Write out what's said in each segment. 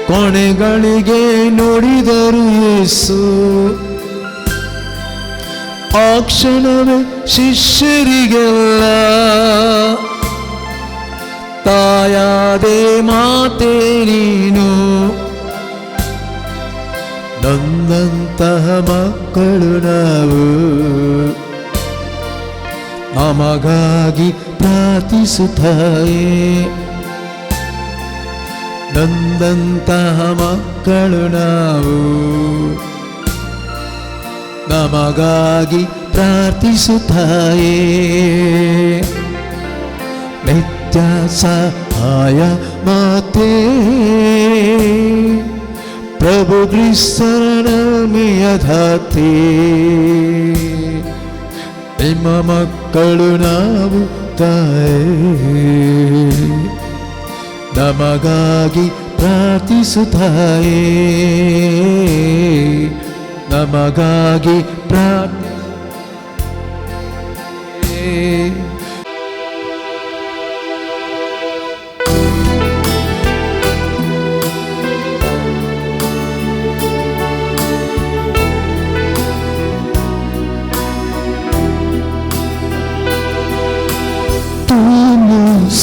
ಕೊನೆಗಳಿಗೆ ನುಡಿದರು ಯೇಸು. ಆ ಕ್ಷಣವೇ ಶಿಷ್ಯರಿಗೆಲ್ಲ ತಾಯಾದೆ ಮಾತೆ ನೀನು. ನೊಂದಂತಹ ಮಕ್ಕಳು ನಾವು ನಮಗಾಗಿ ಪ್ರಾರ್ಥಿಸುತ್ತಾಯೇ. ನೊಂದಂತಹ ಮಕ್ಕಳು ನಾವು ನಮಗಾಗಿ ಪ್ರಾರ್ಥಿಸುತ್ತಾಯೇ. ನಿತ್ಯ ಸಹಾಯ ಮಾತೆ, ಪ್ರಭು ಕ್ರಿಸ್ತನ ಧಾತೆ, ನಿಮ್ಮ ಮಕ್ಕಳು ನಾವು ತಾಯೇ, ನಮಗಾಗಿ ಪ್ರಾರ್ಥಿಸುತ್ತಾಯೇ, ನಮಗಾಗಿ ಪ್ರಾರ್ಥಿ.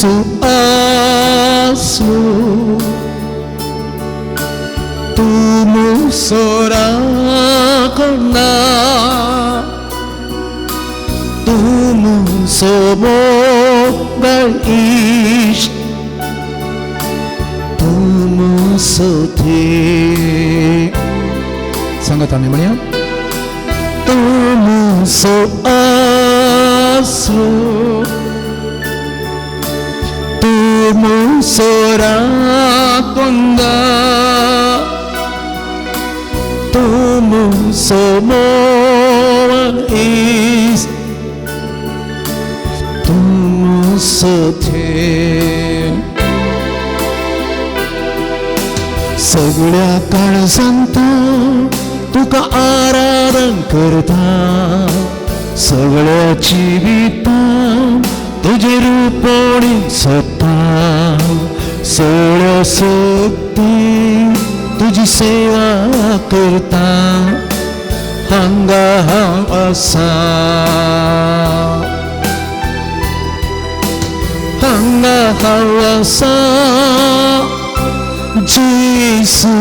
Tu aso, tu sorakona, tu somo baish, tu sothe. सांगात आम्ही म्हणूया. Tu so aso, sorakonda, tumu somo is, tumu sothe. सगळ्या काळजांत तुका आराधन करता, सगळ्या जिवितांत तुजें रूपणी सोदता, सगळ्या शक्ती तुजी सेवा करता. हांगा हांव आसा, हांगा हांव आसा, जेसू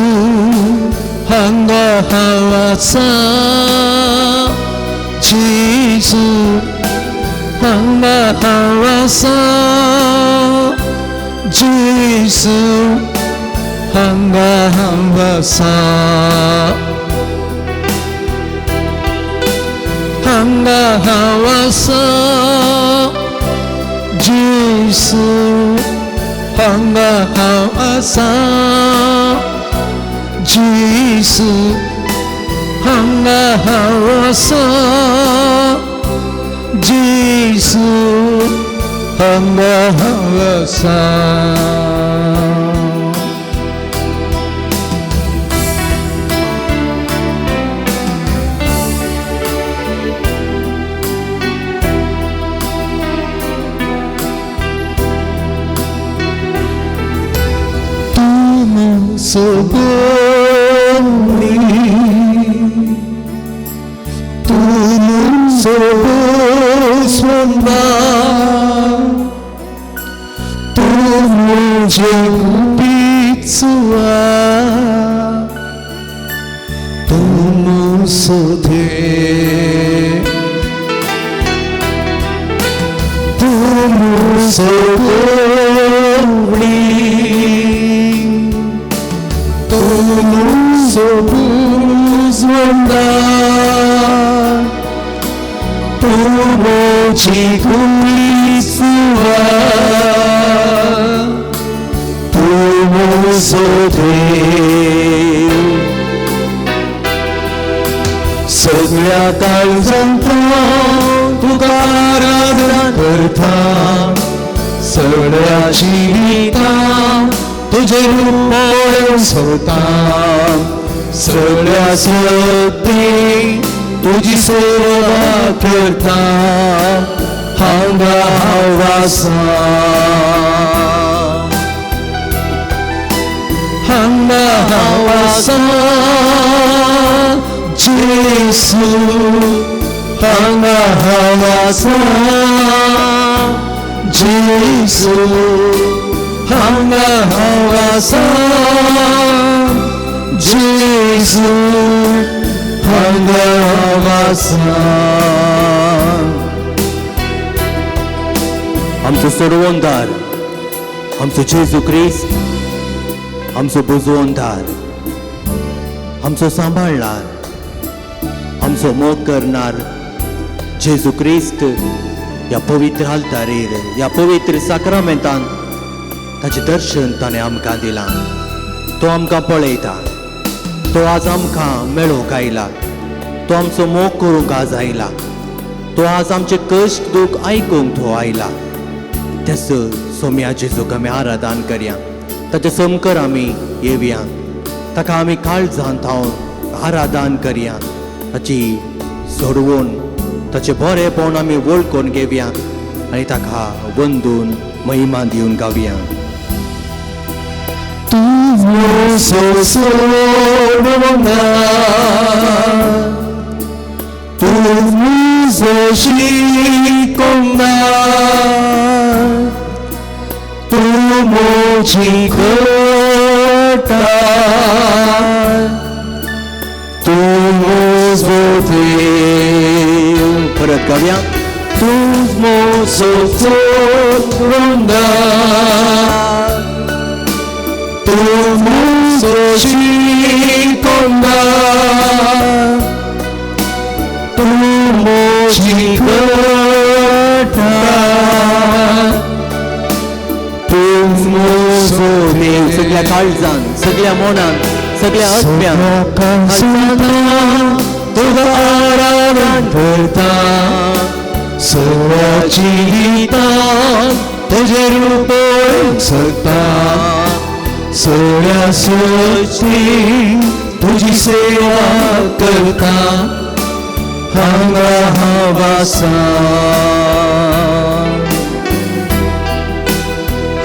हांगा हांव आसा, जेसू हांगा हांव आसा, जेसू हांगा हांव आसा, हांगा हांव आसा, जेसू हांगा हांव आसा, जेसू हांगा हांव आसा, जेसू हांगा हांव आसा. Tu soboni, tu sobosmanda, tu jegupitsua, tu sothe, tu soboni, tu sobosmanda, tu jegupitsua, tu sothe. सगळ्या काळजांत तुका आराधना करता, सगळ्या जिवितांत तुजें रूप पळोवंक सोदता, सगळ्या शक्तीन तुजी सेवा करता. हांगा हांव आसा, हांगा हांव आसा जेजू हांगा हांव आसा जेजू हांगा हांव आसा जेजू हांगा हांव आसा. आमचो सोडवणदार आमचो जेजू क्रिस्त आमचो बुजवणदार आमचो सांबाळणार आमचो मोग करणार जेजू क्रिस्त ह्या पवित्र आल्तारेर ह्या पवित्र साक्रामेंतान ताचें दर्शन ताणें आमकां दिलां. तो आमकां पळयता, तो आज आमकां मेळोवंक आयला, तो आमचो मोग करूंक आज आयला, तो आज आमचे कश्ट दूख आयकूंक तो आयला. त्याच सोम्या जेजूक आमी आराधन करया, ताचे समकर आमी येवया, ताका आमी काळजान थावन आराधन करया, ताची सोडवून ताचें बरेंपण आमी वळखून घेवया आनी ताका वंदून महिमा दिवन गावया. तूं सोडवना तूं म्हजो शिकोवना तूं म्हजी घटाय तूं म्हजो देव. परत गावया. तूं म्हजो सोडवना तूं म्हजो शिकोवना तूं म्हजी घटाय तूं म्हजो देव. सगळ्या काळजान सगळ्या मनान सगळ्या आत्म्यान तुका आराधन करता सगळ्या जिवितान तुजें रूप पळोवंक सोदता सगळ्या सृश्टीन तुजी सेवा करता हांगा हांव आसा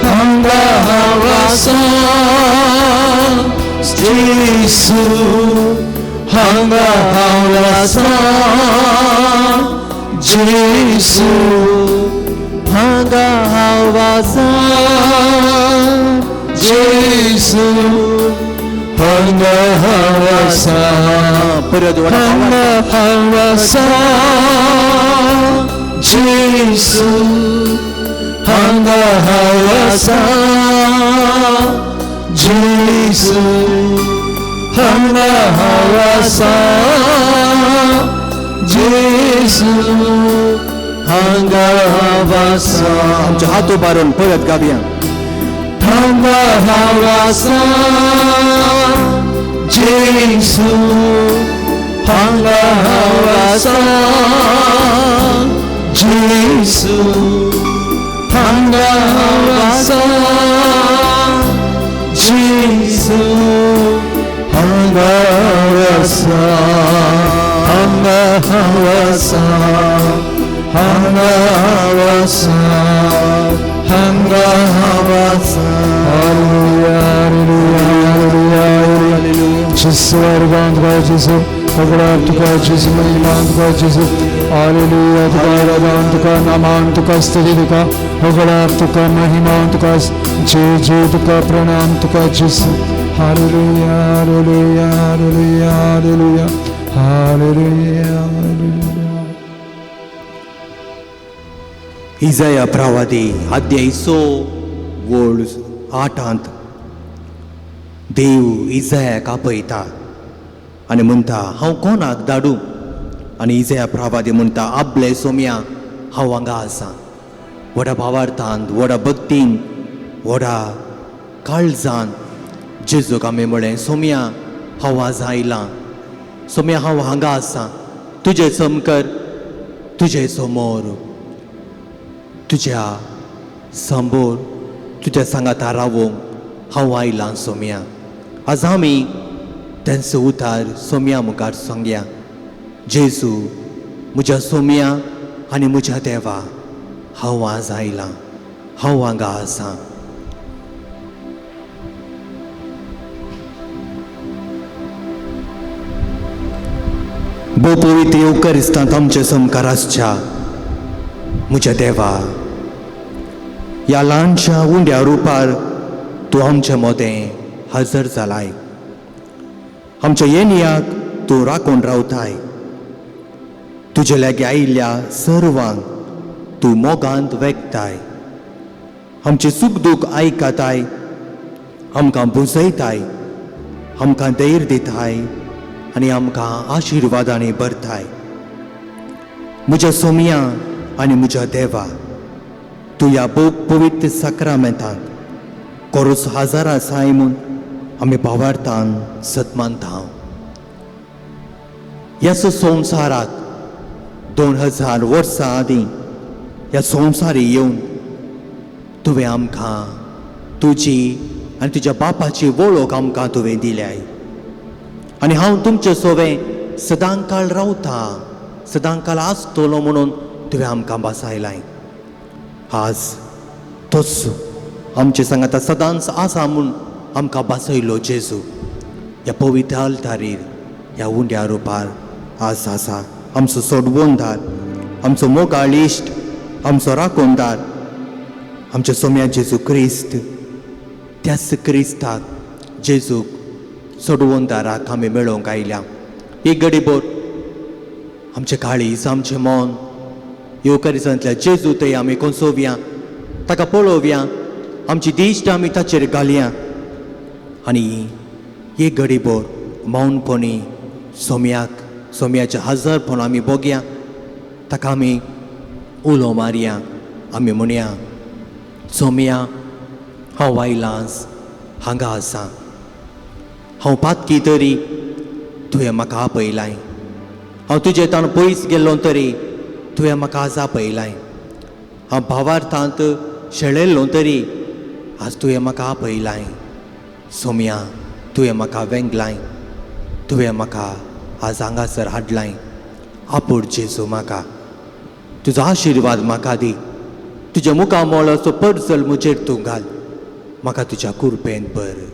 हांगा हांव आसा जेजू हांगा हांव आसा जेजू हांगा हांव आसा जेजू हांगा हांव आसा परत हांगा हांव आसा जेजू हांगा हांव आसा जेजू हांगा हांव आसा जेजू हांगा हांव आसा. आमचे हात उबारून परत गावया. हांगा हांव आसा जेजू हांगा हांव आसा जेजू हांगा हांव आसा जेजू हांगा हांव आसा हांगा हांव आसा हांगा हांव आसा हांगा हांव आसा. Hallelujah hallelujah hallelujah. स्वर्गांत तुका जेजू सगळ्याक तुका जेजू महिमान तुका जेजू. हालेलुया. तुका आराधन तुका नामान तुका स्तुती तुका सगळ्याक तुका महिमान तुका जेजू तुका प्रणाम तुका Jezu. Hallelujah hallelujah hallelujah hallelujah hallelujah hallelujah. Isaiah प्रवादी अध्याय 6 वळ 8 देव इजायाक आपयता आनी म्हणटा हांव कोणाक धाडूं? आनी इजाया प्रवादी म्हणटा आपले सोम्या हांव हांगा आसा. व्हडा भावार्थान व्हडा भक्तीन व्हडा काळजान जेजूक आमी म्हळें सोम्या हांव आज आयलां, सोम्या हांव हांगा आसा, तुजें समकर तुजे समोर तुज्या समोर तुज्या सांगाता रावोंक हांव आयलां सोम्या. आज आमी तेंचो उतार सोम्या मुखार सांगया. जेजू म्हज्या सोम्या आनी म्हज्या देवा हांव आज आयलां, हांव हांगा आसा. भोव पवित्र येवकरिस्तांत आमचे समकार आसच्या म्हज्या देवा, ह्या ल्हानशा उंड्या रुपार तूं आमचे मदें हजर जालाय. आमच्या येनियाक तूं राखून रावताय. तुजे लागीं आयिल्ल्या सर्वांक तूं मोगांत वेगताय. आमचें सूख दूख आयकताय, आमकां बुजयताय, आमकां धैर्य दिताय आनी आमकां आशिर्वादांनी भरताय. म्हज्या सोमया आनी म्हज्या देवा, तूं ह्या भोव पवित्र साक्रामेंतांत कोरोस हजार आसाय म्हूण आमी भावार्थान सतमानता. ह्या संवसाराक 2000 वर्सां आदीं ह्या संवसारी येवन तुवें आमकां तुजी आनी तुज्या बापाची वळख आमकां तुवें दिल्याय. आनी हांव तुमचे सोवें सदांकाळ रावता, सदांकाळ आसतलो म्हणून तुवें आमकां बसायलाय. आज तोच आमचे सांगाता सदांच आसा म्हूण आमकां बसयलो जेजू ह्या पवित्र आल्तारीर ह्या उंड्या रुपार आज आसा. आमचो सोडवणदार, आमचो मोगाळ इश्ट, आमचो राखणदार, आमच्या सोम्या जेजू क्रिस्त, त्याच क्रिस्ताक जेजूक सोडवणदाराक आमी मेळोवंक आयल्या. एक गडीभर आमचें काळीज, आमचें मन येवकारिसांतल्या जेजू थंय आमी कोसोवया, ताका पळोवया, आमची दिश्ट आमी ताचेर घालया आनी एक गडीभर मौनपणी सोम्याक, सोम्याचें हजरपण आमी बघया, ताका आमी उलो मारया, आमी म्हणया, सोम्या हांव आयलांच हांगा आसा, हांव पातकी तरी तुवें म्हाका आपयलाय, हांव तुजे ताण पयस गेल्लो तरी तुवें म्हाका आज आपयलाय, हांव भावार्थांत शेळेल्लो तरी आज तुवें म्हाका आपयलाय. सोम्या तुवें म्हाका वेंगलाय, तुवें म्हाका आज हांगासर हाडलाय. आपूर जेजू म्हाका, तुजो आशिर्वाद म्हाका दी, तुज्या मुखामळाचो परजल म्हजेर तूं घाल, म्हाका तुज्या कुरपेन भर.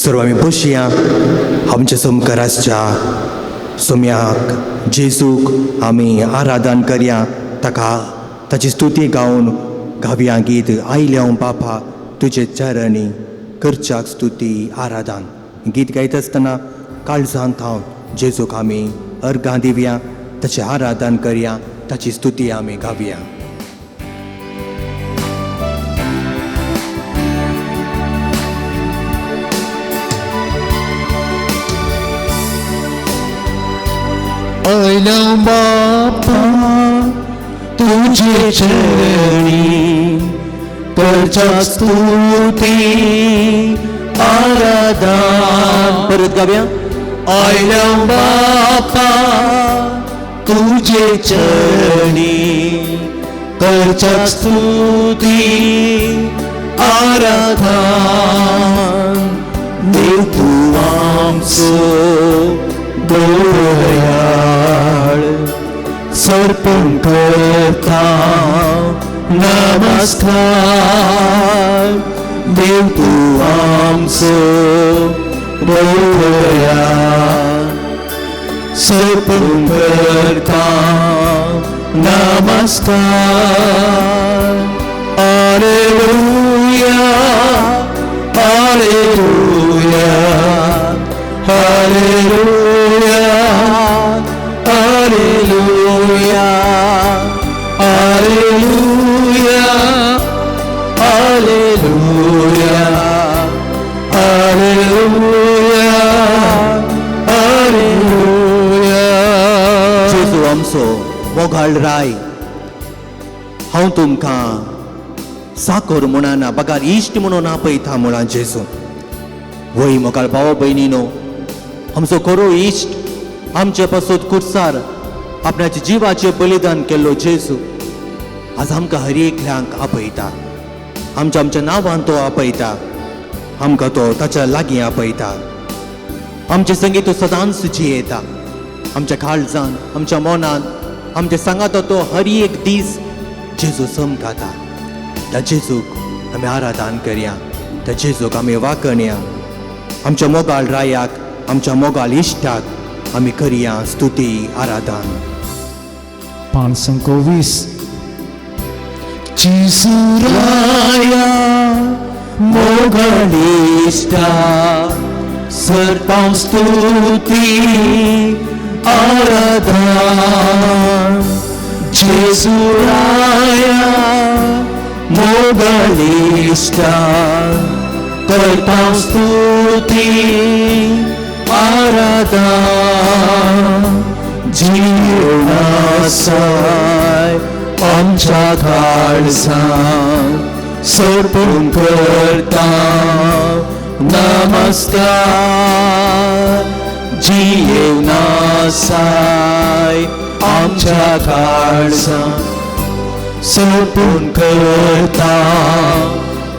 सर्व आमी बसया आमच्या समकार आसच्या सोम्याक जेजूक आमी आराधन करया, ताका ताची स्तुती गावन गावया गीत आयल्या हांव बापा तुजे चरणी करच्याक स्तुती आराधन. गीत गायता आसतना काळजांत हांव जेजूक आमी अर्गां दिवया, ताचें आराधन करया, ताची स्तुती आमी गावया. आयल्या बापा तुझे चरणी करच्या स्तुती आराधन. परत गावया. आयल्या बापा तुझे चरणी करच्या स्तुती आराधन. देव तूं आमचो दयाळ, सर्पण करता नमस्कार. देव तूं आमचो दयाळ, सर्पण करता नमस्कार. Hallelujah, hallelujah, hallelujah, hallelujah, hallelujah, hallelujah, hallelujah, hallelujah. जेजू आमचो मोगाळ राय, हांव तुमकां साकर म्हणना बगार इश्ट म्हणून आपयता म्हणा जेजू. वय मोगाळ भाव भयणीनो, आमचो खरो इश्ट आमचे पासत कुर्सार आपणाच्या जिवाचें बलिदान केल्लो जेजू आज आमकां हर एकल्यांक आपयता. आमच्या आमच्या नांवान तो आपयता, आमकां तो ताच्या लागीं आपयता. आमचे संगीत तो सदांच जियेता. आमच्या काळजान, आमच्या मनान, आमच्या सांगाता तो हर एक दीस जेजू समकाता. त्या जेजूक आमी आराधन करया, त्या जेजूक आमी वाकणया. आमच्या मोगाळ रायाक, आमच्या मोगाळ इश्टाक आमी करया स्तुती आराधन. 520. जेजू राया मोगाळ इश्टा, करता स्तुती आराधन. जेजू राया मोगाळ इश्टा, करता स्तुती आराधन. जीवनासाय आमच्या काळजान सोडून करता नमस्कार. जीवनासाय आमच्या काळजान सोडून करता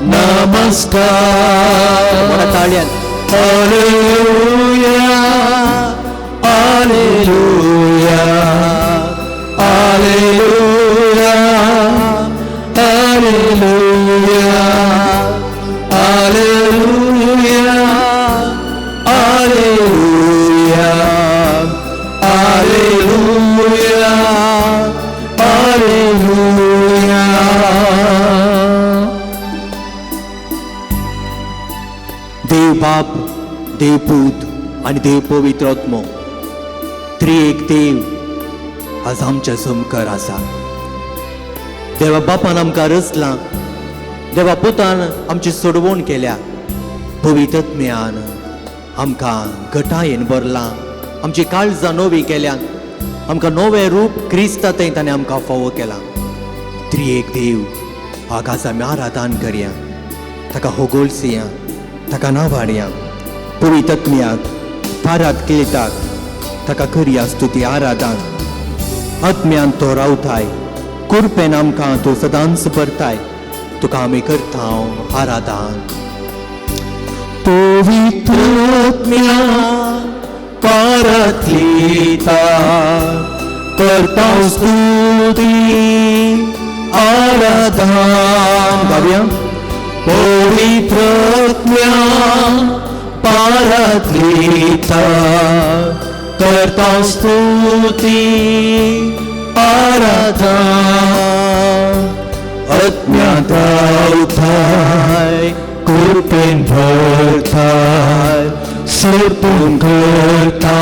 नमस्कार. मोठ्या ताळ्यान. Alleluia, Alleluia, Alleluia, Alleluia, Alleluia, Alleluia, Alleluia, Alleluia. देव बाप, देव पूत आनी देव पवित्र आत्मो, त्रिएक देव आज आमच्या समकर आसा. देवा बापान आमकां रचलां, देवा पुतान आमची सोडवण केल्या, पवित्र आत्म्यान आमकां घटायेन भरलां, आमची काळजां नवी केल्या, आमकां नवें रूप क्रिस्ता थंय ताणें आमकां फावो केलां. त्रिएक देव हाका आमी आराधन करया, ताका होगोळसया, ताका नावाडया. पवित्र आत्म्याक पारात केळटाक ताका करया स्तुती आराधन. आत्म्यान तो रावताय, कुरपेन आमकां तो सदांच भरताय, तुका आमी करता आराधन. पवित्र आत्म्या पारातलीता, करता स्तुती आराधन. गावया. पवित्र आत्म्या पारातलीता, करता स्तुती आराधन. अज्ञात रावताय, कृपेन भरताय, सोडून करता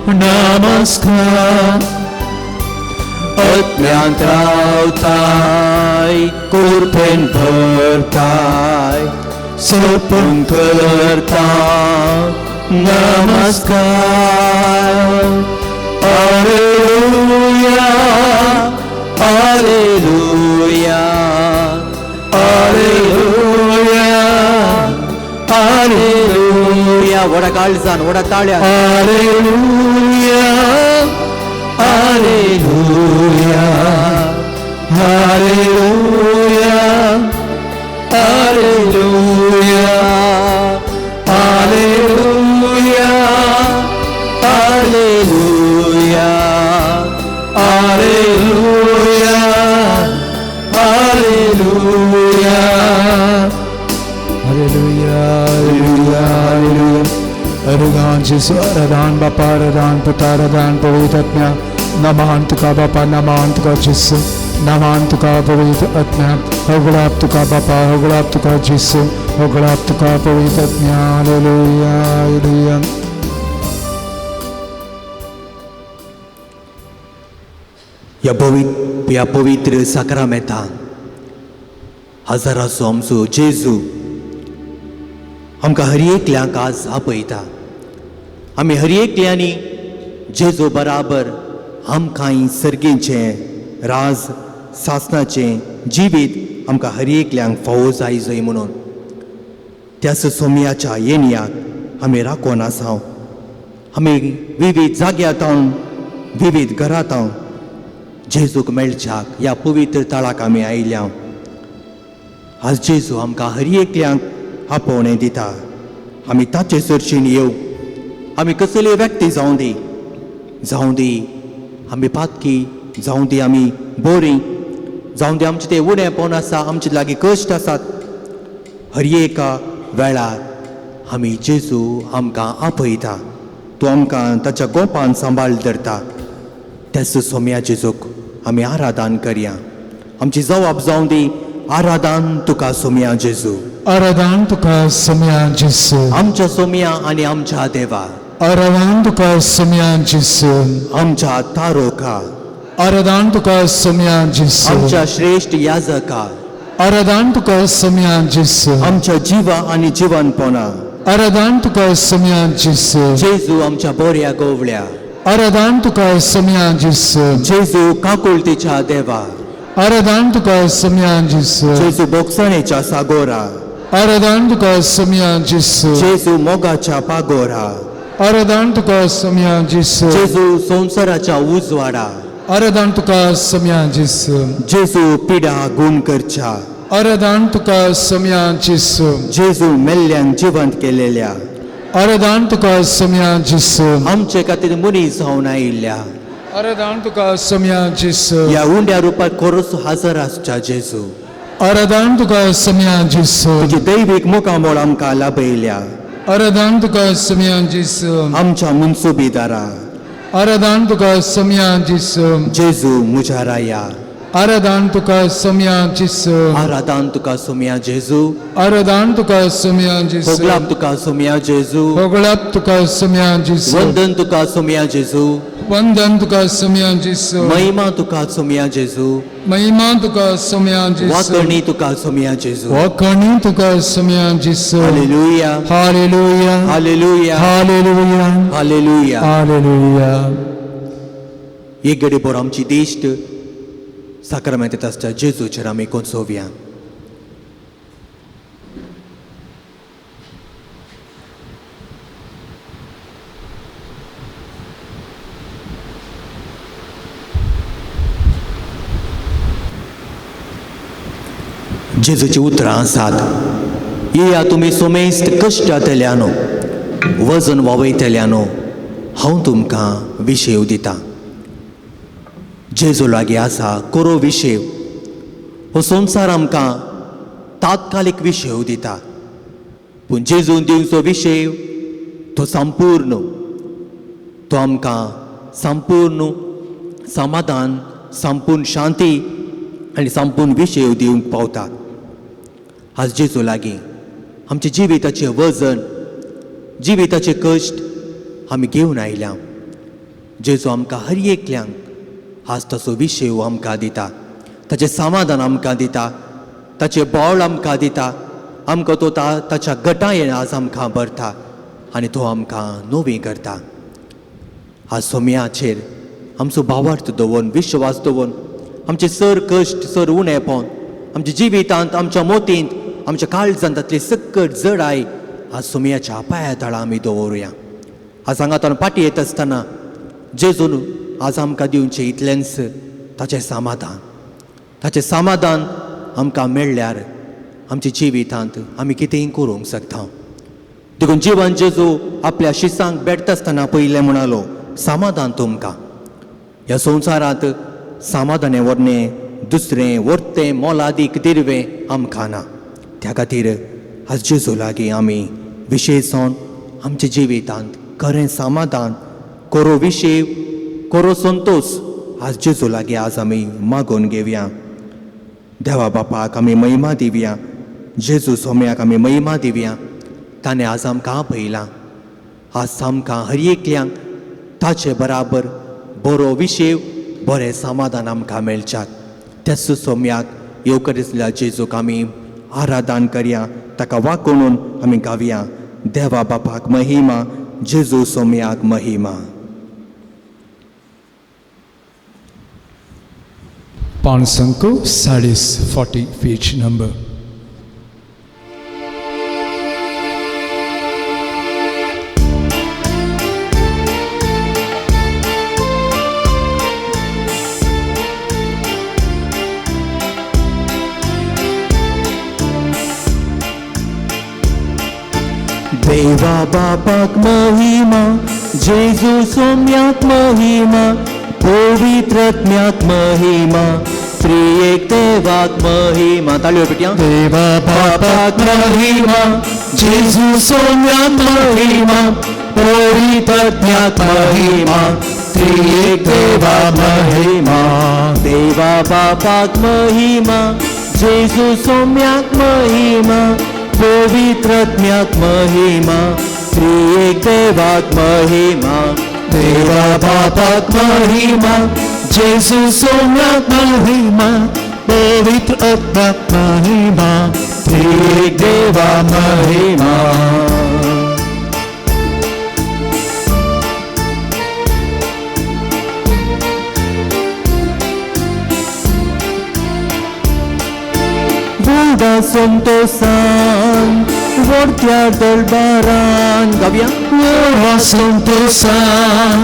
नमस्कार. अज्ञात रावताय, कृपेन भरताय, सोडून करता नमस्कार. Alleluia, Alleluia, Alleluia, Alleluia. व्हडा काळजान, व्हडा ताळ्यान. Alleluia, Alleluia, Alleluia, Alleluia, Alleluia, Alleluia, Alleluia, Alleluia. Hallelujah, hallelujah, hallelujah. आराधन जेजू, आराधन बापा, आराधन पुता, आराधन पवित्र आत्म्या. नमान तुका बापा, नमान तुका जेजू, नमान तुका पवित्र आत्म्या. होगळाप तुका बापा, होगळाप तुका जेजू, होगळाप तुका पवित्र आत्म्या. Hallelujah, hallelujah. ह्या पवित्र साक्रामेंतान हजाराचो आमचो जेजू आमकां हर एकल्यांक आज आपयता. आमी हर एकल्यांनी जेजू बराबर आमकांय सर्गेचें राज सासनाचें जिवीत आमकां हर एकल्यांक फावो जाय जय म्हणून त्याच सोमयाच्या येणयाक आमी राखून आसा. आमी विविध जाग्यांत विविध घरांत जेजूक मेळच्याक ह्या पवित्र तळाक आमी आयल्या. आज जेजू आमकां हर एकल्यांक आपोवणें दिता. आमी ताचे सरशीन येवं, आमी कसली व्यक्ती जावं दी, जावं दी आमी पातकी, जावं दी आमी बोरी, जावं दी आमचें तें उणेपण आसा, आमचे लागीं कश्ट आसात, हर एका वेळार आमी जेजू आमकां आपयता. तो आमकां ताच्या गोपान सांबाळ धरता. त्याच सोम्या जेजूक आमी आराधन करया. आमची जवाब जावं दी, आराधन तुका सोम्या जेजू, आराधन तुका सोम्या जेजू, आमच्या सोम्या आनी आमच्या देवा, आराधन तुका सोम्या जेजू, आमच्या तारोका, आराधन तुका सोम्या जेजू, आमच्या श्रेश्ठ याजका, आराधन तुका सोम्या जेजू, आमच्या जिवा आनी जिवनपणा, आराधन तुका सोम्या जेजू, जेजू आमच्या बोऱ्या गोवळ्या, आराधन तुका सोम्या जेजू, जेजू काकुळतीच्या देवा, आराधन तुका सोम्या जेजू, जेजू बोगसणेच्या सागोरा, आराधन तुका सोम्या जेजू, जेजू मोगाच्या पागोरा, आराधन तुका सोम्या जेजू, जेजू संवसाराच्या उजवाडा, आराधन तुका सोम्या जेजू, जेजू पिडा गुण करच्या, आराधन तुका सोम्या जेजू, जेजू मेल्ल्यान जिवंत केलेल्या, आराधन तुका सोम्या जेजू, आमचे खातीर मनीस जावन आयिल्ल्या, आराधन तुका सोम्या जेजू, ह्या उंड्या रुपार खरोच हजर आसच्या जेजू, आराधन तुका सोम्या जेजू, तुजी दैवीक मुखामोळ आमकां लाभयल्या, आराधन तुका सोम्या जेजू, आमच्या मुनसुबीदारा, आराधन तुका सोम्या जेजू, जेजू म्हज्या राया, आराधन तुका सोम्या जेजू, आराधन तुका सोम्या जेजू, आराधन तुका सोम्या जेजू, होगळाप तुका सोम्या जेजू, होगळाप तुका सोम्या जेजू, वंदन तुका सोम्या जेजू, वंदन तुका सोम्या जेजू, महिमा तुका सोम्या जेजू, महिमा तुका सोम्या जेजू, वाकणी तुका सोम्या जेजू, वाकणी तुका सोम्या जेजू. Hallelujah, hallelujah, hallelujah, hallelujah, hallelujah, hallelujah. एक घडी बोर आमची दिश्ट साक्रामेंत आसच्या जेजूचेर आमी कोंसोवया. जेजूची उतरां आसात, येया तुमी सोमेस्त कश्टांतल्यानो, वजन वावयतल्यानो, हांव तुमकां विशेव दितां. जेजू लागीं आसा कोरो विशेव. हो संवसार आमकां तात्कालीक विशेव दिता, पूण जेजून दिवचो विशेव तो संपूर्ण, तो आमकां संपूर्ण समाधान, संपूर्ण शांती आनी संपूर्ण विशेव दिवंक पावता. आज जेजू लागीं आमच्या जिविताचें वजन, जिविताचे कश्ट आमी घेवन आयल्या. जेजू आमकां हर एकल्यांक आज ताचो विशेव आमकां दिता, ताचें समाधान आमकां दिता, ताचें बोळ आमकां दिता. आमकां तो ताच्या गटायेन आज आमकां भरता आनी तो आमकां नवी करता. आज सोम्याचेर आमचो भावार्थ दवरून, विश्वास दवरून, आमचे सर कश्ट, सर उणेपण, आमच्या जिवितांत, आमच्या मोतींत, आमच्या काळजांतली सक्कट जडाय आज सोम्याच्या पांया तळा आमी दवरुया. आज हांगा पाटी येत आसतना जेजून आज आमकां दिवचें इतलेंच ताचें समाधान, ताचें समाधान आमकां मेळ्ळ्यार आमच्या जिवितांत आमी कितेंय करूंक शकता. देखून जिवन जेजू आपल्या शिसांक भेटता आसतना पयलें म्हणालो, समाधान तुमकां. ह्या संवसारांत समाधान व्हरणें दुसरें वर्तें मोलादीक दिर्वें आमकां ना. त्या खातीर आज जेजू लागीं आमी विशेश जावन आमच्या जिवितांत खरें समाधान, कोरो विशेव, कोरो संतोश आज जेजू लागीं आज आमी मागोवन घेवया. देवा बापाक आमी महिमा दिवया, जेजू सोम्याक आमी महिमा दिवया. ताणें आज आमकां आपयलां, आज आमकां हर एकल्यांक ताचे बराबर बरो विशेव, बरें समाधान आमकां मेळच्याक. त्याच सोम्याक येवकरिसल्या जेजूक आमी आराधन करया, ताका वाकोणून आमी गावया, देवा बापाक महिमा, जेजू सोम्याक महिमा. पाणसंको 40 पेज नंबर. देवा बापाक महिमा, जेजू सोम्याक महिमा, पवित्रत्म्याक महिमा, त्रिएक देवाक महिमा। ताळयो पिटया। देवा बापाक महिमा, जेजू सोम्याक महिमा, पवित्रत्म्याक महिमा, त्रिएक देवा महिमा। देवा बापाक महिमा, जेजू सोम्याक महिमा, पवित्रत्म्याक महिमा, त्रिएक देवाक महिमा। देवा बापाक महिमा, जेजू सोम्याक महिमा, पवित्र आत्म्याक महिमा, त्रिएक देवा महिमा। व्हडा संतोसान व्हडत्या दरबारान गावया। व्हडा संतोसान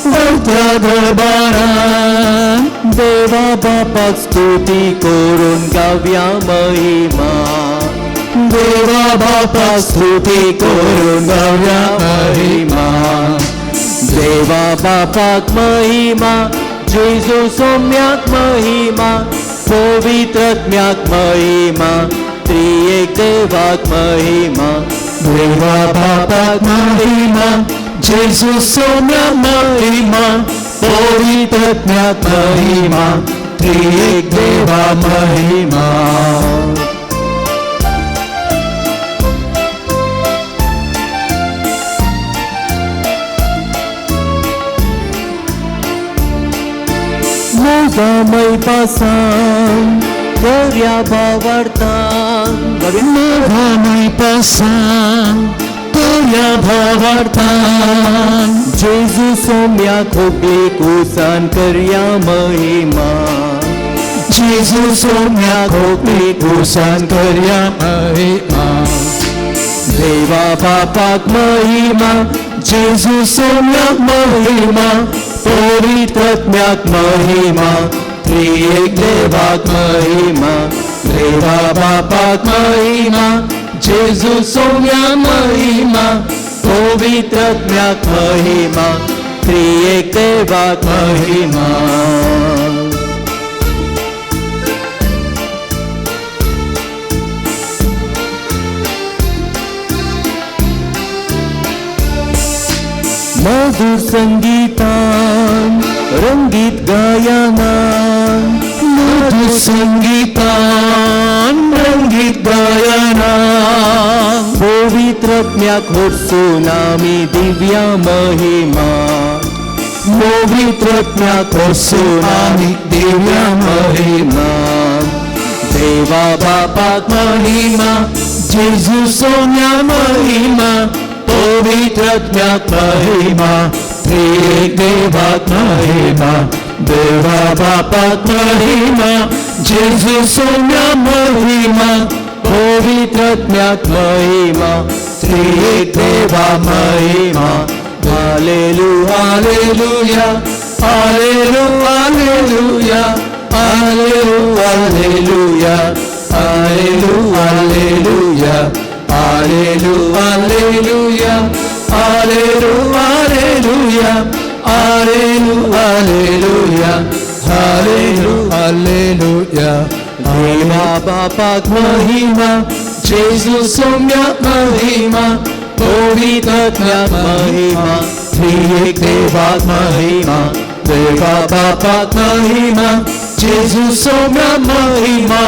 व्हडत्या दरबारान, देवा बापाक स्तुती करून गावया महिमा। देवा बापाक स्तुती करून गावया महिमा। देवा बापाक महिमा, जेजू सोम्याक महिमा, पवित्रत्म्याक महिमा, त्रिएक देवाक महिमा। देवा बापाक महिमा, जेजू सोम्याक महिमा, पवित्रत्म्याक महिमा, त्रिएक देवा महिमा। मोगामय पासान दर्या भावार्थान, मोगामय पासान दर्या भावार्थान, जेजू सोम्याक होगले कुसान करया महिमा। जेजू सोम्याक होगले कुसान करया महिमा। देवा बापाक महिमा, जेजू सोम्याक महिमा, पवित्रत्म्याक महिमा, त्रिएक देवाक महिमा। देवा बापाक महिमा, जेजू सोम्याक महिमा, पवित्रत्म्याक महिमा, त्रिएक देवाक महिमा। मधुर संगीतान रंगीत गायनान, मधुर संगीतान रंगीत गायनान, पवित्रत्म्याक होरसून आमी दिव्या महिमा। पवित्रत्म्याक होरसून आमी दिव्या महिमा। देवा बापाक महिमा, जेजू सोम्या महिमा, पवित्रत्म्याक महिमा, त्रिएक देवाक महिमा। देवा बापाक महिमा, जेजू सोम्या महिमा, पवित्रत्म्याक महिमा, त्रिएक देवा महिमा। Hallelujah hallelujah hallelujah hallelujah hallelujah hallelujah hallelujah hallelujah hallelujah hallelujah hallelujah. देवा बापाक महिमा, जेजू सोम्याक महिमा, पवित्रत्म्याक महिमा, त्रिएक देवाक महिमा। देवा बापाक महिमा, जेजू सोम्याक महिमा,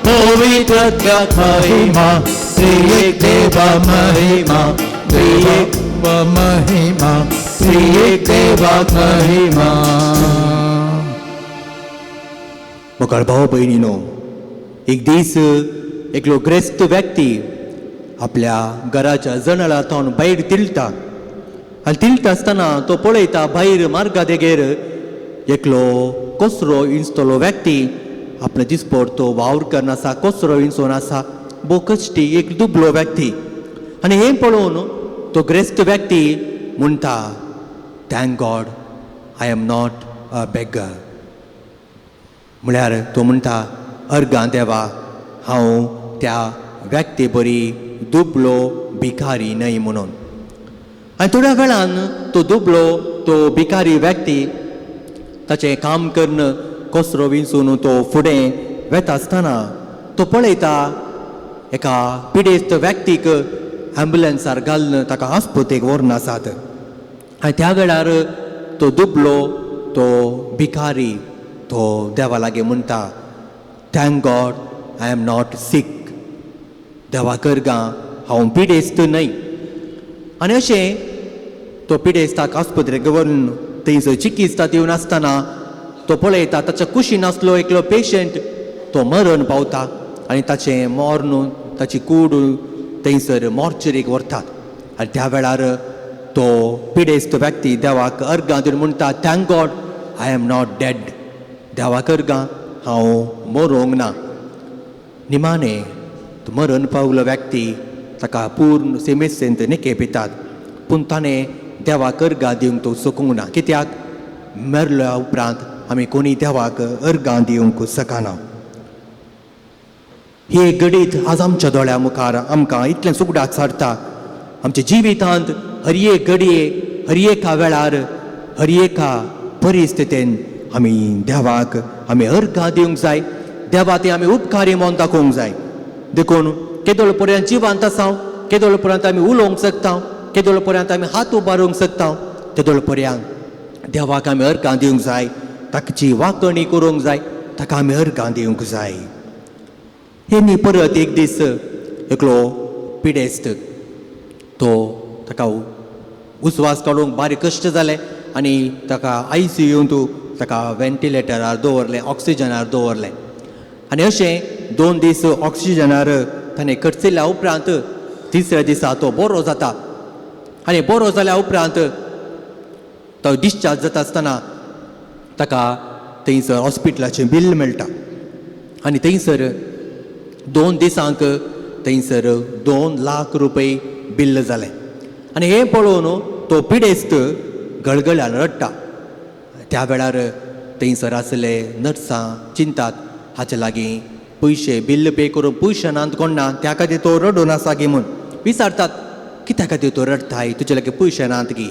पवित्रत्म्याक महिमा, त्रिएक देवा महिमा, त्रिएक महिमा, त्रिएक देवाक महिमा। मोगाळ भाव भयणीनो, एक दीस एकलो ग्रेस्त व्यक्ती आपल्या घराच्या जनेला थावन भायर तिळटा आनी तिळटा आसतना तो पळयता भायर मार्गा देगेर एकलो कचरो इंचतलो व्यक्ती आपले दिसपट तो वावर करना आसा, कचरो इंचोन आसा, भोव कश्टी एक दुबलो व्यक्ती। आनी हें पळोवन तो ग्रेस्त व्यक्ती म्हणटा, thank God I am not a beggar. म्हळ्यार तो म्हणटा, अर्गां देवा, हांव त्या व्यक्ती बरी दुबलो भिकारी न्हय म्हणून. आनी थोड्या वेळान तो दुबलो तो भिकारी व्यक्ती ताचें काम करून कचरो विंचून तो फुडें वेता आसतना तो पळयता एका पिडेस्त व्यक्तीक ॲम्बुलन्सार घालून ताका आस्पतेक व्हरून आसात. आनी त्या वेळार तो दुबलो तो भिकारी तो देवा लागीं म्हणटा, thank God I am not sick, देवा करगा हांव पिडेस्त न्हय. आनी अशें तो पिडेस्ताक आस्पत्रेक व्हरून थंयसर चिकित्सा दिवन आसतना तो पळयता ताच्या कुशीन आसलो एकलो पेशंट तो मरण पावता आनी ताचें मर्ण ताची कूड थंयसर मॉर्चरीक व्हरतात. आनी त्या वेळार तो पिडेस्त व्यक्ती देवाक अर्गां दिवन म्हणटा, thank God I am not dead, देवाक अर्गां हांव मरोंक ना. निमाणें तो मरण पावलो व्यक्ती ताका पूर्ण सेमेसेंत निके पितात, पूण ताणें देवाक अर्गां दिवंक तो शकूंक ना. कित्याक मेरल्या उपरांत आमी कोणी देवाक अर्गां दिवंक शकना. हे घडीत आज आमच्या दोळ्या मुखार आमकां इतलें सुगडाक सारता. आमच्या जिवितांत हर एक घडये हर एका वेळार हर एका परिस्थितीन आमी देवाक आमी अर्गां दिवंक जाय, देवा ते आमी उपकारी म्हूण दाखोवंक जाय. देखून केदोळ पर्यंत जिवांत आसा, केदोळ पर्यंत आमी उलोवंक शकता, केदोळ पर्यंत आमी हात उबारूंक शकता, तेदोळ पर्यंत देवाक आमी अर्गां दिवंक जाय, ताची वाकणी करूंक जाय, ताका आमी अर्गां दिवंक जाय. हे न्ही परत एक दीस एकलो पिडेस्त तो ताका उस्वास काडूंक बारीक कश्ट जाले आनी ताका I C यूंत ताका वेंटिलेटरार दवरलें, ऑक्सिजनार दवरलें. आनी अशें 2 दीस ऑक्सिजनार ताणें खर्चिल्ल्या उपरांत तिसऱ्या दिसा तो बरो जाता. आनी बरो जाल्या उपरांत तो डिस्चार्ज जाता आसतना ताका थंयसर हॉस्पिटलाचें बील मेळटा आनी थंयसर 2 दिसांक थंयसर 2 लाख रुपये बिल्ल जालें. आनी हें पळोवन तो पिडेस्त गळगळ्यान रडटा. त्या वेळार थंयसर आसले नर्सां चिंतात हाचे लागीं पयशे बिल्ल पे करूंक पयशे नात कोण ना, त्या खातीर तो रडून आसा गी म्हूण विचारतात, कित्या खातीर तो रडटाय, तुजे लागीं पयशे नात गी?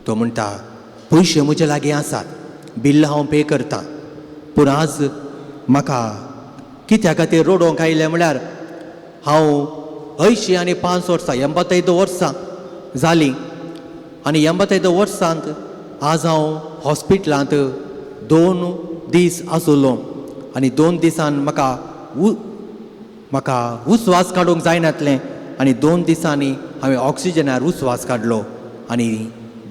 तो म्हणटा, पयशे म्हजे लागीं आसात, बिल्ल हांव पे करतां, पूण आज म्हाका कित्या खातीर रडोवंक आयलें म्हळ्यार हांव 85 आनी 5 वर्सां 85 वर्सां जालीं आनी 85 वर्सांत आज हांव हॉस्पिटलांत 2 दीस आसलो आनी 2 दिसान म्हाका म्हाका उस्वास काडूंक जायनातलें आनी 2 दिसांनी हांवें ऑक्सिजनार उस्वास काडलो आनी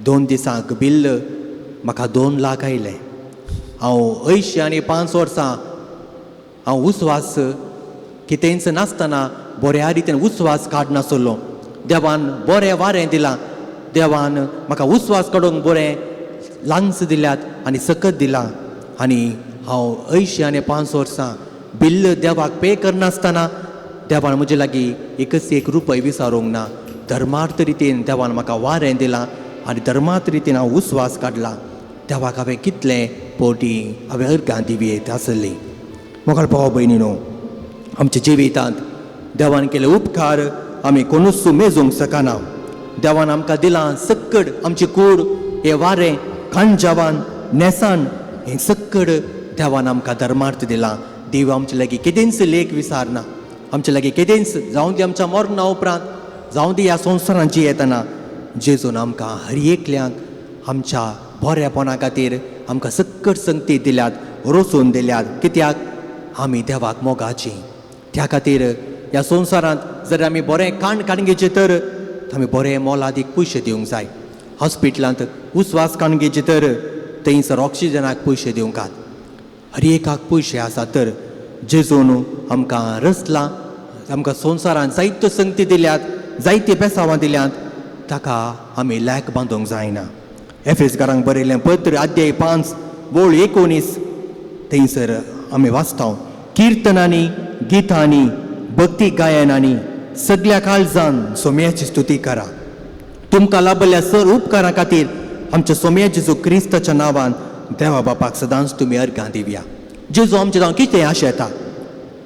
2 दिसांक बिल्ल म्हाका 2 लाख आयलें. हांव 85 आनी 5 वर्सां हांव उस्वास कितेंच नासतना बऱ्या रितीन उस्वास काडनासलो. देवान बरें वारें दिलां, देवान म्हाका उस्वास काडूंक बरें लंग्स दिल्यात आनी सकत दिलां आनी हांव 85 आनी 5 वर्सां बिल्ल देवाक पे करनासतना देवान म्हजे लागीं एकच एक रुपय विचारूंक ना. धर्मार्थ रितीन देवान म्हाका वारें दिलां आनी धर्मार्थ रितीन हांव उस्वास काडला. देवाक हांवें कितलें पोटी हांवें अर्गां दिवयेत आसली. मोगाळ भाव भयणी न्हू, आमच्या जिवितांत देवान केले उपकार आमी कोणूच मेजूंक शकना. देवान आमकां दिलां सक्कड आमची कूड, हें वारें, खाणजेवान, न्हेसाण, हें सक्कड देवान आमकां धर्मार्थ दिलां. देव आमचे लागीं केदेंच लेख विसारना, आमचे लागीं केदेंच जावं दी आमच्या मरणा उपरांत, जावं दी ह्या संवसारांत जियेतना, जेजून आमकां हर एकल्यांक आमच्या बऱ्यापणा खातीर आमकां सक्कड संगती दिल्यात, रोसून दिल्यात. कित्याक आमी देवाक मोगाची. त्या खातीर ह्या संवसारांत जर आमी बरें काण काडून घेवचें तर आमी बरें मोलादीक पयशे दिवंक जाय. हॉस्पिटलांत उस्वास काडून घेवचें तर थंयसर ऑक्सिजनाक पयशे दिवंकात. हर एकाक पयशे आसात तर जेजून आमकां रचलां, आमकां संवसारांत जायत्यो संगती दिल्यात, जायती बेसावां दिल्यात, ताका आमी लॅक बांदूंक जायना. एफेसकारांक बरयल्लें पत्र अध्याय 5 वळ 19 थंयसर आमी वाचता, किर्तनांनी, गितांनी, भक्ती गायनांनी सगल्या काळजान सोम्याची स्तुती करा. तुमकां लाभल्या सर उपकारां खातीर आमच्या सोम्या जेजू क्रिस्ताच्या नांवान देवा बापाक सदांच तुमी अर्गां दिवया. जेजू आमचें जावं कितें आशेता,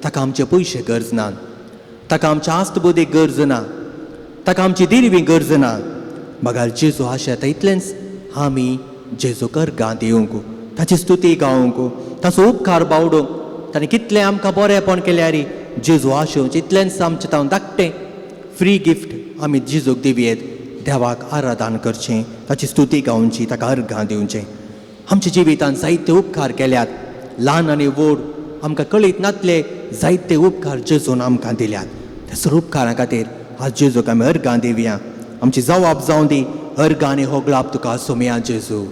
ताका आमचे पयशे गरज नात. ताका आमच्या आस्त बुद्दीक गरज ना, ताका आमची दिरवी गरज ना. मगर जेजू आशेता इतलेंच आमी जेजूक अर्गां दिवंक, ताची स्तुती गावंक, ताचो उपकार बावडूंक. ताणें कितलें आमकां बरेंपण केल्यार जेजू आशेवचें इतलेंच आमचें तावन धाकटें फ्री गिफ्ट आमी जेजूक दिवयेत. देवाक आराधन करचें, ताची स्तुती गावची, ताका अर्गां दिवचें. आमच्या जिवितांत जायते उपकार केल्यात, ल्हान आनी व्हड आमकां कळीत नातले जायते उपकार जेजून आमकां दिल्यात. त्या सर्व उपकारां खातीर आज जेजूक आमी अर्गां दिवया. आमची जवाब जावं दी, अर्गां आनी होगळाप तुका सोमया जेजू.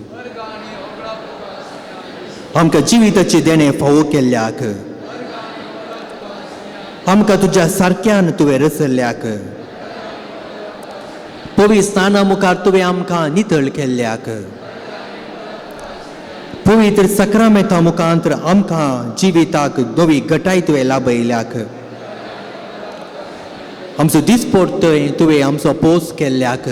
आमकां जिविताचें देणें फावो केल्ल्याक, आमकां तुज्या सारक्यान तुवें रचल्ल्याक, पवित्र स्नाना मुखार तुवें आमकां नितळ केल्ल्याक, पवित्र सक्रामेंता मुखांत आमकां जिविताक नवी गटाय तुवें लाभयल्याक, आमचो दिसपोर्तय तुवें आमचो पोस केल्ल्याक,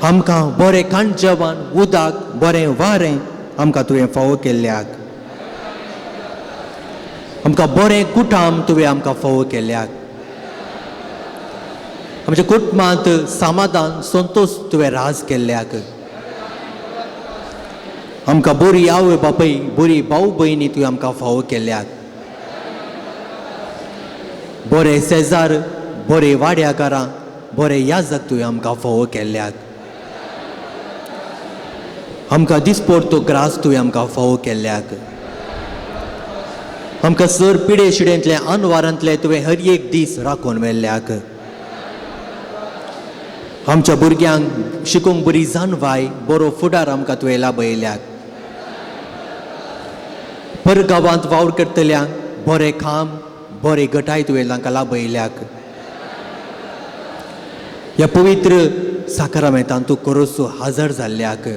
आमकां बरें खाण जेवण, उदक, बरें वारें आमकां तुवें फावो केल्ल्याक, आमकां बरें कुटाम तुवें आमकां फावो केल्ल्याक, आमच्या कुटुंबांत समाधान संतोश तुवें राज केल्ल्याक, आमकां बरी आवय बापूय, बरी भाव भयणी तुवें आमकां फावो केल्ल्याक, बरे शेजार, बरे वाड्याकारां, बरे याजक तुवें आमकां फावो केल्ल्याक, आमकां दिसपोर्तो ग्रास तुवें आमकां फावो केल्ल्याक, आमकां सर पिडे शिडेंतले अनवारांतले तुवें हर एक दीस राखून व्हेल्ल्याक, आमच्या भुरग्यांक शिकूंक बरी जानवाय, बरो फुडार आमकां तुवें लाभयल्याक, परगांवांत वावर करतल्यांक बरें काम, बरें गटाय तुवें तांकां लाभयल्याक. ह्या पवित्र साकरामेंतान तूं करोसो हाजर जाल्ल्याक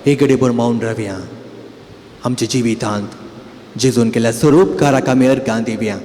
एक घडीभर मावन रावया. आमच्या जिवितांत जेजून केल्या सर्व उपकाराक आमी अर्गां दिवया.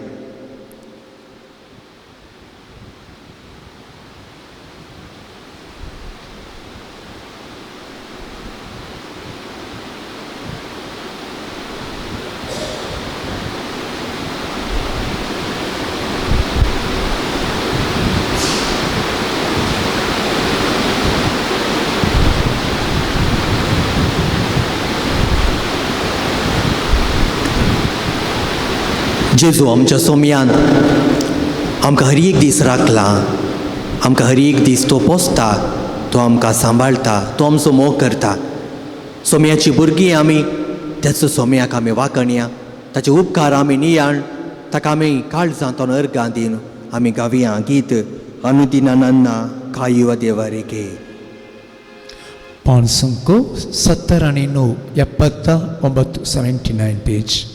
जेजू आमच्या सोमयान आमकां हर एक दीस राखला, आमकां हर एक दीस तो पोसता, तो आमकां सांबाळटा, तो आमचो मोग करता. सोमयाची भुरगीं आमी, त्याचो सोमयाक आमी वाकणया, ताचे उपकार आमी नियाळ, ताका आमी काळजांत अर्गां दिवन आमी गावया गीत अनुदिना नन्ना कायुवा देवारेके. 579 79 79 पेज.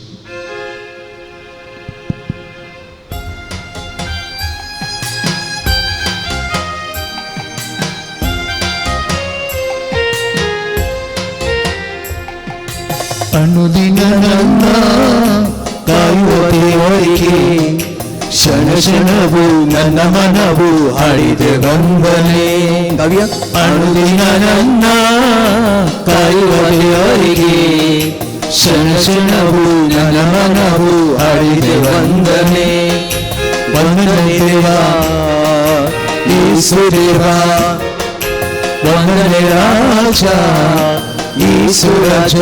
ಅನುದಿನ ನನ್ನ ಕಾಯುವ ದೇವರಿಗೆ ಕ್ಷಣ ಕ್ಷಣವು ನನ್ನ ಮನವು ಹಾಡಿದೆ ವಂದನೆ. ಕಾವ್ಯ ಅನುದಿನ ನನ್ನ ಕಾಯುವ ದೇವರಿಗೆ ಕ್ಷಣ ಕ್ಷಣವು ನನ್ನ ಮನವು ಹಾಡಿದೆ ವಂದನೆ. ವಂದನೆ ದೇವಾ ಯೇಸು ದೇವಾ, ವಂದನೆ ರಾಜ ಯೇಸು ರಾಜ,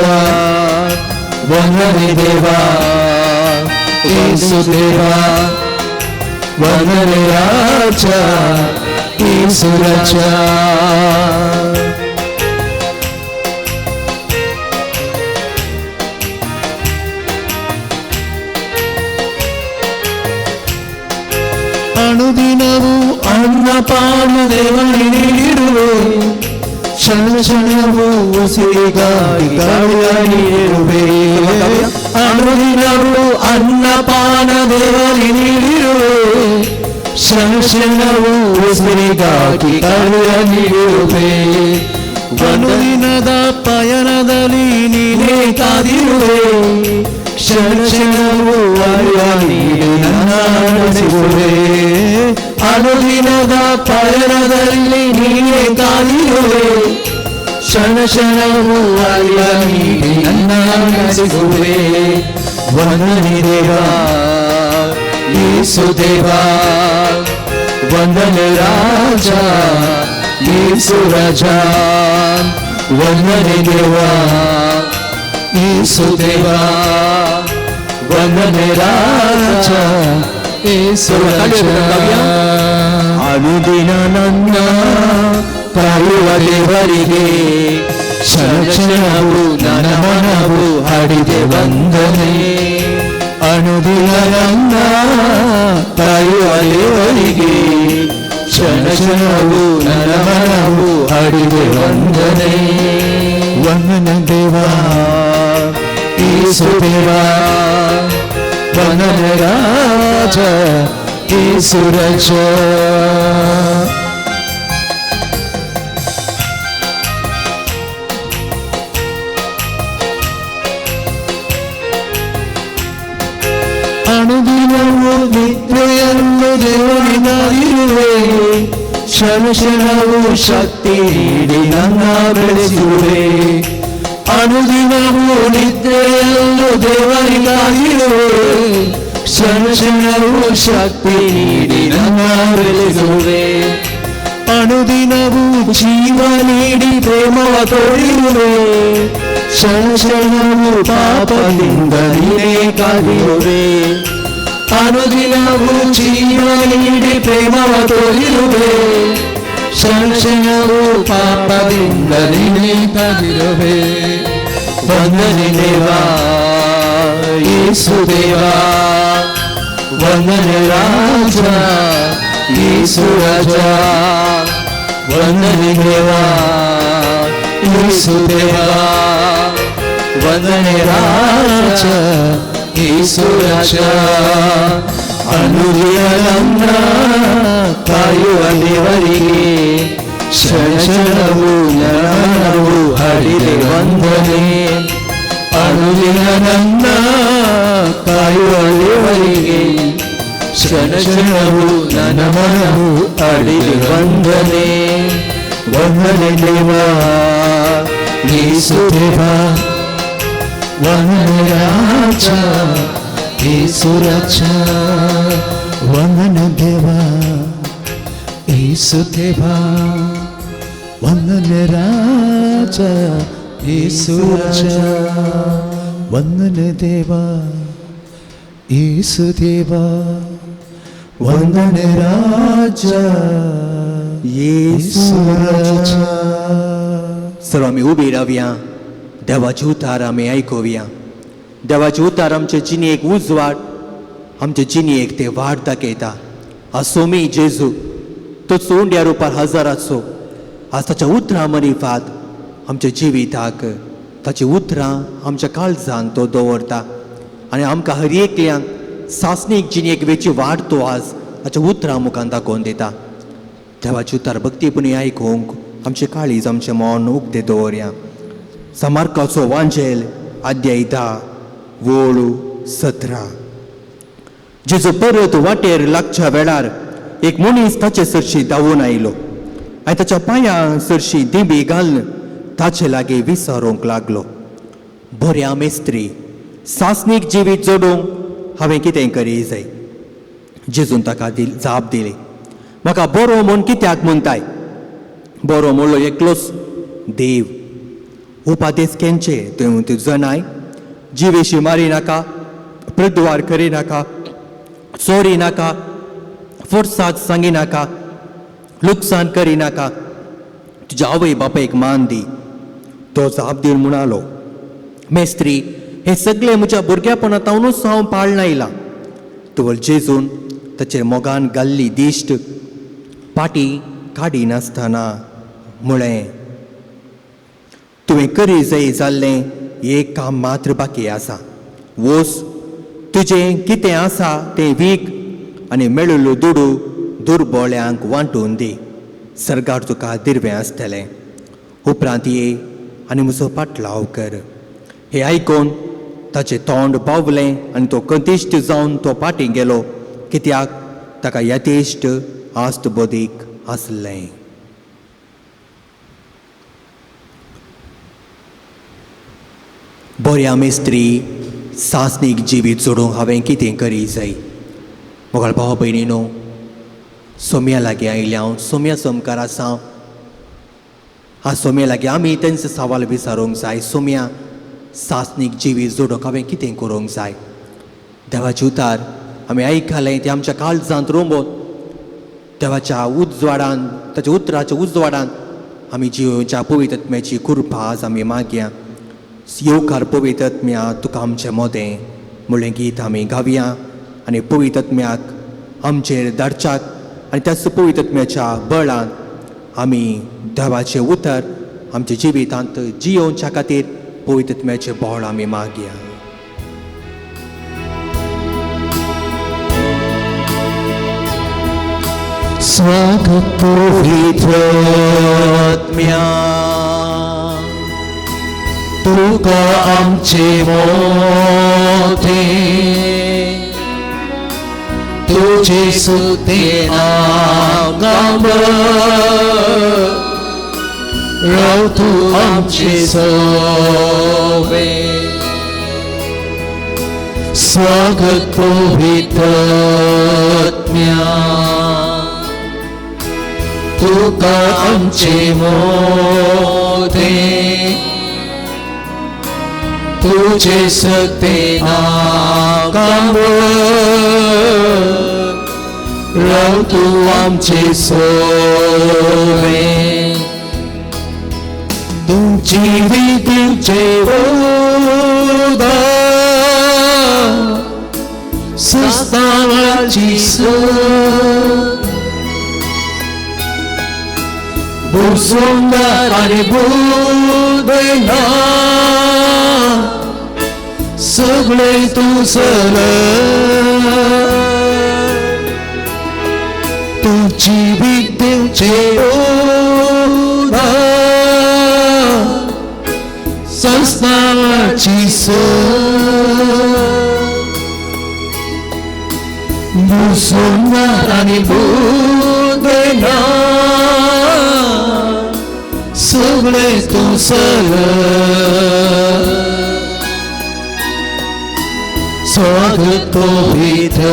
ವಂದನೆ ದೇವಾ ಯೇಸು ದೇವಾ, ವಂದನೆ ರಾಜ ಯೇಸು ರಾಜ. ಅನುದಿನವೂ ಅನ್ನಪಾನ ದೇವನೇ ನೀಡಿರುವೆ, ಕ್ಷಣ ಕ್ಷಣವೂ ಉಸಿರಿಗಾಗಿ ಗಾಳಿಯ ನೀಡಿರುವೆ. ಅನುದಿನವೂ ಅನ್ನಪಾನ ದೇವನೇ ನೀಡಿರುವೆ, ಕ್ಷಣ ಕ್ಷಣವೂ ಉಸಿರಿಗಾಗಿ ಗಾಳಿಯ ನೀಡಿರುವೆ. ಅನುದಿನದ ಪಯಣದಲ್ಲಿ ನೀನೇ ಕಾದಿರುವೆ, ಕ್ಷಣ ಕ್ಷಣವೂ ಅರಿವ ನೀಡಿ ನನ್ನ ನಡೆಸುವೆ. ಅನುದಿನದ ಪಯಣದಲ್ಲಿ ನೀನೇ ಕಾದಿರುವೆ, ಕ್ಷಣ ಕ್ಷಣವೂ ಅರಿವ ನೀಡಿ ನನ್ನ ನಡೆಸುವೆ. ವಂದನೆ ದೇವಾ ಯೇಸು ದೇವಾ, ವಂದನೆ ರಾಜ ಯೇಸು ರಾಜ, ವಂದನೆ ದೇವಾ ಯೇಸು ದೇವಾ, ವಂದನೆ ರಾಜ ಯೇಸು ರಾಜ. ಅನುದಿನ ನನ್ನ ಕಾಯುವ ದೇವರಿಗೆ ಕ್ಷಣ ಕ್ಷಣವು ನನ್ನ ಮನವು ಹಾಡಿದೆ ವಂದನೆ. ಅನುದಿನ ನನ್ನ ಕಾಯುವ ದೇವರಿಗೆ ಕ್ಷಣ ಕ್ಷಣವು ನನ್ನ ಮನವು ಹಾಡಿದೆ ವಂದನೆ. ವಂದನೆ ದೇವಾ ಯೇಸು ದೇವಾ, ವಂದನೆ ರಾಜ ಯೇಸು ರಾಜ. ಅನುದಿನವೂ ನಿದ್ರೆಯನ್ನು ದೇವರಿನಾಗಿರುವೆ, ಕ್ಷಣ ಕ್ಷಣವೂ ಶಕ್ತಿ ನೀಡಿ ನನ್ನ ಬೆಳೆಸುವೆ. ಅನುದಿನವೂ ನಿದ್ರೆಯನ್ನು ದೇವರಿಗಾಗಿರುವೆ, ಕ್ಷಣ ಕ್ಷಣವೂ ಶಕ್ತಿ ನೀಡಿ ನನ್ನ ಬೆಳೆಸುವೆ. ಅನುದಿನವೂ ಜೀವ ನೀಡಿ ಪ್ರೇಮವ ತೋರಿರುವೆ, ಕ್ಷಣ ಕ್ಷಣವೂ ಪಾಪದಿಂದ ನೀನೇ ಕಾದಿರುವೆ. ಅನುದಿನವೂ ಜೀವ ನೀಡಿ ಪ್ರೇಮವ ತೋರಿರುವೆ, ಕ್ಷಣ ಕ್ಷಣವೂ ಪಾಪದಿಂದ ನೀನೇ ಕಾದಿರುವೆ. ವಂದನೆ ದೇವಾ ಯೇಸು ದೇವಾ, ವಂದನೆ ರಾಜ ಯೇಸು ರಾಜ, ವಂದನೆ ದೇವಾ ಯೇಸು ದೇವಾ, ವಂದನೆ ರಾಜ ಯೇಸು ರಾಜ. ಅನುದಿನ ನನ್ನ ಕಾಯುವ ದೇವರಿಗೆ ಕ್ಷಣ ಕ್ಷಣವೂ ನನ್ನವು ಹಾಡಿದೆ ವಂದನೆ. ಅನುದಿನ ನನ್ನ ಕಾಯುವ ದೇವರಿಗೆ ಕ್ಷಣ ಕ್ಷಣವೂ ನನ್ನ ಮನವು ಹಾಡಿದೆ ವಂದನೆ. ವಂದನೆ ದೇವಾ ಯೇಸು ದೇವಾ, ವಂದನೆ ರಾಜ ಯೇಸು ರಾಜ, ವಂದನೆ ದೇವಾ ಯೇಸು ದೇವಾ, ವಂದನೆ ರಾಜ ಯೇಸು ರಾಜ, ವಂದನೆ ದೇವಾ ಯೇಸು ದೇವಾ, ವಂದನೆ ರಾಜ ಯೇಸು ರಾಜ. सर्व आमी उबी रावया, देवाचे उतार आमी आयकुया. देवाचे उतार आमचे जिणेक उजवाड, आमचे जिणेक ते वाट दाखयता. आसोमी जेजू तो चोंड्या रुपार हजाराचो आज ताच्या उतरां मरिफात आमच्या जिविताक ताची उतरां आमच्या काळजान तो दवरता आनी आमकां हर एकल्यांक सासणीक जिणेक वेची वाट तो आज ताच्या उतरां मुखान दाखोवन दिता. देवाची उतार भक्तीपणी आयकूंक आमचें काळीज आमचें मन उक्तें दवरया. समार्काचो वांजेल अध्याय 10 वोळ 17. जेजू परत वाटेर लागच्या वेळार एक मनीस ताचे सरशी धांवून आयलो आनी ताच्या पांयां सरशी दिंबी घालून ताचे लागीं विचारूंक लागलो, बऱ्या मेस्त्री, सासणीक जिवीत जोडूंक हांवें कितें करी जाय? जेजून ताका जाप दिली, म्हाका बरो म्हूण कित्याक म्हणटाय? बरो म्हणलो एकलोच देव. उपादेस केंचे तूं जनाय, जिवेशी मारी नाका, प्रद्वार करी नाका, चोरी नाका, फोर्साक सांगी नाका, लुकसाण करी नाका, तुज्या आवय बापायक मान दी. तो जाप दिवन म्हणालो, मेस्त्री, हे सगळे म्हज्या भुरग्यापणांतूच हांव पाळण आयलां. तवळ जेजून ताचेर मोगान घाल्ली दिश्ट पाटी काडिनासतना म्हळें, तुवें करी जाय जाल्लें एक काम मात्र बाकी आसा. वोस तुजें कितें आसा तें वीक आनी मेळिल्लो दुडू दुर्बोळ्यांक वांटून दी, सर्गार तुका दिर्वें आसतलें. उपरांत ये आनी म्हजो पाटलाव कर. हें आयकून ताचें तोंड बावलें आनी तो कतिश्ट जावन तो पाटी गेलो, कित्याक ताका यथेश्ट आस्त बोधीक आसलें. बऱ्या मिस्त्री, सासणीक जिवीत जोडूंक हांवें कितें करी जाय. मोगाळ भाव भयणीनो, सोम्या लागीं आयिल्लें हांव, सोम्या सोमकार आसा. हा सोम्या लागीं आमी तेंचो सवाल विचारूंक जाय, सोम्या सासणीक जिवीत जोडूंक हांवें कितें करूंक जाय. देवाचें उतार आमी आयकलें तें आमच्या काळजांत रोंबोवन देवाच्या उजवाडान, ताच्या उतराच्या उजवाडान आमी जियोच्या पवित्र आत्म्याची कृपा आज आमी मागया. येवकार पवित्र आत्म्या तुका आमचें मोदें म्हणलें गीत आमी गावया आनी पवित्र आत्म्याक आमचेर धाडच्याक आनी त्याच पवित्र आत्म्याच्या बळान आमी देवाचें उतर आमच्या जिवितांत जियोवच्या खातीर पवित्र आत्म्याचें बळ आमी मागया. स्वागत पवित्र आत्म्या तुका आमचे मोठे, तुझे सुते आगाम राव तूं आमचे सोवे. स्वागत पवित्र आत्म्या तुका आमचे मोठे, तुझे सते नाम राव तूं आमचे सोवे. तुमची विधीचे सुस्तावाची सुंदर आनी बुदना सगळे तूं सर, तुजी विद्येचे संस्थाची सुंदर आनी बुदना सगळे तूं सर. स्वागत पवित्र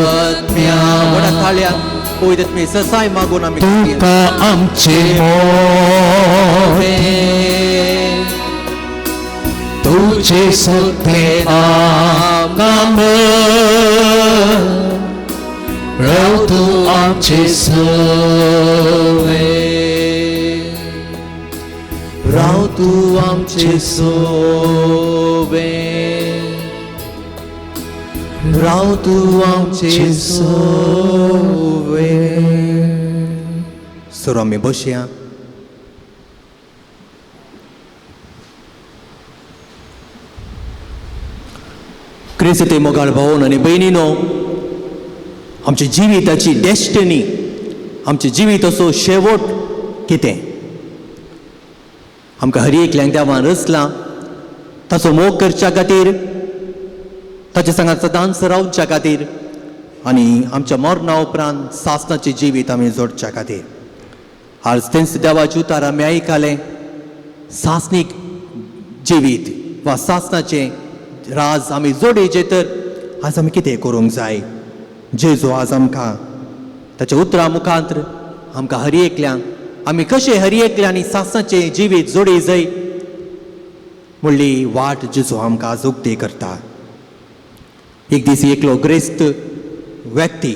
आत्म्या व्हडा ताळ्यान पवित्र आत्मे ससाय मागून आमी तुका आमचे मोठे, तुझे सगळे आगाम राव तूं आमचे सोवे. राव तूं आमचे सोवे, राव तूं आमचे सोवे. सर आमी बसया. क्रिस्ती मोगाळ भावन आनी भयणीनो, आमच्या जिविताची डेस्टिनी, आमच्या जिविताचो शेवट कितें? आमकां हर एकल्याक देवान रचलां ताचो मोग करच्या खातीर, ताच्या सांगात सदांच रावच्या खातीर आनी आमच्या मरणा उपरांत सासणाचें जिवीत आमी जोडच्या खातीर. आज तेंच देवाचें उतार आमी आयकलें, सासणीक जिवीत वा सासणाचें राज आमी जोडीचें तर आज आमी कितें करूंक जाय? जेजू आज आमकां ताच्या उतरां मुखांत्र आमकां हर एकल्यांक आमी कशें हर एकल्यांनी सासणाचें जिवीत जोडी जाय म्हणली वाट जेजू आमकां आज उक्ती करता. एक दीस एकलो ग्रेस्त व्यक्ती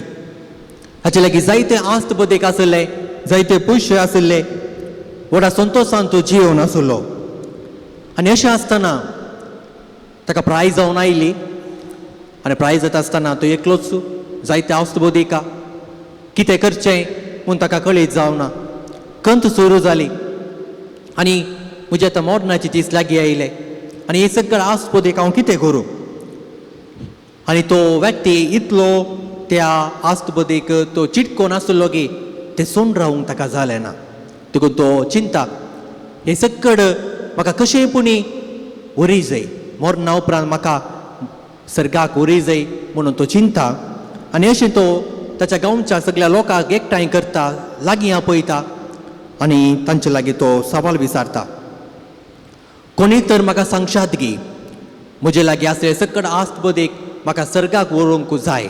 हाचे लागीं जायते आस्त बदेक आसले, जायते पयशे आसले, व्हडा संतोशान तो जियोवन आसलो. आनी अशें आसतना ताका प्राय जावन आयली आनी प्राय जाता आसतना तो एकलोच जायते आस्त बदेका कितें करचें म्हूण ताका कळीत जावना. कंत सुरू जाली आनी म्हज्या आतां मरणाची दीस लागीं आयले आनी हे सगळें आस्त बदेक हांव कितें करूं? आनी तो व्यक्ती इतलो त्या आस्तबदेक तो चिटकोन आसलो की तें सोण रावूंक ताका जालें ना. देखून तो चिंता हें सक्कड म्हाका कशेंय पुणी वरी जाय, मरणा उपरांत म्हाका सर्गाक वरी जाय म्हणून तो चिंता. आनी अशें तो ताच्या गांवच्या सगळ्या लोकांक एकठांय करता, लागीं आपयता आनी तांचे लागीं तो सवाल विचारता, कोणी तर म्हाका सांगशात की म्हजे लागीं आसले सकट आस्त बदीक म्हाका सर्गाक व्हरूंक जाय.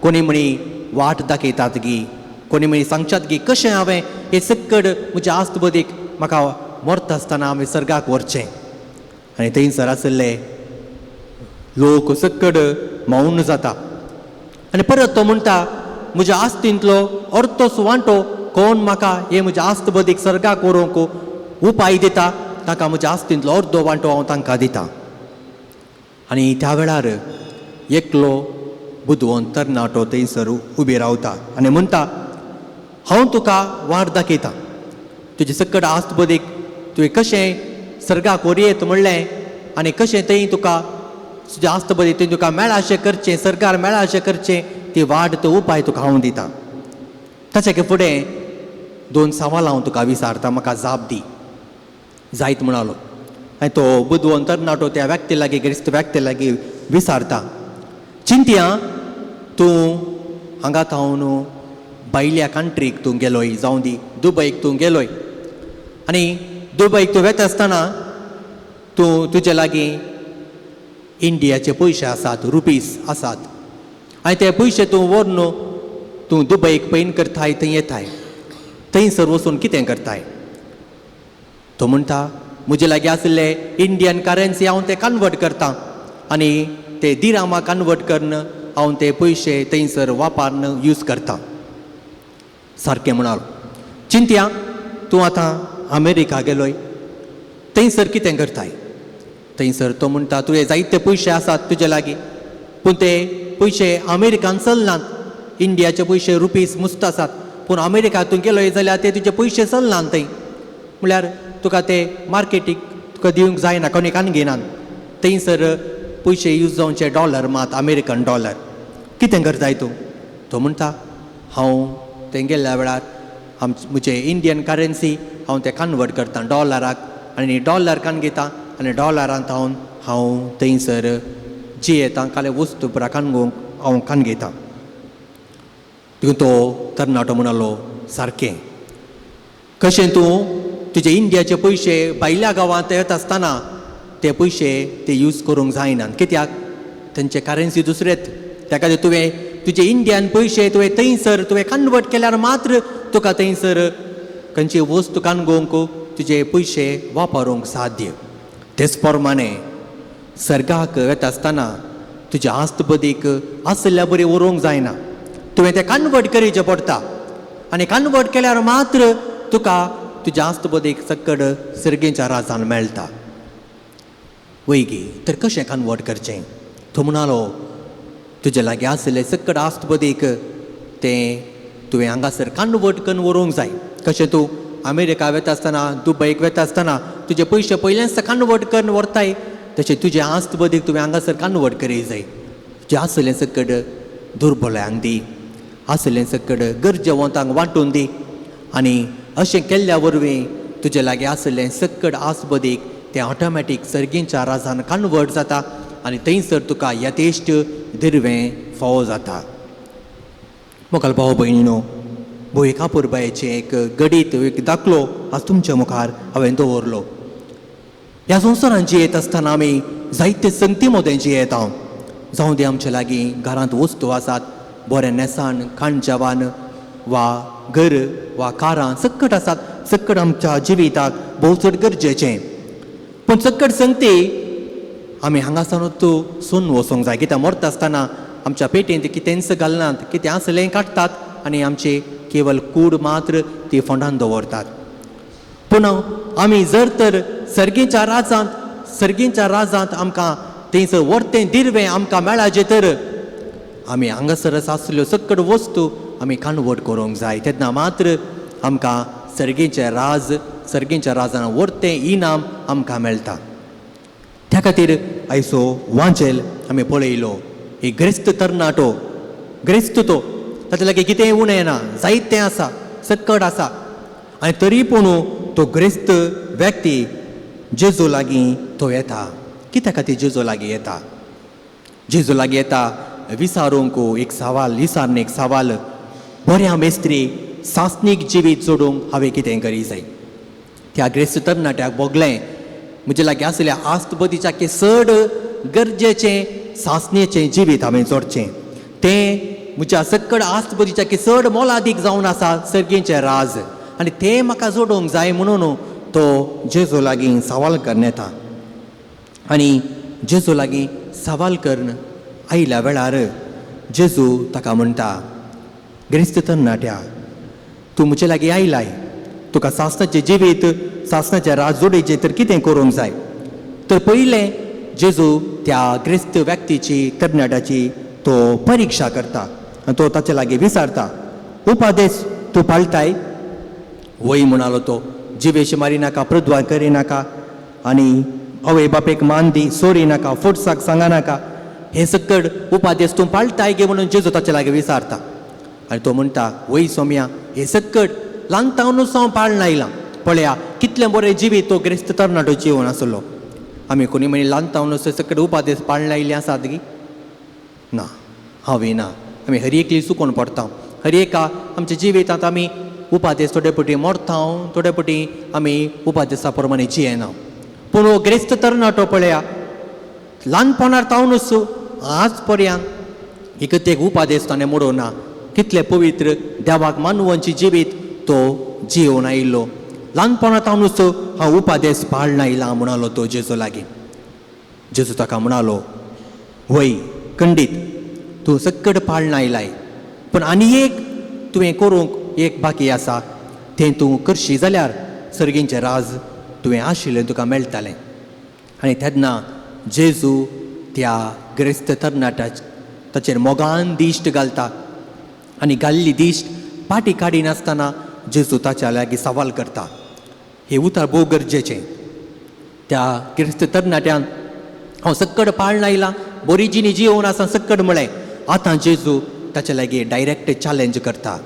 कोणी म्हणी वाट दाखयतात गी, कोणी म्हणी सांगच्यात गी कशें हांवें हे सकट म्हज्या आस्त बदीक म्हाका मरता आसतना हांवें सर्गाक व्हरचें. आनी थंयसर आशिल्ले लोक सकट मौन जाता. आनी परत तो म्हणटा म्हज्या आस्तींतलो अर्दोच वांटो कोण म्हाका हे म्हज्या आस्त बदीक सर्गाक व्हरूंक उपाय दिता ताका म्हज्या आस्तींतलो अर्दो वांटो हांव तांकां दिता. आनी त्या वेळार एकलो बुदवंत तरणाटो थंयसर उबी रावता आनी म्हणटा हांव तुका वाट दाखयता, तुजी सकट आस्त बदीक तुवें कशें सर्गाक व्हरयेत म्हणलें आनी कशें थंय तुका तुजें आस्त बदीक थंय तुका मेळाशें करचें, सर्गार मेळाशें करचें, ती वाट तो उपाय तुका हांव दिता. ताच्या फुडें दोन सवालां हांव तुका विचारता, म्हाका जाप दी. जायत म्हणालो. आनी तो बुदवंत तरणाटो त्या व्यक्ती लागीं, गिरेस्त व्यक्ती लागीं विचारता, चिंतया तूं हांगा थावन भायल्या कंट्रीक तूं गेलोय, जावं दी दुबयक तूं गेलोय, आनी दुबयक तूं वेता आसतना तूं तुजे लागीं इंडियाचे पयशे आसात, रुपीस आसात, आनी ते पयशे तूं व्हरून तूं दुबयक पैन करताय, थंय येताय, थंयसर वचून कितें करताय? तो म्हणटा म्हजे लागीं आशिल्ले इंडियन करन्सी हांव ते कन्वर्ट करता आनी ते दिरामा कन्वर्ट करून हांव ते पयशे थंयसर वापरून यूज करता. सारकें म्हणालो. चिंतया तूं आतां अमेरिका गेलोय, थंयसर कितें करताय? थंयसर तो म्हणटा तुवें जायते पयशे आसात तुजे लागीं, पूण ते पयशे अमेरिकान चलनात, इंडियाचे पयशे रुपीस मुस्त आसात, पूण अमेरिका तूं गेलोय जाल्यार ते तुजे पयशे चलनात थंय, म्हळ्यार तुका ते मार्केटीक तुका दिवंक जायना, कोणी कान घेनात, थंयसर पयशे यूज जावचे डॉलर मात, अमेरिकन डॉलर. कितें करताय तूं? तो म्हणटा हांव थंय गेल्ल्या वेळार म्हजे इंडियन करन्सी हांव ते कन्वर्ट करता डॉलराक, आनी डॉलर कान घेता आनी डॉलरांत हांव हांव थंयसर जियेता, काले वस्तू पुरा कान घेवंक हांव कान घेता. देखून तो तरणाटो म्हणालो सारकें, कशें तूं तुजे इंडियाचे पयशे भायल्या गांवांत येता आसतना ते पयशे ते यूज करूंक जायनात, कित्याक तेंचे करन्सी दुसरेच, त्या खातीर तुवें तुजे इंडियन पयशे तुवें थंयसर तुवें कन्वर्ट केल्यार मात्र तुका थंयसर खंयची वस्तू कान घेवंक तुजे पयशे वापरूंक साध्य. तेच प्रमाणे सर्गाक वेता आसतना तुज्या आस्त बदीक आशिल्ल्या बरी उरोवंक जायना, तुवें तें कन्वर्ट करीचें पडटा, आनी कन्वर्ट केल्यार मात्र तुका तुज्या आस्त बदीक सकड सर्गेच्या राजान मेळटा. वयगी तर कशें कन्वर्ट करचें? तो म्हणालो तुजे लागीं आशिल्लें सकड आस्त बदीक तें तुवें हांगासर कन्वर्ट करून व्हरूंक जाय. कशें तूं अमेरिका वेता आसतना दुबयक वेता आसतना तुजे पयशे पयलेंच कन्वर्ट करून व्हरताय, तशें तुजें आस्त बदीक तुवें हांगासर कन्वर्ट करी जाय. तुजें आशिल्लें सकड दुर्बल्यांक दी, आशिल्लें सकड गरजेवंतांक वांटून दी, आनी अशें केल्ल्या वरवीं तुजे लागीं आशिल्लें सकड आस्त बदीक तें ऑटोमॅटीक सर्गींच्या राजान कन्वर्ट जाता आनी थंयसर तुका यथेश्ट दिर्वें फावो जाता. मोगाळ भाव भयणीनो, भोव कापुरबायेचें एक गडीत एक दाखलो आज तुमच्या मुखार हांवें दवरलो. ह्या संवसारांत जियेत आसतना आमी जायते संगती मदें जियेता, जावं दी आमचे लागीं घरांत वस्तू आसात, बरें न्हेसाण खाण जेवण वा घर वा कारां सकट आसात, सकट आमच्या जिविताक भोव चड गरजेचें, पूण सकट संगती आमी हांगासरूच सोडून वचूंक जाय. कित्याक मरता आसतना आमच्या पेटेंत कितेंच घालनात, कितें आसलें काडटात आनी आमची केवल कूड मात्र ती फोंडान दवरतात. पूण आमी जर तर सर्गीच्या राजांत आमकां थंयसर वर्तें दिर्वें आमकां मेळाचें तर आमी हांगासरच आसल्यो सकट वस्तू आमी कन्वर्ट करूंक जाय. तेन्ना मात्र आमकां सर्गीचें राज, सर्गीच्या राजान वर्तें इनाम आमकां मेळटा. त्या खातीर आयचो वांचेल आमी पळयलो एक ग्रेस्त तरणाटो, ग्रेस्त तो, ताचे लागीं कितेंय उणें ना, जायतें आसा, सकट आसा, आनी तरी पूण तो ग्रेस्त व्यक्ती जेजू लागीं तो येता. कित्या खातीर जेजू लागीं येता? जेजू लागीं येता विचारूंक एक सवाल, विचारून एक सवाल, बऱ्या मेस्त्री सासणीक जिवीत जोडूंक हांवें कितें करी जाय? त्या ग्रेस्त तरणाट्याक भोगलें म्हजे लागीं आसल्या आस्त बदीच्या की चड गरजेचें सासणेचें जिवीत हांवें जोडचें. तें म्हज्या सक्कड आस्त बरीच्या की चड मोलादीक जावन आसा सर्गीचें राज आनी तें म्हाका जोडूंक जाय म्हणून तो जेजू लागीं सवाल करून येता. आनी जेजू लागीं सवाल करून आयल्या वेळार जेजू ताका म्हणटा, ग्रेस्त तरणाट्या, तूं म्हजे लागीं आयलाय, तुका सासणाचें जिवीत सासणाचें राज जोडीचें तर कितें करूंक जाय. तर पयलें जेजू त्या ग्रेस्त व्यक्तीची तरणाट्याची तो परिक्षा करता आनी तो ताचे लागीं विचारता, उपादेश तूं पाळटाय? वय म्हणालो तो, जिवेश मारी नाका, प्रद्वार करी नाका, आनी आवय बापेक मान दी, सोरी नाका, फोटसाक सांगा नाका, हे सक्कड उपादेश तूं पाळटाय गे म्हणून जेजू ताचे लागीं विचारता. आनी तो म्हणटा, वय सोम्या, हे सक्कड ल्हानतावनूच हांव पाळना आयलां. पळया कितलें बरें जिवीत तो ग्रेस्त तरणाटो जिवन आसलो. आमी कोणी म्हणी ल्हानतावनूच सक्कड उपादेश पाळना आयिल्ले आसात गी? ना, हांवें ना. आमी हर एकली चुकोन पडटा. हर एका आमच्या जिवितांत आमी उपादेश थोडे पटी मोडता, थोडे पटी आमी उपादेसा प्रमाणे जियेना. पूण हो ग्रेस्त तरणाटो पळया ल्हानपणार तावनूच आज पर्यंत एक एक उपादेश ताणें मोडूं ना. कितले पवित्र देवाक मानवांची जिवीत तो जियोवन आयिल्लो. ल्हानपणा तावनूच हांव उपादेश पाळना आयला म्हणालो तो जेजू लागीं. जेजू ताका म्हणालो, वय खंडीत तूं सक्कड पाळना आयलाय, पूण आनी एक तुवें करूंक एक बाकी आसा, तें तूं करशी जाल्यार सर्गींचें राज तुवें आशिल्लें तुका मेळटालें. आनी तेन्ना जेजू त्या ग्रेस्त तरणाट्या ताचेर मोगान दिश्ट घालता आनी घाल्ली दिश्ट पाटी काडिनासतना जेजू ताच्या लागीं सवाल करता. हें उतर भोव गरजेचें. त्या गिरेस्त तरणाट्यान हांव सक्कड पाळना आयलां, बरी जिणी जियोवन आसा सक्कड म्हळें. आतां जेजू ताच्या लागीं डायरेक्ट चॅलेंज करता.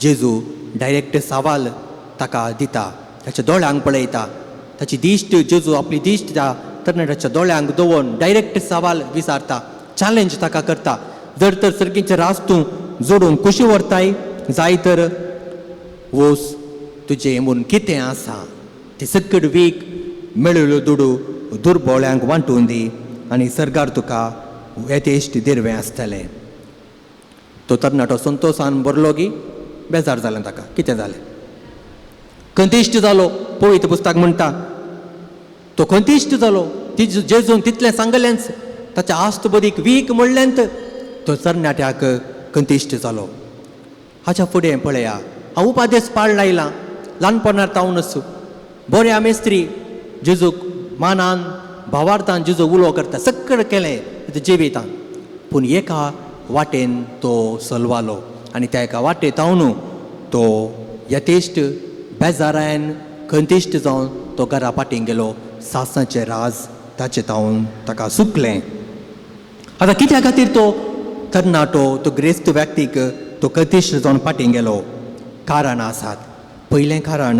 जेजू डायरेक्ट सवाल ताका दिता, ताच्या दोळ्यांक पळयता, ताची दिश्ट जेजू आपली दिश्ट त्या तरणाट्याच्या दोळ्यांक दवरून डायरेक्ट सवाल विचारता, चॅलेंज ताका करता. जर तर सर्गीचें राज तूं जोडूंक खुशी व्हरताय जाय तर वोस तुजें म्हूण कितें आसा तें सक्कड वीक मेळिल्लो दुडू दुर्बोळ्यांक वांटून दी आनी सरकार तुका येतेश्ट दिरवें आसतलें. तो तरणाटो संतोशान भरलो गी बेजार जालें ताका. कितें जालें? खंतिश्ट जालो. पवित्र पुस्तक म्हणटा तो खंतिश्ट जालो. जेजून तितलें सांगलेंच, ताच्या आस्त बदीक वीक म्हणलेंत तो तरणाट्याक खंतिश्ट जालो. हाच्या फुडें पळया, हांव उपादेश पाळना आयलां ल्हानपणार तावनूच, बऱ्या मेस्त्री जेजूक मानान भावार्थान जेजू उलो करता, सक्कड केलें जिवितान, पूण एका वाटेन तो सलवालो आनी त्या एका वाटे तावन तो यथेश्ट बेजारायन खंतिश्ट जावन तो घरा फाटीं गेलो. सासणाचें राज ताचे तावन ताका सुकलें. आतां कित्या खातीर तो तरणाटो तो ग्रेस्त व्यक्तीक तो खंतिश्ट जावन फाटीं गेलो? कारणां आसात. पयलें कारण,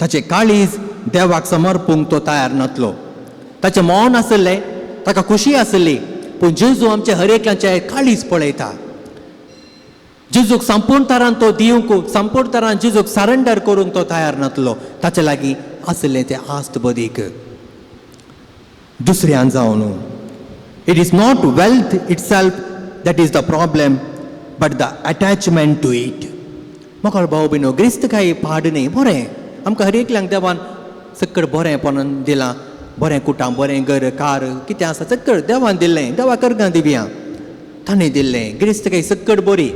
ताचें काळीज देवाक समर्पूंक तो तयार नासलो. ताचें मौन आसलें, ताका खुशी आसली, पूण जेजू आमचे हर एकल्याचें काळीज पळयता. जेजूक संपूर्ण तरान तो दिवंक, संपूर्ण तरान जेजूक सरेंडर करूंक तो तयार नासलो. ताचे लागीं आसलें तें आस्त बदीक. दुसऱ्यान जावन, it is not wealth itself that is the problem but the attachment to it. म्हाका भाव भयणो, ग्रेस्त काय पाड न्ही, बरें आमकां हर एकल्यांक देवान सक्कड बरेंपणान दिलां, बरें कुटां, बरें घर कार कितें आसा सक्कड देवान दिल्लें, देवा करगां दिवया ताणें दिल्लें. गिरेस्त काय सक्कड बरी,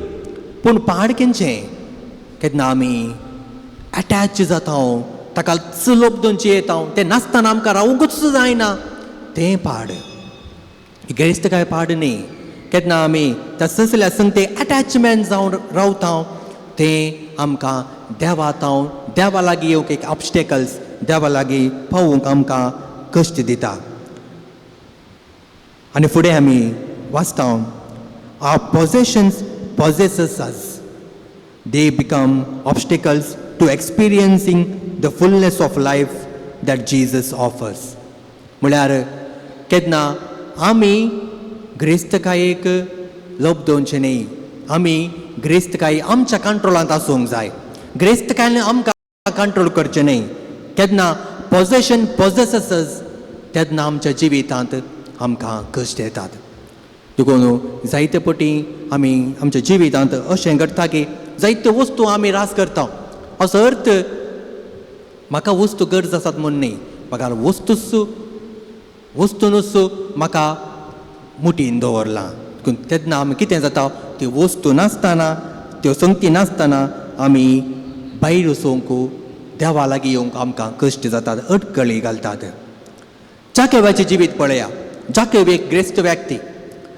पूण पाड केन्चें केन्ना आमी एटॅच जाता, ताका लोब जियेता, तें नासतना आमकां रावंकूच जायना, तें पाड. गिरेस्त काय पाड न्ही. केन्ना आमी त्या ससल्या संग तें एटॅचमेंट जावन रावता, तें आमकां देवा तावन देवा लागीं येवंक एक ऑबस्टेकल्स, देवा लागीं पावूंक आमकां कश्ट दिता. आनी फुडें आमी वाचता, our possessions possesses us, they become obstacles to experiencing the fullness of life that Jesus offers. म्हळ्यार केन्ना आमी ग्रेस्तकायेक लब्दोवचें न्ही, आमी ग्रेस्तकाय आमच्या कंट्रोलांत आसूंक जाय. ग्रेस्तकायेन आमकां कंट्रोल करचें न्ही. केन्ना पॉजेशन पॉजेसस तेन्ना आमच्या जिवितांत आमकां कश्ट येतात. देखून जायते पटी आमी आमच्या जिवितांत अशें घडटा की जायत्यो वस्तू आमी रास करता. असो अर्थ म्हाका वस्तू गरज आसात म्हूण न्ही, म्हाका वस्तूच वस्तूनच म्हाका मुठीन दवरलां. तेन्ना आमी कितें जाता, त्यो वस्तू नासतना त्यो संगती नासतना आमी भायर वचूंक देवा लागीं येवंक आमकां कश्ट जातात, अडकळी घालतात. जाकेवाचें जिवीत पळया. जाकेव एक ग्रेस्त व्यक्ती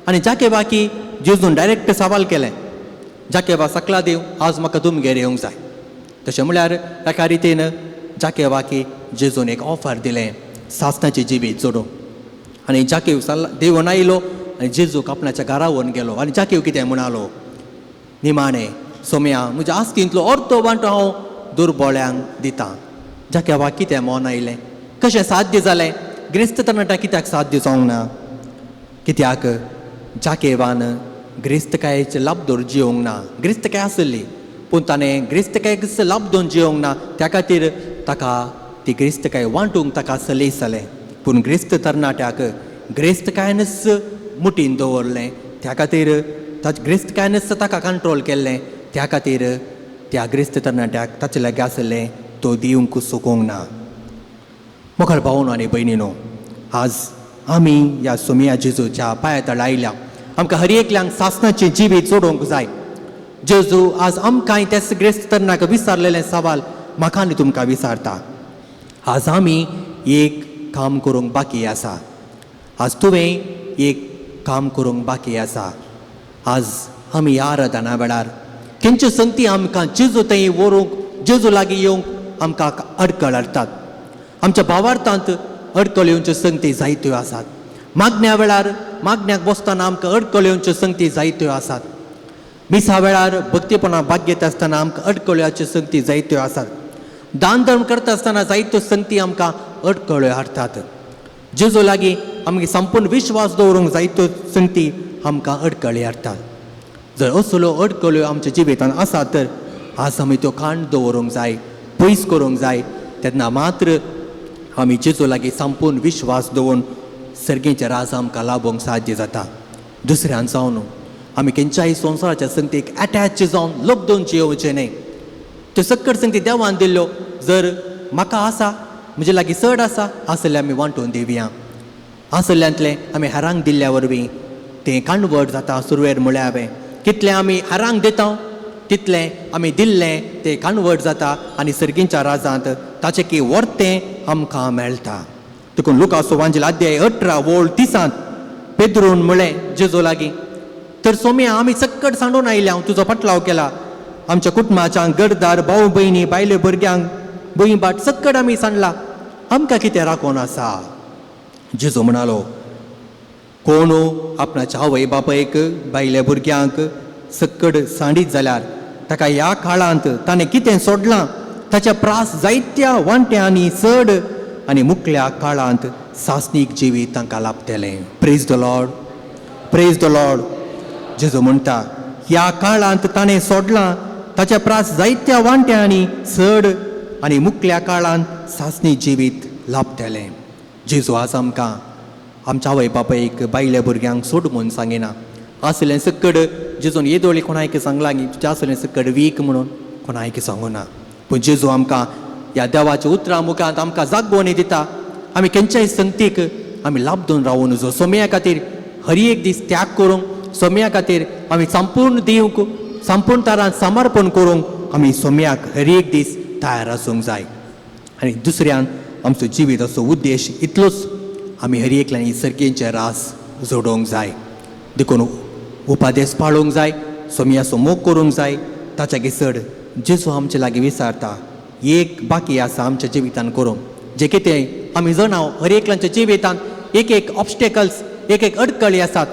आनी जाकेवाकी जेजून डायरेक्ट सवाल केलें, जाकेवा सकला देव आज म्हाका तुमगेर येवंक जाय. तशें म्हळ्यार एका रितीन जाकेवाकी जेजून एक ऑफर दिलें सासणाचें जिवीत जोडूंक. आनी जाकेव सल्ला देवून आयलो आनी जेजूक आपणाच्या घरा व्हरून गेलो. आनी जाकेव कितें म्हणालो, निमाणें सोम्या म्हज्या आस्तींतलो अर्दो वांटो हांव दुर्बोळ्यांक दितां. जाकेवाक कितें मन आयलें, कशें साध्य जालें? ग्रेस्त तरणाट्याक कित्याक साध्य जावंक ना? कित्याक जाकेवान ग्रेस्तकायेचे लाबदोर जियोंक ना. ग्रेस्तकाय आसली पूण ताणें ग्रेस्तकायेक लाबदोन जियोंक ना, त्या खातीर ताका ती ग्रेस्तकाय वांटूंक ताका सलेस जालें. पूण ग्रेस्त तरणाट्याक ग्रेस्तकायनच मुठीन दवरलें, त्या खातीर ग्रेस्तकायनच ताका कंट्रोल केल्लें, त्या खातीर त्या ग्रेस्त तरणाट्याक ताचे लागीं आसलें तो दिवंक शकूंक ना. मुखार भावनो आनी भयणीनो, आज आमी ह्या सोमिया जेजूच्या पांया तळा आयल्या. आमकां हर एकल्यांक सासणाचें जिवीत जोडोवंक जाय. जेजू आज आमकांय त्याच ग्रेस्त तरणाक विचारलेलें सवाल म्हाका आनी तुमकां विचारता. आज आमी एक काम करूंक बाकी आसा. आज तुवें एक काम करूंक बाकी आसा. आज आमी ह्या आराधना वेळार खंयच्यो संगती आमकां जेजू थंय व्हरूंक, जेजू लागीं येवंक आमकां अडकळ हाडटात. आमच्या भावार्थांत अडकळ येवच्यो संगती जायत्यो आसात. मागण्या वेळार मागण्याक बसतना आमकां अडकळ येवच्यो संगती जायत्यो आसात. मिसा वेळार भक्तीपणा भाग घेता आसतना आमकां अडकळ्याच्यो संगती जायत्यो आसात. दान धर्म करता आसतना जायत्यो संगती आमकां अडकळ्यो हाडटात. जेजू लागीं आमगे संपूर्ण विश्वास दवरूंक जायत्यो संगती आमकां अडकळी हाडटात. जर असल्यो अडकळ्यो आमच्या जिवितांत आसात तर आज आमी त्यो काण दवरूंक जाय, पयस करूंक जाय. तेन्ना मात्र आमी जेजू लागीं संपूर्ण विश्वास दवरून सर्गेचें राज आमकां लाभोवंक साध्य जाता. दुसऱ्यान जावन आमी खंयच्याय संवसाराच्या संगतीक एटॅच जावन लब्दून जियोवचें न्हय. त्यो सक्कड संगती देवान दिल्ल्यो जर म्हाका आसा, म्हजे लागीं चड आसा आसल्यार आमी वांटून दिवया. आसल्यांतलें आमी हेरांक दिल्ल्या वरवीं तें काणवट जाता. सुरवेर म्हळ्यार हांवें कितलें आमी हेरांक दिता तितलें आमी दिल्लें तें काणवट जाता आनी सर्गींच्या राजांत ताचें की वर्तें आमकां मेळटा. देखून लुकासो वांजेल अध्याय 18 वोळ 30 पेद्रून म्हळें जेजू लागीं, तर सोम्या आमी सक्कड सांडून आयल्या, हांव तुजो पटलाव केला. आमच्या कुटुंबाच्या गरदार भाव भयणी बायले भुरग्यांक भूंय बाट सक्कड आमी सांडला, आमकां कितें राखून आसा? जेजू म्हणालो, कोण आपणाच्या आवय बापायक बायले भुरग्यांक सक्कड सांडीत जाल्यार ताका ह्या काळांत ताणें कितें सोडलां ताच्या प्रास जायत्या वांट्यांनी चड आनी मुकल्या काळांत सासणीक जिवीत तांकां लाभतलें. Praise the Lord, praise the Lord. जेजू म्हणटा ह्या काळांत ताणें सोडलां ताच्या प्रास जायत्या वांट्यांनी चड आनी मुकल्या काळांत सासणी जिवीत लाभतलें. जेजू आज आमकां आमच्या आवय बापायक बायल्या भुरग्यांक सोड म्हूण सांगिना. आसलें सक्कड जेजून येदोळी कोणायक सांगलां की तुजें आसलें सक्कड वीक म्हणून कोणायक सांगूना. पूण जेजू आमकां ह्या देवाच्या उतरां मुखांत आमकां जागोवणी दिता. आमी खंयच्याय संगतीक आमी लाबदून रावूं नजो. सोम्या खातीर हर एक दीस त्याग करूंक, सोम्या खातीर आमी संपूर्ण दिवंक, संपूर्ण तरान समर्पण करूंक आमी सोम्याक हर एक दीस तयार आसूंक जाय. आनी दुसऱ्यान आमचो जिवीत असो उद्देश इतलोच आमी हर एकल्यान सर्गेंचे रास जोडोवंक जाय. देखून उपादेस पाळोवंक जाय, सोम्याचो मोग करूंक जाय. ताच्या चड जेजू आमचे लागीं विचारता एक बाकी आसा आमच्या जिवितान करूंक, जे कितें आमी जाणा हर एकल्याच्या जिवितांत एक एक ऑबस्टेकल्स, एक एक अडकळी आसात.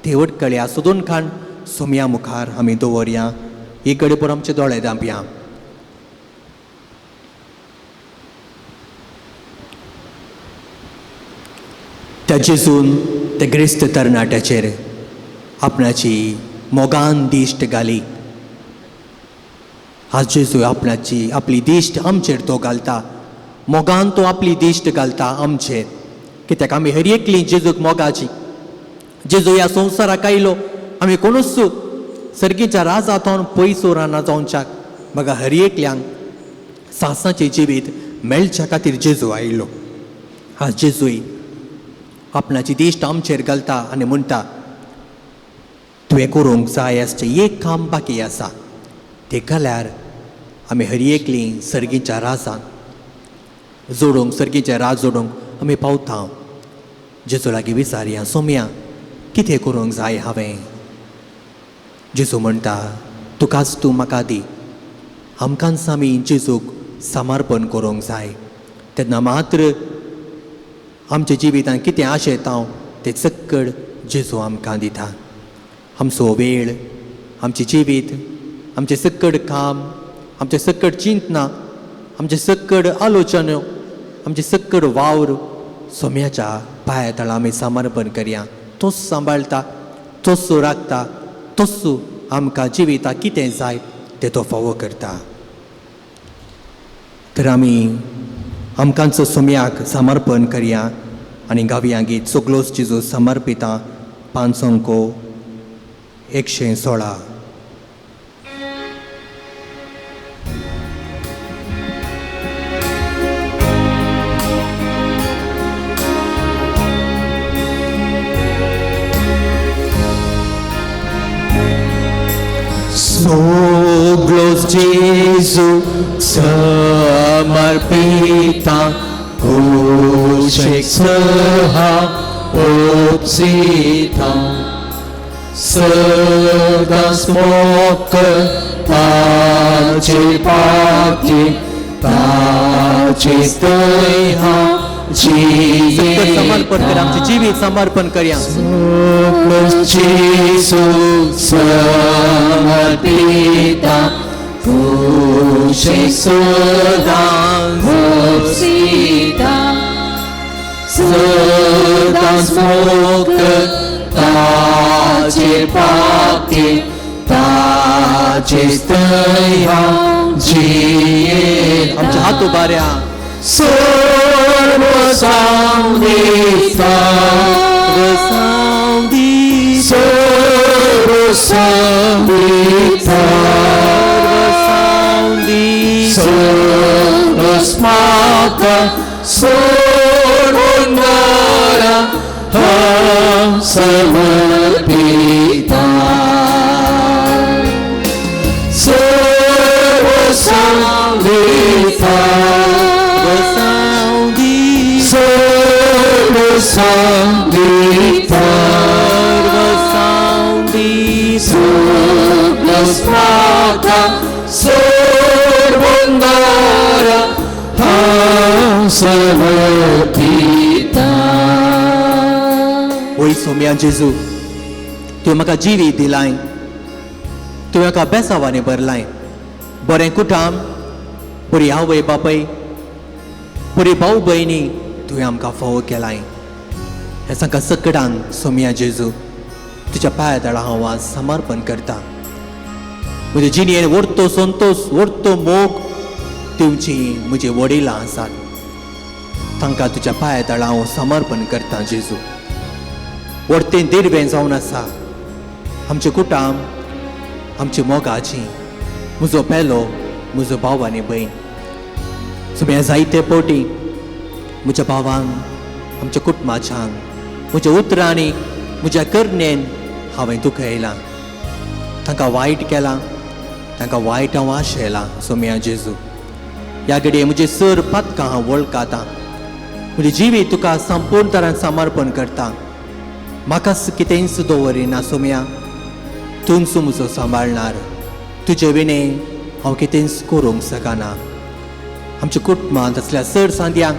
ते अडकळी सोदून काण सोम्या मुखार आमी दवरया. एक घडये पुरो आमचे दोळे धांपया. त्या जेजून त्या ग्रेस्त तरणाट्याचेर आपणाची मोगान दिश्ट घाली. आज जेजू आपणाची आपली दिश्ट आमचेर तो घालता, मोगान तो आपली दिश्ट घालता आमचेर. कित्याक आमी हर एकली जेजूक मोगाची. जेजू ह्या संवसाराक आयलो आमी कोणूच सर्गीच्या राजांतून पयस उरना जावच्याक, म्हाका हर एकल्यांक सासाचें जिवीत मेळच्या खातीर जेजू आयलो. आज जेजूय आपणाची दिश्ट आमचेर घालता आनी म्हणटा, तुवें करूंक जाय आसचें एक काम बाकी आसा, तें केल्यार आमी हर एकली सर्गीच्या राजान जोडूंक, सर्गीचें राज जोडूंक आमी पावता. जेजू लागीं विचारया, सोमया कितें करूंक जाय हांवें? जेजू म्हणटा, तुकाच तूं म्हाका दी. आमकांच आमी जेजूक समर्पण करूंक जाय, तेन्ना मात्र आमच्या जिवितांत कितें आशेता तें चक्कड जेजू आमकां दिता. आमचो वेळ, आमचें जिवीत, आमचें सक्कड काम, आमचें सक्कड चिंतना, आमचें सक्कड आलोचन्यो, आमचें सक्कड वावर सोम्याच्या पांया तळा आमी समर्पण करया. तोच सांबाळटा, तोच राखता, तोच आमकां जिविताक कितें जाय तें तो फावो करता. तर आमी आमकांचो सोम्याक समर्पण करया आनी गावया गीत सगलोच जेजू समर्पिता, 5 अंको 116. Soglos Jesu समर्पिता, कुशेक सहा उपसिता, सदांच मोक ताचे पाती, ताचे तया समर्पण कर, आमचें जिवीत समर्पण करया. सगलोच जेजू समर्पिता, कुशेक सदांच उपसिता, सदांच मोक ताचे पाती, ताचे तया जियेता. आमचे हात उबारया. सर्व सांगता, सर्व सांगता, सर्व स्माता, सर्व नरा समर्पिता, सर्व सांगता, सर्व सांगता, सर्व स्माता, सर्व नरा समर्पिता. ओय सोम्या जेजू, तुवें म्हाका जिवीत दिलाय, तुवें म्हाका बेसावांनी भरलाय. बरें कुटाम, बरी आवय बापय, बरी भाव भयणी तुवें आमकां फावो केलाय. ह्या तांकां सकडांक सोम्या जेजू तुज्या पांया तळा हांव आज समर्पण करता. म्हजे जिणेन व्हडतो संतोश, व्हडतो मोग दिवची म्हजी वडिलां आसात, तांकां तुज्या पांया तळा हांव समर्पण करता जेजू. व्हडतें दिर्वें जावन आसा आमचें कुटाम, आमची मोगाची, म्हजो पेलो, म्हजो भाव आनी भयण. सोम्या जायते पवटी म्हज्या भावांक, आमच्या कुटुंबाच्यांक म्हज्या उतरांनी, म्हज्या करणेन हांवें दुखयलां, तांकां वायट केलां, तांकां वायट हांव आशयलां. सोम्या जेजू, ह्या घडये म्हजे सर पातकां हांव वळखातां, म्हजें जिवीत तुका संपूर्ण तरान समर्पण करता. म्हाका कितेंच दवरिना सोम्या, तूंच म्हजो सांबाळणार, तुजे विणें हांव कितेंच करूंक शकना. आमच्या कुटुंबांत आसल्या सर सांद्यांक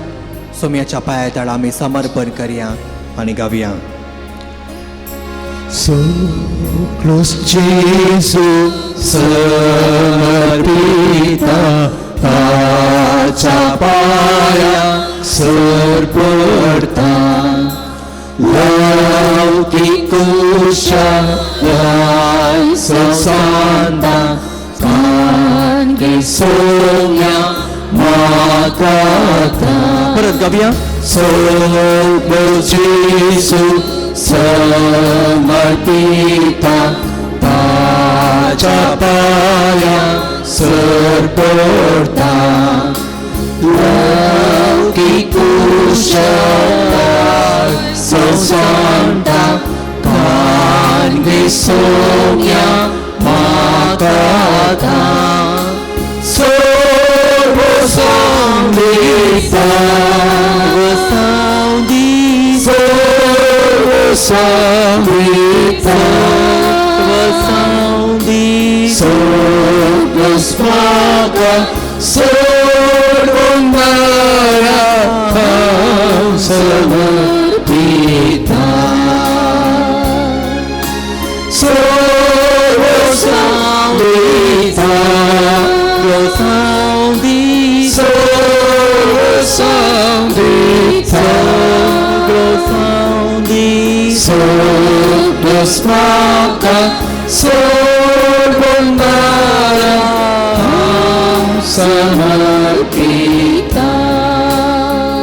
सोम्याच्या पांया तळा आमी समर्पण करया आनी गावया. सगलोच जेजू समर्पिता, ताच्या पांया सर पडता, लौकीक कुशा संसांदा, कांगे सोम्या म्हाका. परत गावया. सगळो जेजू समर्पिता ताच्या पांया सरपडटा लौकीक कुशळताय संवसारता खानगी सोम्या म्हाका सर्व सांगता सर्व सांगता सर्व स्माका सोडून समर्पिता सर्व सांगता सर्व सांगता सर्व स्माका सोडून समर्पिता.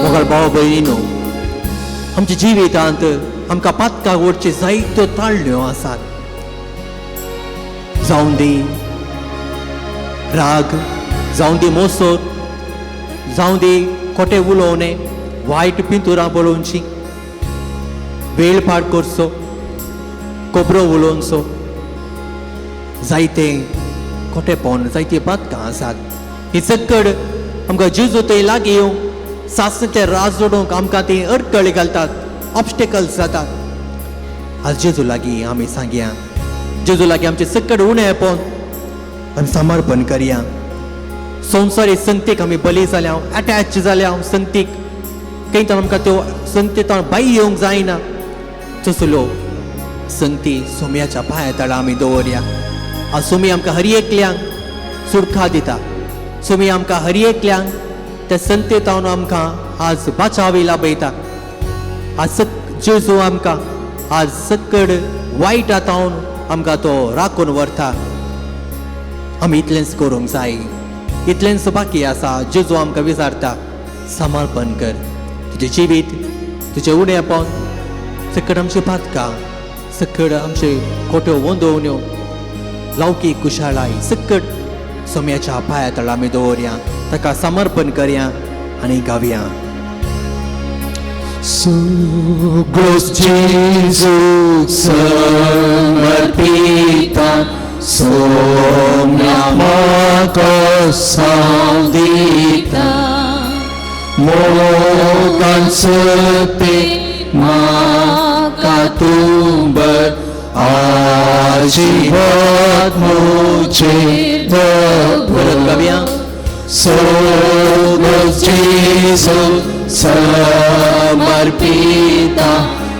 मोगाळ भाव भयणीनो, आमच्या जिवितांत आमकां पातकां ओडचे जायत्यो ताळण्यो आसात. जावं दी राग, जावं दी मोसोर, जावं दी खोटें उलोवणें, वायट पिंतुरां पळोवची, वेळ पाड करचो, कोबरो उलोवचो, जायते खोटेपण, जायती पातकां आसात. ही चक्कड आमकां जेजू थंय लागीं येवंक, सासणाचें राज जोडूंक आमकां ती अडकळी घालतात, ऑब्स्टेकल्स जातात. आज जेजू लागीं आमी सांगया, जेजू लागीं आमचें सक्कड उणें पळोवन आमी समर्पण करया. संवसारी संगतीक आमी बली जाल्या, अटॅच जाल्या संगतीक, खंय तर आमकां त्यो संगतींत भायर येवंक जायना. तसलो संगती सोम्याच्या पांया तळा आमी दवरया. आज सोमी आमकां हर एकल्यांक सुरखा दिता. सोमी आमकां हर एकल्यांक त्या संगतींत आमकां आज बाचावी लाभयता. आज जेजू आमकां आज सक्कड वायट आतावन आमकां तो राखून व्हरता. आमी इतलेंच करूंक जाय, इतलेंच बाकी आसा. जेजू आमकां विचारता, समर्पण कर तुजें जिवीत, तुजें उणेपण, सक्कड आमची पातकां, सक्कड आमचे खोट्यो वंदोवण्यो, लौकीक कुशाळाय सक्कड सोम्याच्या पांया तळा आमी दवरया, ताका समर्पण करया आनी गावया. सगळो जेजू समर्पिता सोम्या म्हाका सांगता मोगान सते म्हाका तुंबर आशीर्वाद म्हजेर परत गावया. सगळो जेजू समर्पिता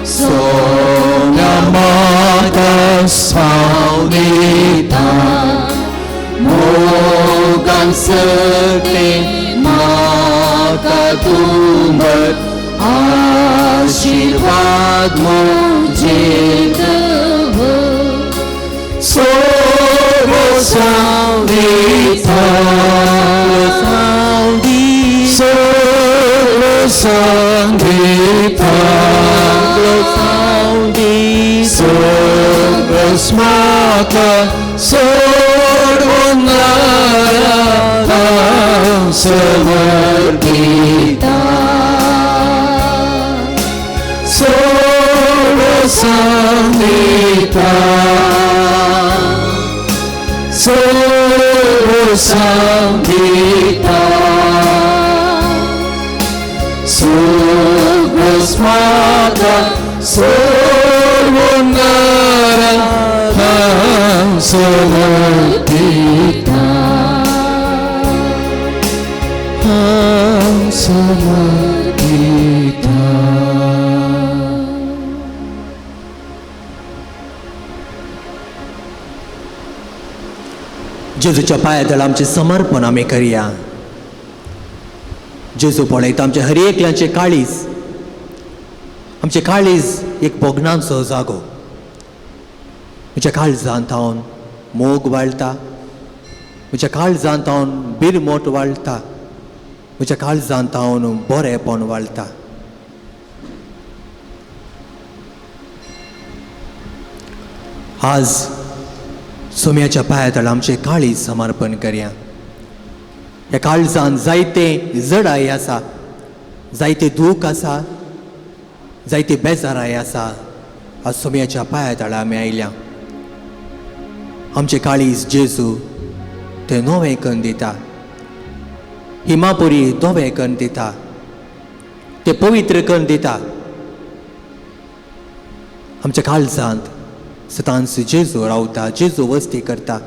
सोम्या म्हाका सांगता मोगान सते म्हाका तुंबर आशीर्वाद म्हजेर सगळो सांगता सगळो सांगता सगळो म्हाका सोडून समर्पिता सगळो सांगता सगळो सांगता सगळो म्हाका सोडून समर्पिता समर्पिता. जेजूच्या पांया तळा आमचें समर्पण आमी करया. जेजू पळयता आमच्या हर एकल्याचें काळीज. आमचें काळीज एक भोगणांचो जागो. म्हज्या काळजांत थावन मोग वाळटा, म्हज्या काळजांत थावन बिरमोट वाळटा, म्हज्या काळजांत थावन बरेंपण वाळटा. आज सोम्याच्या पांया आमचें काळीज समर्पण करया. ह्या काळजान जायते जडाय आसा, जायते दूख आसा, जायते बेजाराय आसा. आज सोम्याच्या पांया तळा आमी आयल्या. आमचें काळीज जेजू तें नवें कन्न दिता, हिमापुरी धवें कन्न दिता, तें पवित्र कन्न दिता. आमच्या काळजांत सदांच जेजू रावता, जेजू वस्ती करता.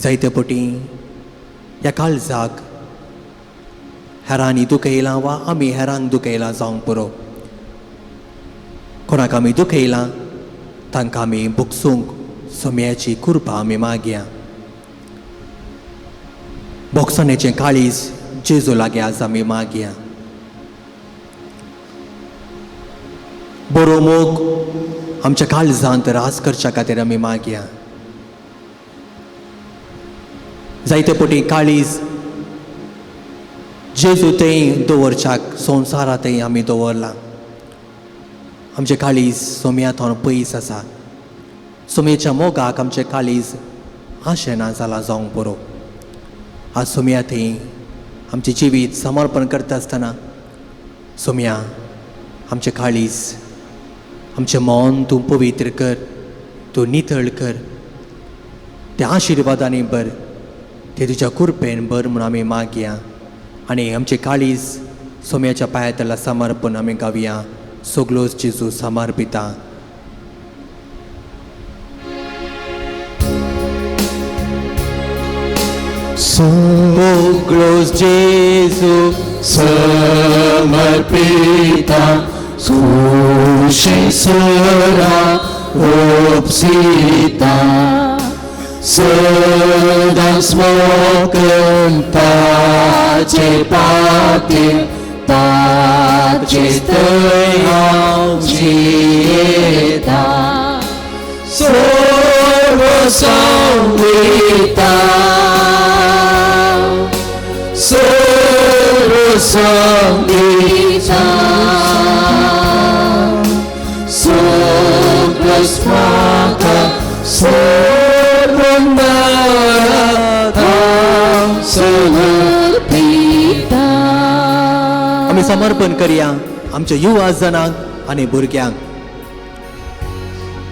जायते पटी ह्या काळजाक हेरांनी दुखयलां वा आमी हेरांक दुखयलां जावंक पुरो. कोणाक आमी दुखयलां तांकां आमी भोगसूंक सोम्याची कृपा आमी मागया. भोगसण्याचें काळीज जेजू लागीं आज आमी मागया. बरो मोग आमच्या काळजांत रास करच्या खातीर आमी मागया. जायते पटी काळीज जेजू थंय दवरच्याक संवसारा थंय आमी दवरलां. आमचें काळीज सोम्या थोन पयस आसा. सोम्याच्या मोगाक आमचें काळीज आशेना जालां जावंक पुरो. आज सोम्या थंय आमचें जिवीत समर्पण करता आसतना सोम्या आमचें काळीज, आमचें मन तूं पवित्र कर, तूं नितळ कर, त्या आशिर्वादांनी भर, ते तुज्या कृपेन भर म्हूण आमी मागया. आनी आमचें काळीज सोम्याच्या पांया तला समर्पण आमी गावया. सगलोच जेजू समर्पिता. सगलोच जेजू समर्पिता, सुशेसरा उपसिता, सदां स्मोकन ताचे पाती, ताचे थंय हांव जियेता. सर्व संविता, सर्व संविता, सगळोच म्हाका सर्व हांव समर्पिता. आमी समर्पण करया आमच्या युवा जणांक आनी भुरग्यांक.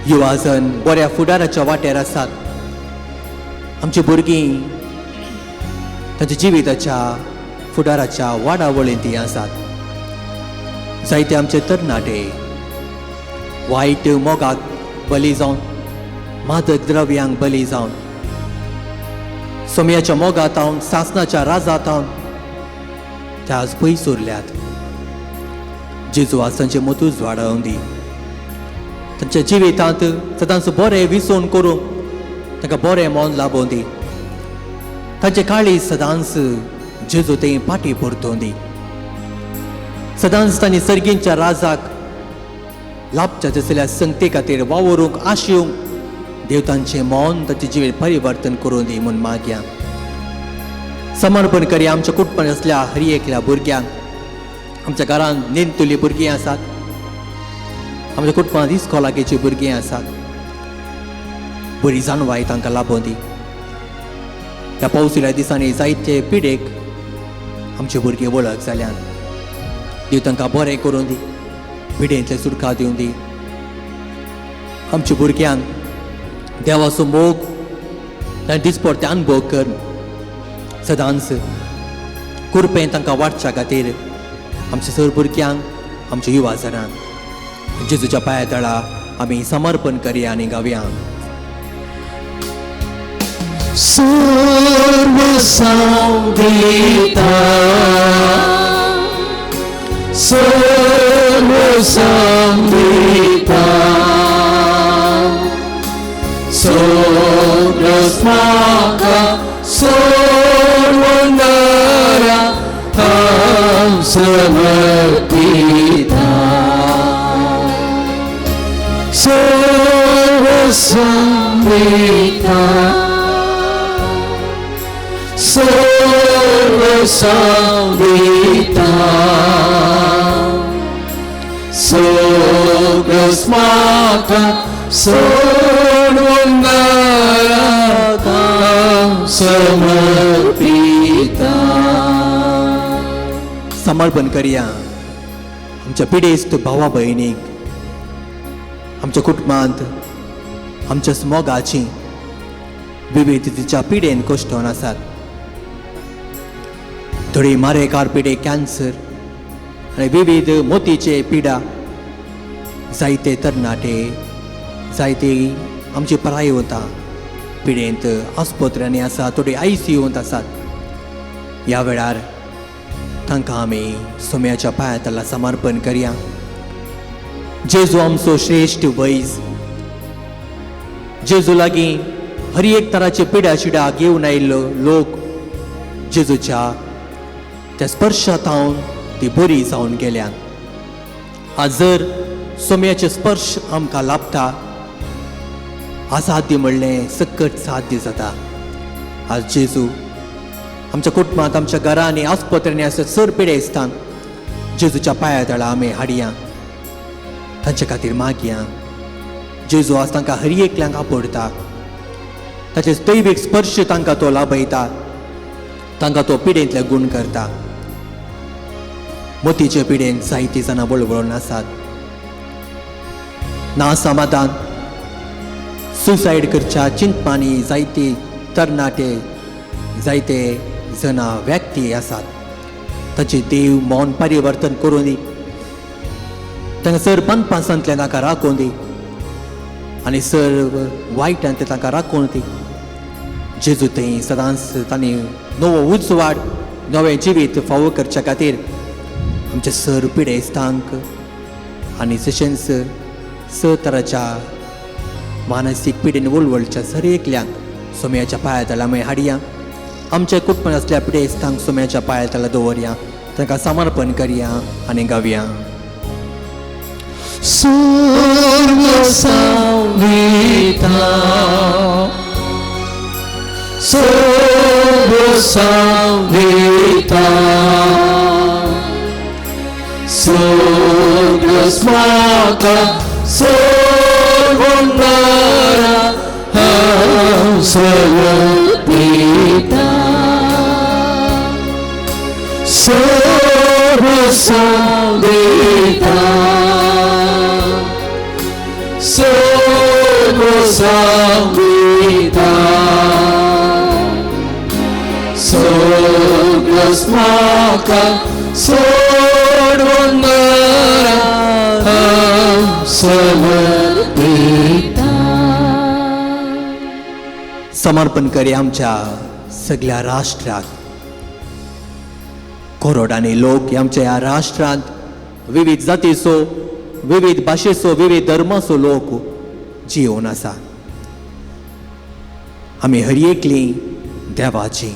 युवा जण बऱ्या फुडाराच्या वाटेर आसात. आमची भुरगीं तांच्या जिविताच्या फुडाराच्या वाडावळींत तीं आसात. जायते आमचे तरणाटे वायट मोगाक बली जावन, मादक द्रव्यांक बली जावन, सोम्याच्या मोगातावन, सासनाच्या राजातावन ते आज पयस उरल्यात. जेजू आज तांचे मतूच वाडोवन दी. तांच्या जिवितांत सदांच बरें विसवण करूंक तांकां बरें मन लाबोवन दी. तांचे काळीज सदांच जेजू थंय फाटीं परतोवन दी. सदांच तांणी सर्गींच्या राजाक लाभच्या तसल्या संगते खातीर वावरूंक, आशेवंक देव तांचें मन, तांचें जिवीत परिवर्तन करून दी म्हूण मागया. समर्पण करया आमच्या कुटुंबांत आसल्या हर एकल्या भुरग्यांक. आमच्या घरांत नेणटुली भुरगीं आसात, आमच्या कुटुंबांत इस्कोलागेची भुरगीं आसात. बरी जाणवाय तांकां लाबोवन दी. ह्या पावसुल्या दिसांनी जायते पिडेक आमचे भुरगीं वळख जाल्यान. देव तांकां बरें करून दी, पिडेंतले सुटका दिवन दी. आमच्या भुरग्यांक देवाचो मोग तांणी दिसपडते अनुभव कर सदांच कृपेन तांकां वाडच्या खातीर आमच्या सर भुरग्यांक, आमच्या युवा जणांक जेजूच्या पांया तळा आमी समर्पण करया आनी गावया. सर्व संविता, सर्व संविता, सगळोच म्हाका सर्व नरा हांव समर्पिता. सर्व संविता, सर्व संविता, सगळोच म्हाका सोडून समर्पिता. समर्पण करया आमच्या पिडेस्त भावा भयणीक, आमच्या कुटुंबांत आमच्या स्मोगाची विविधतेच्या पिडेन कश्टोन आसात. थोडी मारेकार पिडे कॅन्सर आनी विविध मोतीचे पिडा, जायते तरणाटे जायते आमची पराय वता पिडेंत आस्पत्र्यांनी आसा, थोडी आयसीयूंत आसात. ह्या वेळार तांकां आमी सोम्याच्या पांया तला समर्पण करया. जेजू आमचो श्रेश्ठ वैज, जेजू लागीं हर एक तराचे पिडा शिडा घेवन आयिल्लो लोक जेजूच्या त्या स्पर्शांत ती बरी जावन गेल्यात. आज जर सोम्याचे स्पर्श आमकां लाभता, असाध्य म्हणलें सकट साध्य जाता. आज जेजू आमच्या कुटुंबांत, आमच्या घरांनी, आस्पत्र्यांनी आसा सर पिडेस्तांक जेजूच्या पांया तळा आमी हाडया, तांचे खातीर मागया. जेजू आज तांकां हर एकल्यांक आपडता, ताचे दैवीक स्पर्श तांकां तो लाभयता, तांकां तो पिडेंतले गूण करता. मोतीचे पिडेन जायतीं जाणां वळवळून आसात, ना समाधान, सुसायड करच्या चिंतपांनी जायती तरणाटे जायते जणां व्यक्ती आसात. ताचे देव मौन परिवर्तन करूं दी, तांकां सर पंपासांतल्यान तांकां राखूं दी आनी सर वायटान ते तांकां राखून दी. जेजू थंय सदांच तांणी नवो उजवाड, नवें जिवीत फावो करच्या खातीर आमच्या सर पिडेस्तांक आनी तशेंच स तराच्या मानसीक पिडेन वळवळच्या सर एकल्यांक सोम्याच्या पांया तळा आमी हाडया. आमच्या कुटुंबांत आसल्या पिडेस्तांक सोम्याच्या पांया तळा दवरया, तांकां समर्पण करया आनी गावया. स्वर्ग सांविता, स्वर्ग सांविता, स्वर्ग स्माका सोडून समर्पिता, स्वर्ग सांविता, स्वर्ग सांविता, स्वर्ग स्माका सोडून समर्पिता. समर्पण करया आमच्या सगळ्या राष्ट्राक. करोडांनी लोक आमच्या ह्या राष्ट्रांत विविध जातीचो, विविध भाशेचो, विविध धर्माचो लोक जियोवन आसा. आमी हर एकली देवाची.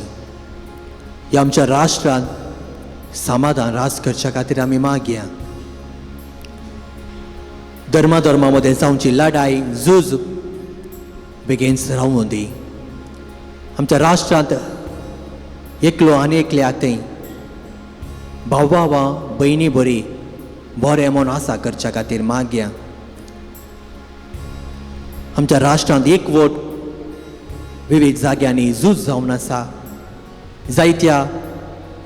ह्या आमच्या राष्ट्रांत समाधान राज करच्या खातीर आमी मागया. धर्मा धर्मा मदें जावची लढाई झूज बेगीन रावूं दी. आमच्या राष्ट्रांत एकलो आनी एकल्या थंय भावा वा भयणी बरी बरें म्हूण आसा करच्या खातीर मागया. आमच्या राष्ट्रांत एकवट विविध जाग्यांनी झूज जावन आसा, जायत्या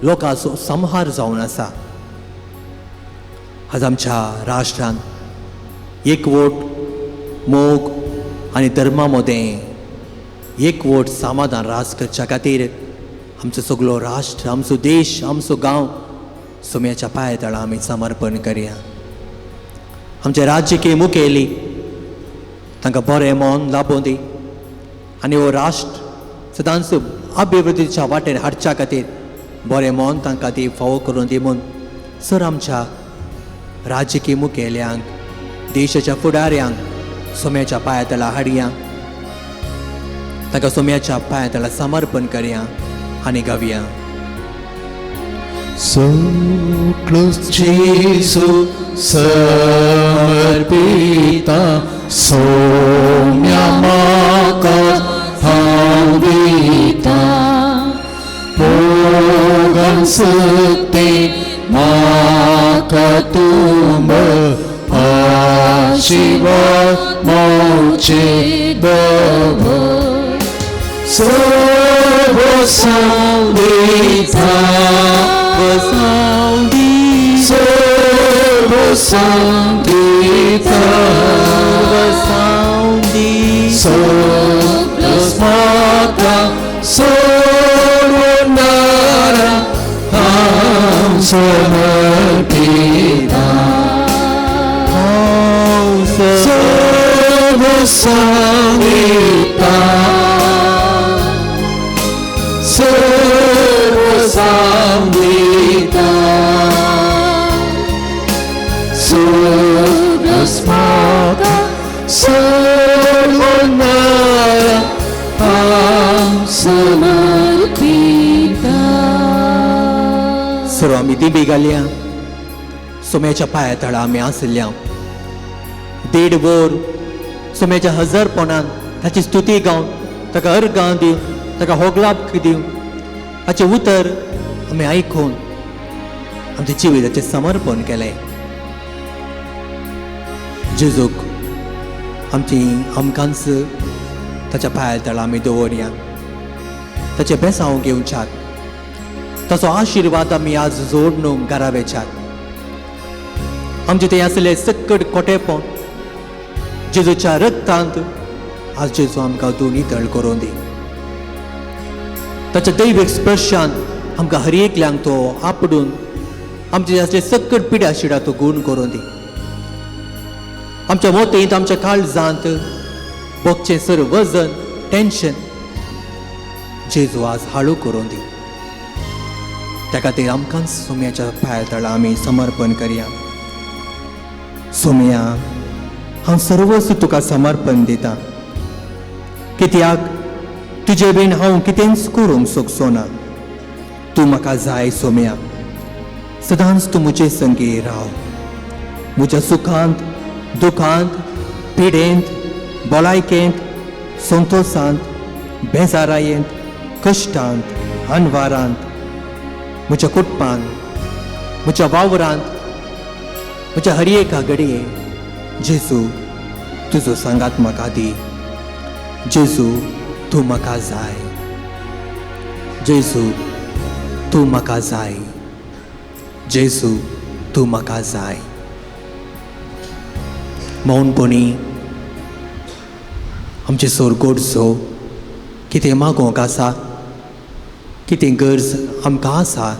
लोकांचो संहार जावन आसा. आज आमच्या राष्ट्रांत एकवट, मोग आनी धर्मा मदें एकवट, समाधान राज करच्या खातीर आमचो सगलो राष्ट्र, आमचो देश, आमचो गांव सोम्याच्या पांया तळा आमी समर्पण करया. आमचे राजकीय मुखेली तांकां बरें मन लाबोवं दी आनी हो राष्ट्र सदांच अभिवृद्धीच्या वाटेर हाडच्या खातीर बरें मन तांकां ती फावो करून दी म्हूण सर आमच्या राजकीय मुखेल्यांक, देशाच्या फुडाऱ्यांक सोम्याच्या पांया तळा हाडया, तांकां सोम्याच्या पांया तळा समर्पण करया आनी गावया. सगळो जेजू समर्पिता, सोम्या म्हाका हांव दिता, पोगन सुते म्हाका तुम आशिर्वाद मोचे दवर सर्व सांगिता सर्व सांगिता सर्वस्माता सर्व नारा हांव समर्पिता सर्व सांगिता सर्व सांगिता सर्वस्माता सर्व नारा हांव समर्पिता. सर्व आमी दिबी घालया सोम्याच्या पांया तळा आमी आसल्या 1.5 वर सोम्याच्या हजारपणान ताची स्तुती गावन ताका अर्गां दिवन ताका होगलाप दिवन हाचें उतर आमी आयकून आमच्या जिविताचें समर्पण केलें. जेजूक आमची आमकांच ताच्या पांया तळा आमी दवरया, ताचें बेसांव घेवच्याक, ताचो आशिर्वाद आमी आज जोडून घरा वेच्याक. आमचें तें आसलें सक्कड कोटेपण जेजूच्या रक्तांत आज जेजू आमकां तूं नितळ करून दी. ताच्या दैवीक स्पर्शान आमकां हर एकल्यांक तो आपडून आमचे आसले सक्कड पिड्या शिडा तो गूण करून दी. आमच्या मोतेंत आमच्या काळजांत भोगचें सर वजन टेन्शन जेजू आज हाळू करून दी. त्या खातीर आमकां सोम्याच्या पांया तळा आमी समर्पण करया. सोम्या, हांव सर्वस्व तुका समर्पण दिता, कित्याक तुजे बीन हांव कितेंच करूंक शकचो ना. तूं म्हाका जाय सोम्या, सदांच तूं म्हजे संगी राव. म्हज्या सुखांत दुखांत पिडेंत भलायकेंत संतोशांत बेजारायेंत कश्टांत अनवारांत म्हज्या कुटुंबांत म्हज्या वावरांत म्हज्या हर एका घडये जेजू तुजो सांगात म्हाका दी. जेजू तूं म्हाका जाय, जेजू तूं म्हाका जाय, जेजू तूं म्हाका जाय. मौनपणी आमचे सोरगोडचो कितें मागोवंक आसा, कितें गरज आमकां आसा,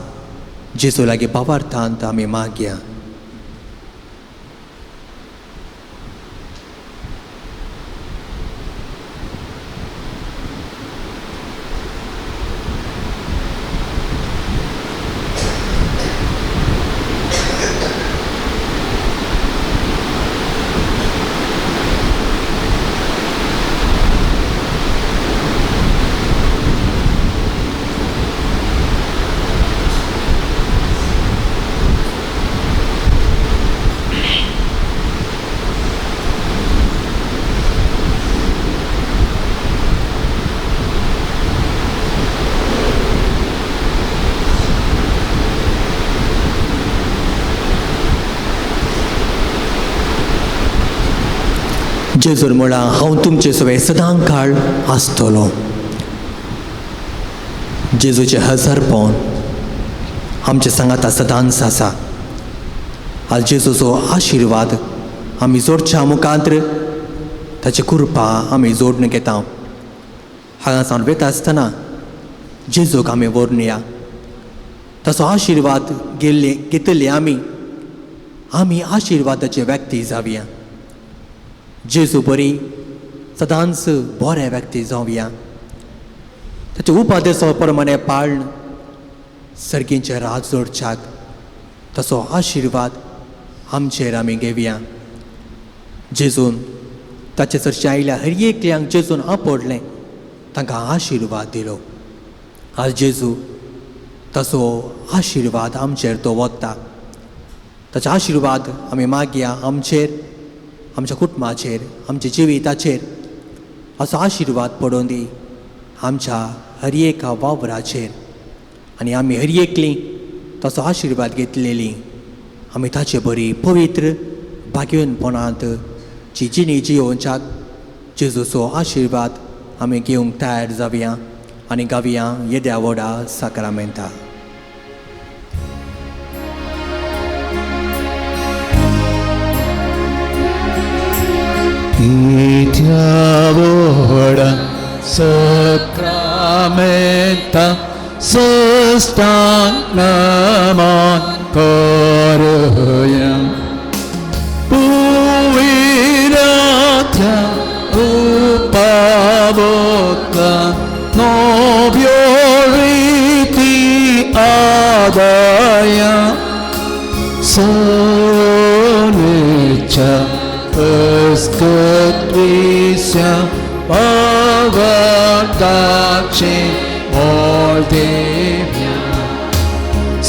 जेजू लागीं भावार्थांत आमी मागया. जेजूर म्हळां हांव तुमचे सवें सदां काळ आसतलो. जेजूचें हजारपण आमचे सांगाता सदांच आसा. आज जेजूचो आशिर्वाद आमी जोडच्या मुखांत्र ताची कृपा आमी जोडून घेता. हांगा सावन वता आसतना जेजूक आमी व्हरून या, ताचो आशिर्वाद गेल्ले घेतले आमी आमी आशिर्वादाचे व्यक्ती जावया. जेजू बरी सदांच बरे व्यक्ती जावया. ताचे उपादेसो प्रमाणे पाळण सर्गींचे राज जोडच्याक ताचो आशिर्वाद आमचेर आमी घेवया. जेजून ताचे सरशी आयल्या हर एकल्यांक जेजून आपडलें, तांकां आशिर्वाद दिलो. आज जेजू ताचो आशिर्वाद आमचेर तो वता. ताचो आशिर्वाद आमी मागया आमचेर, आमच्या कुटुंबाचेर, आमच्या जिविताचेर. असो आशिर्वाद पडोवन दी आमच्या हर एका वावराचेर आनी आमी हर एकली ताचो आशिर्वाद घेतलेली आमी ताचे बरी पवित्र भाग्यनपणांत जी जिणी जियोवच्याक जेजूचो आशिर्वाद आमी घेवंक तयार जावया आनी गावया येद्या व्हडा साक्रामेंता. येद्या व्हडा साक्रामेंता साष्टांग नमन करुया. पुविराध्या उपावोका नव्यो रीती आदाया सोनेच्या अस्कत्विस्या पवटाचे मोलदेव्या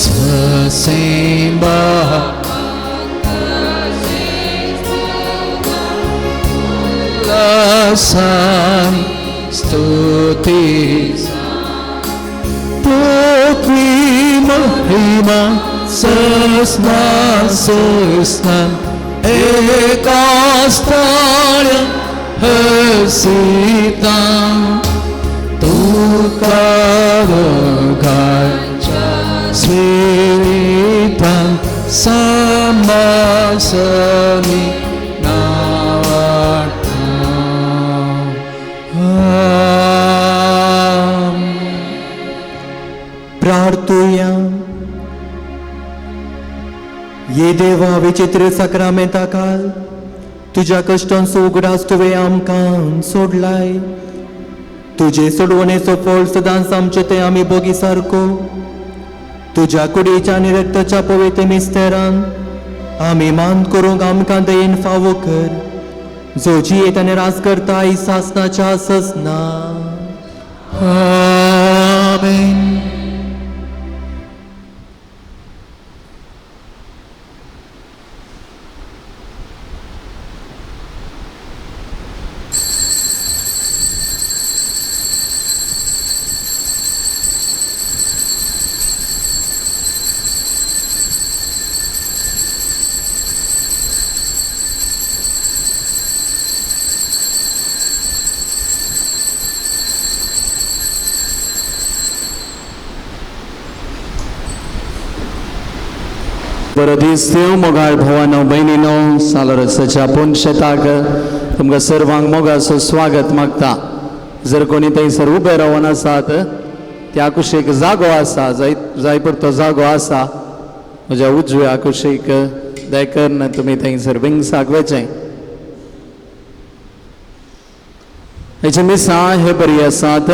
ससेंबा सान स्तुती तुवी महिमा सस्ना सस्ना एकास्ताळ हसीता तुका गाच्या स्विता समासनी प्रार्थुया. ये देवा विचित्र साक्रामेंता काल तुज्या कश्टांचो उगडास तुवें आमकां सोडलाय. तुजे सोडवणेचो फळ सदांच आमचे ते आमी बोगी सारको तुज्या कुडीच्या आनी रक्ताच्या पवित्र मिस्तेरान आमी मान करूंक आमकां दयेन फावो कर, जो जियेत आनी राज करता सासनाच्या ससना. आमेन. बरो दीस देव मोगाळ भोवानो भयणीनो सालोरसाच्या पूण शेताक तुमकां सर्वांक मोगाचो स्वागत मागता. जर कोणी थंयसर उबे रावन आसात त्या कुशीक जागो आसा, जाय जाय पुरतो जागो आसा. म्हज्या उजव्या कुशीक दयकरून तुमी थंयसर विंगसाक वचें. हेची मिसां हे बरी आसात.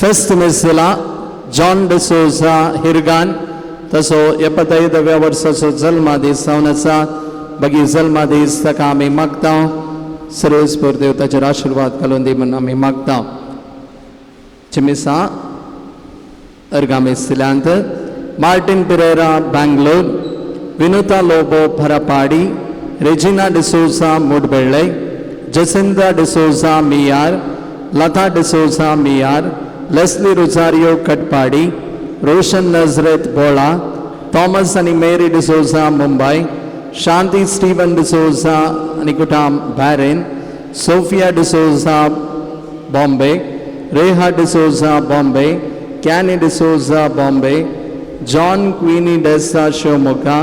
फेस्त मीस दिला जॉन डिसोजा हिरगान, तसो एपतयदव्या वर्साचो जल्मादीस जावन आसा. बागी जल्मादीस ताका आमी मागता. सर्वेस्पर देव ताचेर आशिर्वाद घालून दी म्हूण आमी मागता. चिमिसा अर्गामेस दिल्यांत Martin Pereira Bangalore, Vinutha Lobo Bharapadi, Regina D'Souza Mudbelle, Jacinda D'Souza Miyar, Latha D'Souza Miyar, Leslie Rosario Katpadi, Roshan Nazareth Bola, Thomas आनी मेरी डिसोजा मुंबय, शांती स्टीवन डिसोजा आनी कुटाम बॅरेन, सोफिया डिसोजा बॉम्बे, रेहा डिसोजा बॉम्बे, कॅनी डिसोजा बॉम्बे, जॉन क्विनी डेसा शिवमोगा,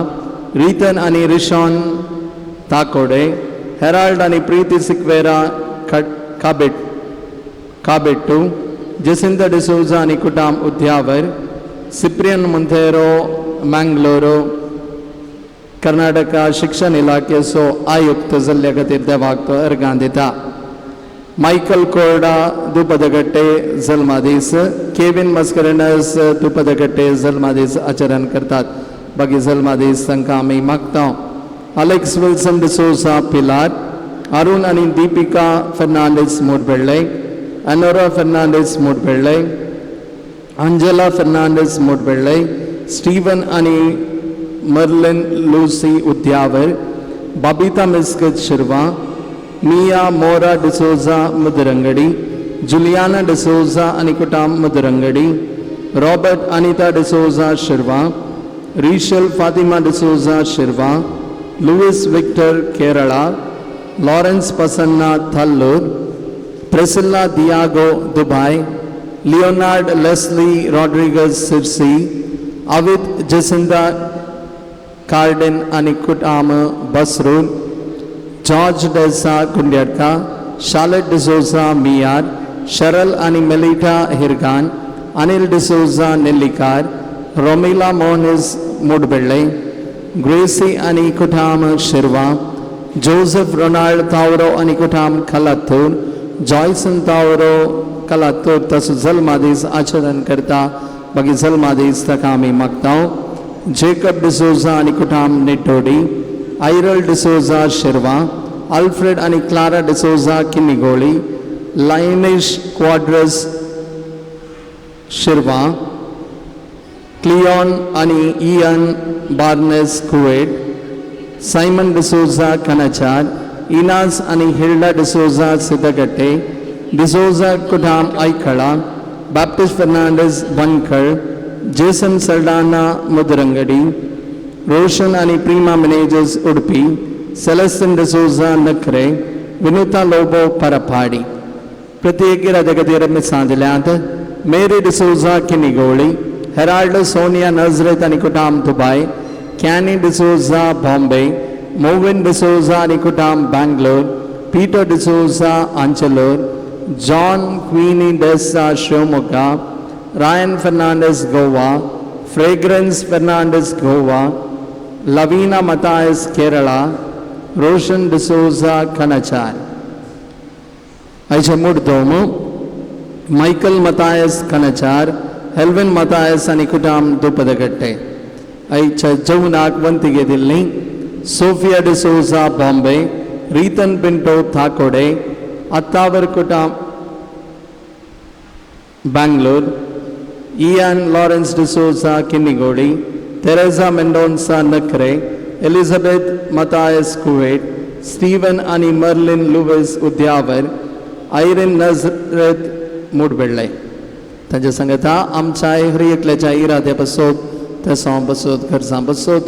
रितन आनी रिशॉन ताकोडे, हेराल्ड आनी प्रीती सिक्वेरा काबेट काबेट्टू, जेसिंता डिसोजा आनी कुटाम उद्यावर, सिप्रियन मुंथेरो मँगलोरो, कर्नाटका शिक्षण इलाखेचो आयुक्त जाल्ल्या खातीर देवाक तो अर्गां दिता. मायकल कोर्डा दुपदगट्टे जल्मादीस, केविन मस्करेनस दुपदगट्टे जल्मादीस आचरण करतात. बाकी जल्मादीस तांकां आमी मागता. अलेक्स विल्सन डिसोजा पिलार, अरुण आनी दीपिका फेर्नांडीस मोटबेळ्ळे, अनोरा फेर्नांडीस मोटबेळ्ळे, अंजला फेर्नांडीस मोटबेळ्ळे, स्टीवन आनी मर्लिन लुसी उद्यावर, बाबिता मिस्कत शिरवा, मिया मोरा डिसोजा मुदरंगडी, जुलियाना डिसोजा आनी कुटाम Mudarangadi, Robert Anita D'Souza Shirva, Rishal Fatima D'Souza Shirva, Louis Victor Kerala, Lawrence Pasanna Thallur, Priscilla Diago Dubai, Leonard Leslie Rodrigues Sirsi, Avit Jacinda Carden आनी कुटाम Basrur, George D'Sa Gundadka, Charlotte D'Souza Miyar, Sharal आनी मेलिटा हिरगान, अनिल डिसोजा नेल्लिकार, रोमिला मोनिस मुडबेळ्ळे, ग्रेसी आनी कुटाम शिरवा, जोसेफ रोनाल्ड तावरो आनी कुटाम कलातूर, जॉयसन तावरो कलातूर तसो जल्मादीस आचरण करता बाकी जल्मादीस ताका आमी मागता. जेकब डिसोजा आनी कुटाम नेटोडी, आयरल डिसोजा शिरवा, अल्फ्रेड आनी क्लारा डिसोजा किन्निगोळी, लायनेश क्वाड्रस शिरवा, क्लियोन आनी Ian Barnes Kuwait, Simon D'Souza Kanachar, Inas आनी हिल्डा डिसोजा सिद्धगट्टे, डिसोजा कुटाम Aikala, Baptist Fernandes Bankal, Jason Saldanha Mudurangadi, Roshan आनी प्रीमा मिनेजस उडपी, सेलेस्टिन डिसोजा नखरे, विनुता लोबो परपाडी. प्रत्येक इराद्या मिसां दिल्यात. मेरी डिसोजा किनिगोळी, हेराल्ड सोनिया नजरेत आनी कुटाम दुबाय, कॅनी डिसोजा बॉम्बे, मोविन डिसोजा आनी कुटाम Bangalore, Peter D'Souza Anchalur, John Queenie D'Sa Shivamogga, Ryan Fernandes Goa, Fragrance Fernandes Goa, Lavina Mathias Kerala, Roshan D'Souza Kanachar. आयचे मुडदोम मायकल मतायस कनचार, हेल्विन मतायस आनी कुटाम दुपदगट्टे. आयच्या जेवणाक वंती घेतिल्ली सोफिया डिसोजा बॉम्बे, रितन पिंटो थाकोडे, अत्तावर कुटाम Bangalore, Ian Lawrence D'Souza Kinnigoli, Teresa Mendonca Nakre, Elizabeth Mathias Kuwait, Steven आनी Merlin Louis Udyavar, Irene Nazareth Mudbelle. तांच्या सांगता आमच्या हर एकल्याच्या इराद्या बसोत, तेसांव बसोत, गरजां बसोत,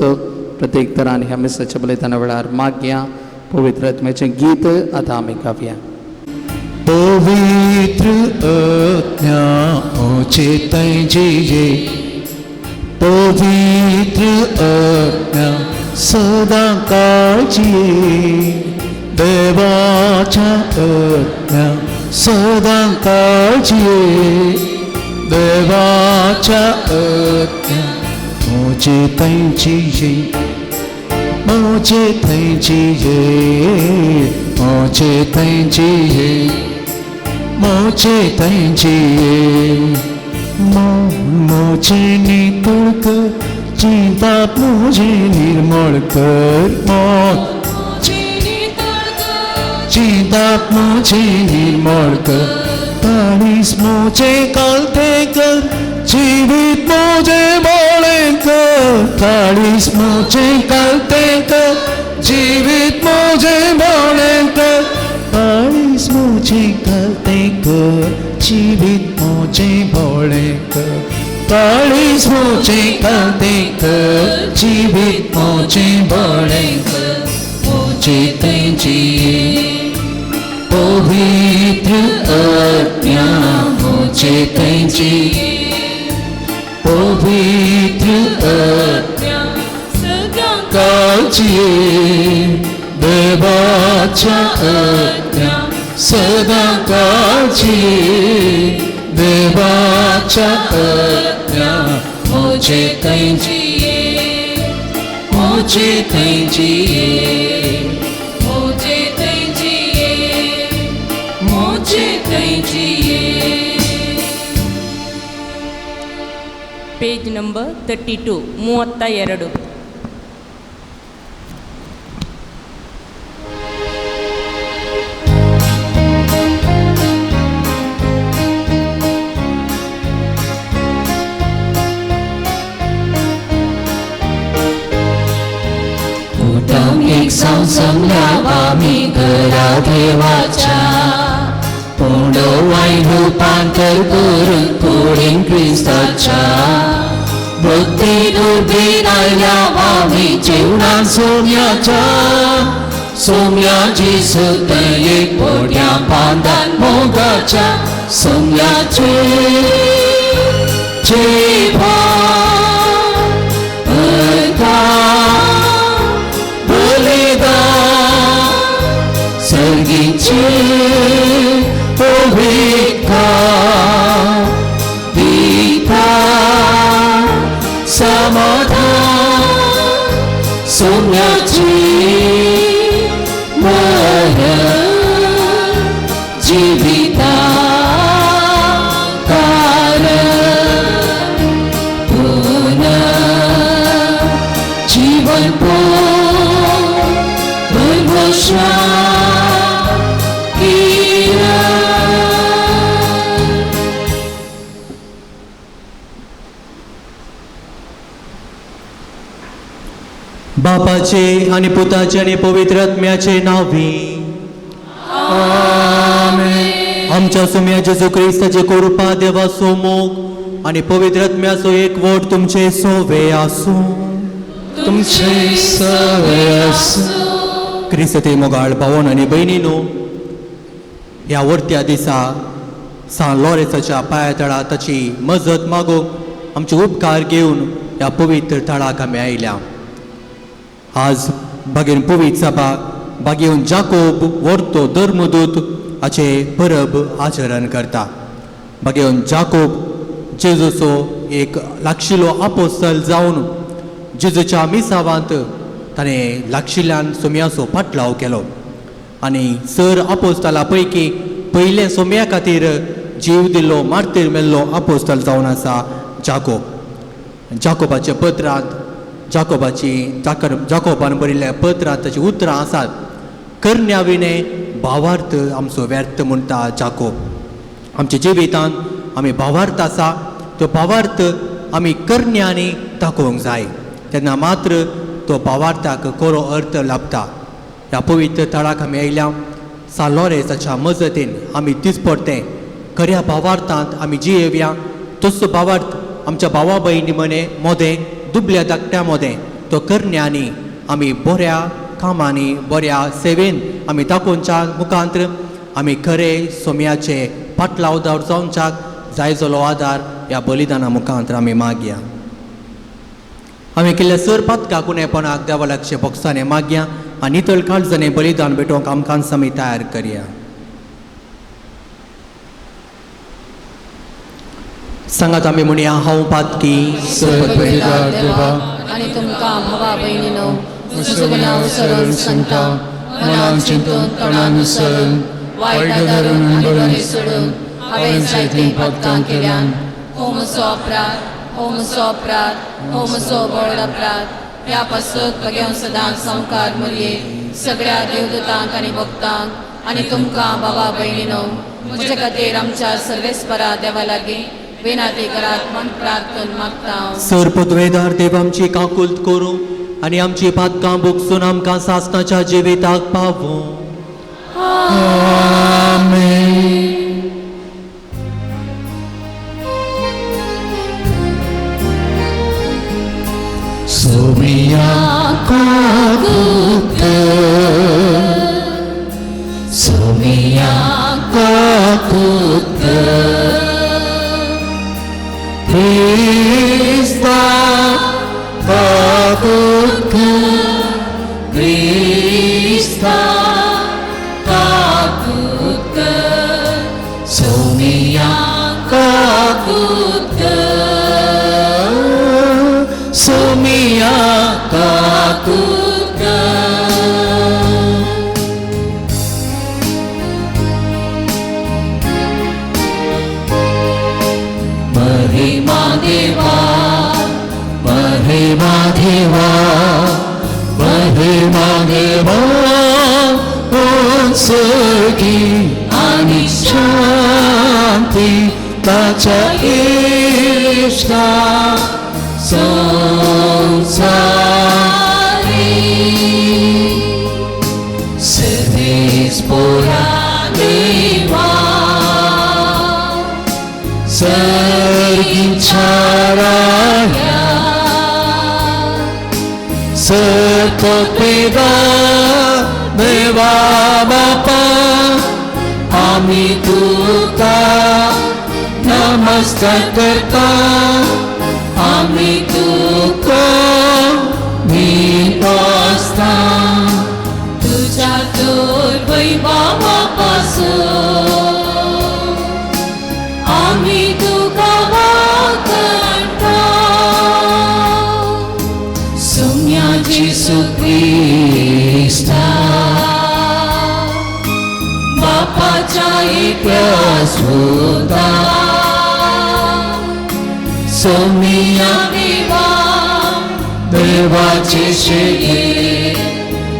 प्रत्येक तरान ह्या मिसाच्या बलयताना वेळार मागया. पवित्र आत्म्याचें गीत आतां आमी गावया. पवित्र आत्म्या मोचे जिये, पवित्र आत्म्या सदा काळजिये, देवाच्या आत्म्या सदा काळजिये, देवाच्या आत्म्या मोचे जिये, मोचे जिये, मोचे जिये, मोचे जिये. मोचे नितळ कर, चिंता मुझे निर्मळ कर, चिंता मुझे निर्मळ कर, ताळीस मुझे कालते कर, जीवित मुझे बोळे कर, ताळीस मुझे कालते कर, जीवित मुझे बोळे कर, ताळीस मुझे कालते कर, जीवित मुझे बोळे कर, ताळीस मुझे कालते कर, जीवित मुझे बोळे कर, मुझे जिये पवित्र आत्म्या मुझे जिये, पवित्र आत्म्या सदा काळजिये, देवाच्या आत्म्या सदा काळजिये, देवाच्या आत्म्या मुझे जिये, मुझे जिये, मुझे जिये, मुझे जिये. Page number 32, 32. एक संसमल्या आमी घरा देवाच्या, पूण वायन रुपांतर करून कुडीन क्रिस्ताच्या, भक्ती दुर्बीण आयल्या आमी जेवणां सोम्याच्या सोम्याची सुतये मोठ्या बांदान मोगाच्या सोम्याचे बलिदान सर्गीचे पवित्र दिता समाधान सोम्याची जीविता कारण पुनः जीवन बापाचे आणि पुताचे आणि पवित्र आत्म्याचे नावे आमच्या सुम्या जेजू क्रिस्ताचे कृपा देवाचो मोग आणि पवित्र आत्म्याचो एकवट तुमचे सोवे आसूं तुमचे सवे आसूं. क्रिस्ती मोगाळ भावन आनी भयणीनो ह्या वरत्या दिसा सान लॉरेसाच्या पांया तळा ताची मजत मागूंक आमचे उपकार घेवन ह्या पवित्र थळाक आमी आयल्या. आज बागेन पवित्र सभा बागेवन जाकोब वर्तो धर्मदूत हाचे परब आचरण करता. बागेवन जाकोब जेजूचो एक लागशिलो आपोस्तल जावन जेजूच्या मिसावांत ताणें लागशिल्ल्यान सोम्याचो पाटलाव केलो आनी सर आपोस्तला पैकी पयले सोम्या खातीर जीव दिल्लो मार्तीर मेल्लो आपोस्तल जावन आसा जाकोब. जाकोबाच्या पत्रांत जाकोबाची जाकोबान बरयल्ल्या पत्रांत ताची उतरां आसात करण्या विणे भावार्थ आमचो व्यर्थ म्हणटा जाकोब. आमच्या जिवितांत आमी भावार्थ आसा तो भावार्थ आमी करण्यांनी दाखोवंक जाय तेन्ना मात्र तो भावार्थाक खरो अर्थ लाभता. ह्या पवित्र थळाक आमी आयल्या सान लॉरेसाच्या मजतीन आमी दिसपडतें खऱ्या भावार्थांत आमी जियेवया. तसो भावार्थ आमच्या भावा भयणी मने मोदें दुबल्या धाकट्या मोदें तो करण्यांनी आमी बऱ्या कामांनी बऱ्या सेवेन आमी दाखोवच्या मुखांत्र आमी खरे सोम्याचे पाटलावदार जावच्याक जाय जालो आदार ह्या बलिदाना मुखांत्र आमी मागया. आमी केल्ल्या सर पातका कुणेपणाक देवा लागचे बोक्सांनी मागया आनी नितळ काळजांनी बलिदान भेटोवंक आमकां आमी तयार करया. सांगात आमी म्हणया हांव पातकी देवा आनी तुमकां भावा भयणीनो म्हजो गुन्यांव सरून सांगता मनान चिंतून तोंडान सरून वायट धरून आनी बरें सोडून हांवें जायतीं पातकां केल्यान. हो म्हजो अपराध, हो म्हजो अपराध, हो म्हजो व्हड अपराध. ह्या पासत बगेवन सदांच संवकार मुरये सगळ्या देवदूतांक आनी भक्तांक आनी तुमकां भावा भयणीनो म्हजे खातीर आमच्या सर्वेस्परा देवा लागीं विनाती करात म्हण प्रार्थन मागता. सर पदवेदार देव आमची काकुल्त करूं आनी आमची पातकां भोगसून आमकां सासणाच्या जिविताक पावूं. आमेन. सोमिया काकुत सोमिया काकुत क्रिस्ता काकुत क्रिस्ता काकुत सोमिया काकुत सोमिया काकुत. महिमा देवा महिमा देवा महिमा देवा उत्सर्गी आणि शांती ताच्या इष्टा संसारी सिद्धेश पोरा देवा सर्गीच्या राया. सोंपिता देवा बापा आमी तुका नमस्कार करता आमी तुका निपासता तुझ्या तर वैभवा पासून आमी तुका वाखाणता सोम्या जेजू क्रिस्ता बापाच्या एकल्या सुता सोमिया देवा देवाचे शेगे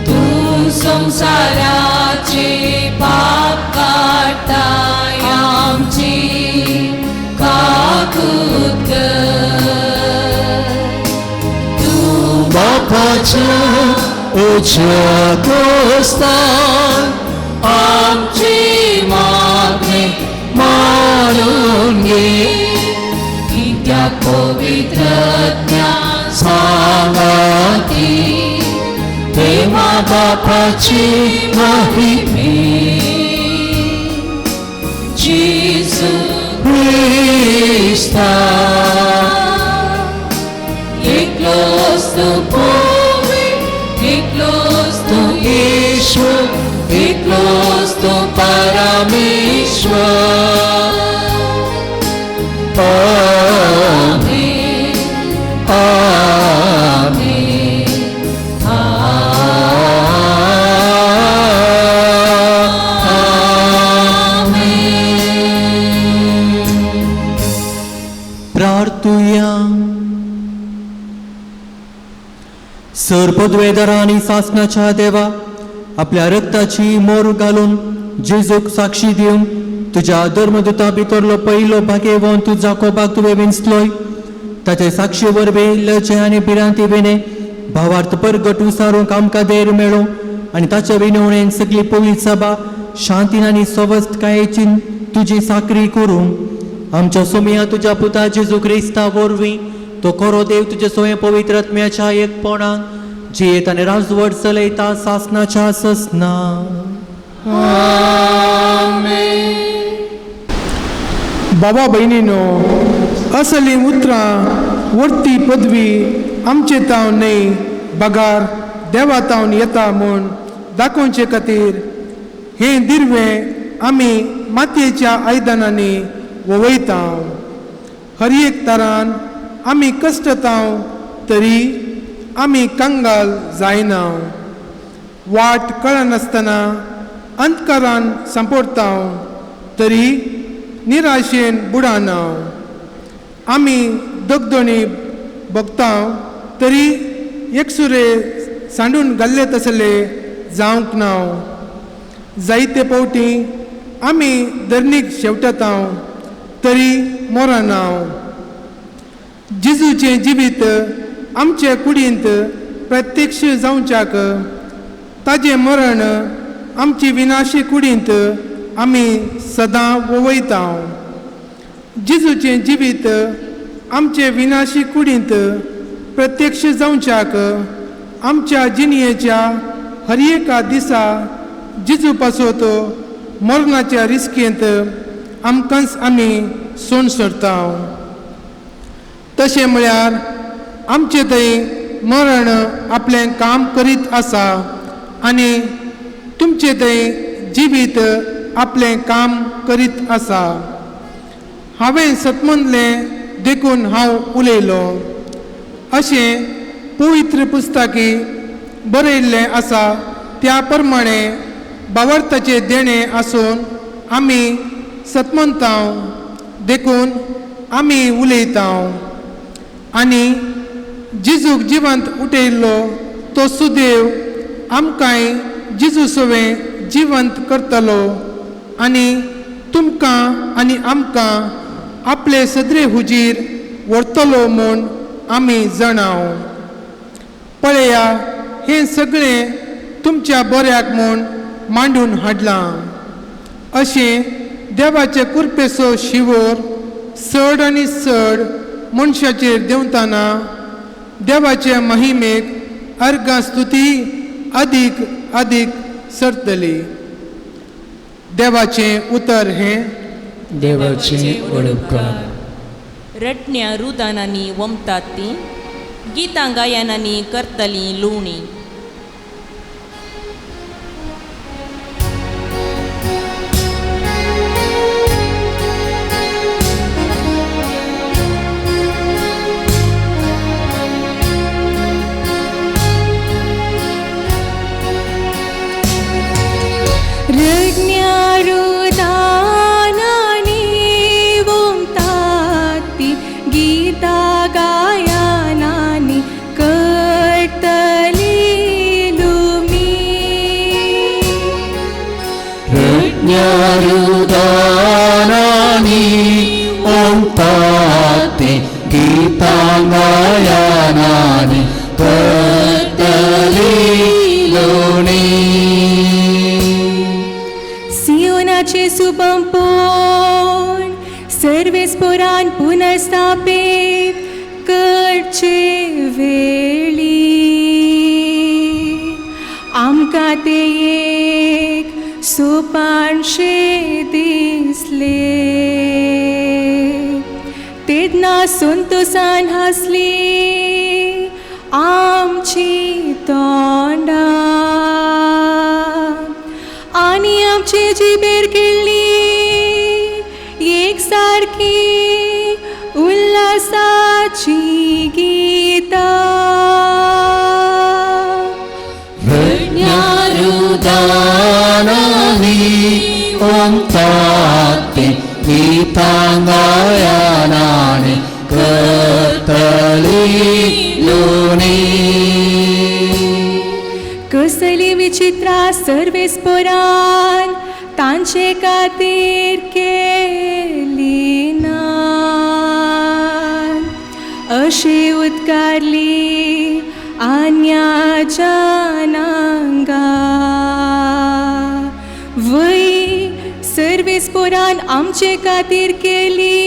तूं संवसाराचे पाप काडटाय आमची काकूत कर. तूं बापाच्या उजव्या दोस्तान आमची मागणी मानून घे कित्याक पवित्रत्या सांगाती देवा बापाची महिमे जेजू क्रिस्ता एकलोच तूं पवित्र एकलोच तूं ईश्वर एकलोच तूं परमेश्वर. आमेन. आमेन. प्रार्थुया. सर पदवेदारा आनी सासणाच्या देवा आपल्या रक्ताची मोर घालून जेजूक साक्षी दिवन तुज्या धर्मदूता भितरलो पयलो भागेवंत तूं जाकोबाक तुवें विंचलोय ताचे साक्षी वरवीं लजे आनी भिरांती विणे भावार्थ परगट उसारूंक आमकां देर मेळो आनी ताचे विनवणेन सगली पवित्र सभा शांतीन आनी सवस्तकायेची तुजी साकरी करूं आमच्या सोमया तुज्या पुता जेजू क्रिस्ता वरवीं तो खरो देव तुज्या सोय पवित्र आत्म्याच्या एकपणान जियेत आनी राजवट चलयता सासनाच्या ससना. बाबा भयणीनो असली उतरां वरती पदवी आमचे तावन न्हय बगार देवा तावन येता म्हूण दाखोवचे खातीर हें दिर्वें आमी मातयेच्या आयदनांनी वळयता. हर एक तरान आमी कश्टताव तरी आमी कंगाल जायना. वाट कळनासतना अंधकारान सांपडटाव तरी निराशेन बुडाना. आमी दगदणी भोगताव तरी एकसुरे सांडून घाल्ले तसले जावंक ना. जायते फावटी आमी धरणीक शेवटताव तरी मोरना. जेजूचें जिवीत आमचे कुडींत प्रत्यक्ष जावच्याक ताजें मरण आमची विनाशी कुडींत आमी सदां वळयता. जेजूचें जिवीत आमचे विनाशी कुडींत प्रत्यक्ष जावच्याक आमच्या जिणयेच्या हर एका दिसा जेजू पासत मरणाच्या रिस्केंत आमकांच आमी सोण सोडता. तशें म्हळ्यार आमचे थंय मरण आपलें काम करीत आसा आनी तुमचे थंय जिवीत आपलें काम करीत आसा. हांवें सतमनलें देखून हांव उलयलो अशें पवित्र पुस्तकी बरयल्लें आसा. त्या प्रमाणे भावार्थाचें देणें आसून आमी सतमनताव देखून आमी उलयताव. आनी जेजूक जिवंत उठयल्लो तो सुदेव आमकांय जेजू सवें जिवंत करतलो आनी तुमकां आनी आमकां आपले सदरे हुजीर व्हरतलो म्हूण आमी जाणाव. पळया हें सगळें तुमच्या बऱ्याक म्हूण मांडून हाडलां. अशें देवाचे कुरपेचो शिवोर चड आनी चड मनशाचेर देंवतना देवाचे महिमेक अर्घां स्तुती अदीक अदीक सरतली. देवाचें उतर हें देवाचें वडपकार. रडण्या रुदानांनी वमतात ती गितां गायनांनी करतलीं लुवणी. रडण्या ओमताते गीतां गायनानी करतली लुवणी. सियोनाचे सुबंपोण सर्वेस्पोरान पुनर्स्थापित करचे वेळी आमकां ते एक सोपानशें दिसलें. तेन्ना संतोसान हांसली आमची तोंडां आनी आमचे जिबेर खेळ्ळी एक सारकी उल्हासाची गीतां. रडण्या रुदानांनी ओमताते गीतां गायनानी करतली लुवणी. कसली विचित्रा सर्वेस्पोरान तांचे खातीर केली ना अशी उद्गारली आन्या जनांगा. वय सर्वेस्पोरान आमचे खातीर केली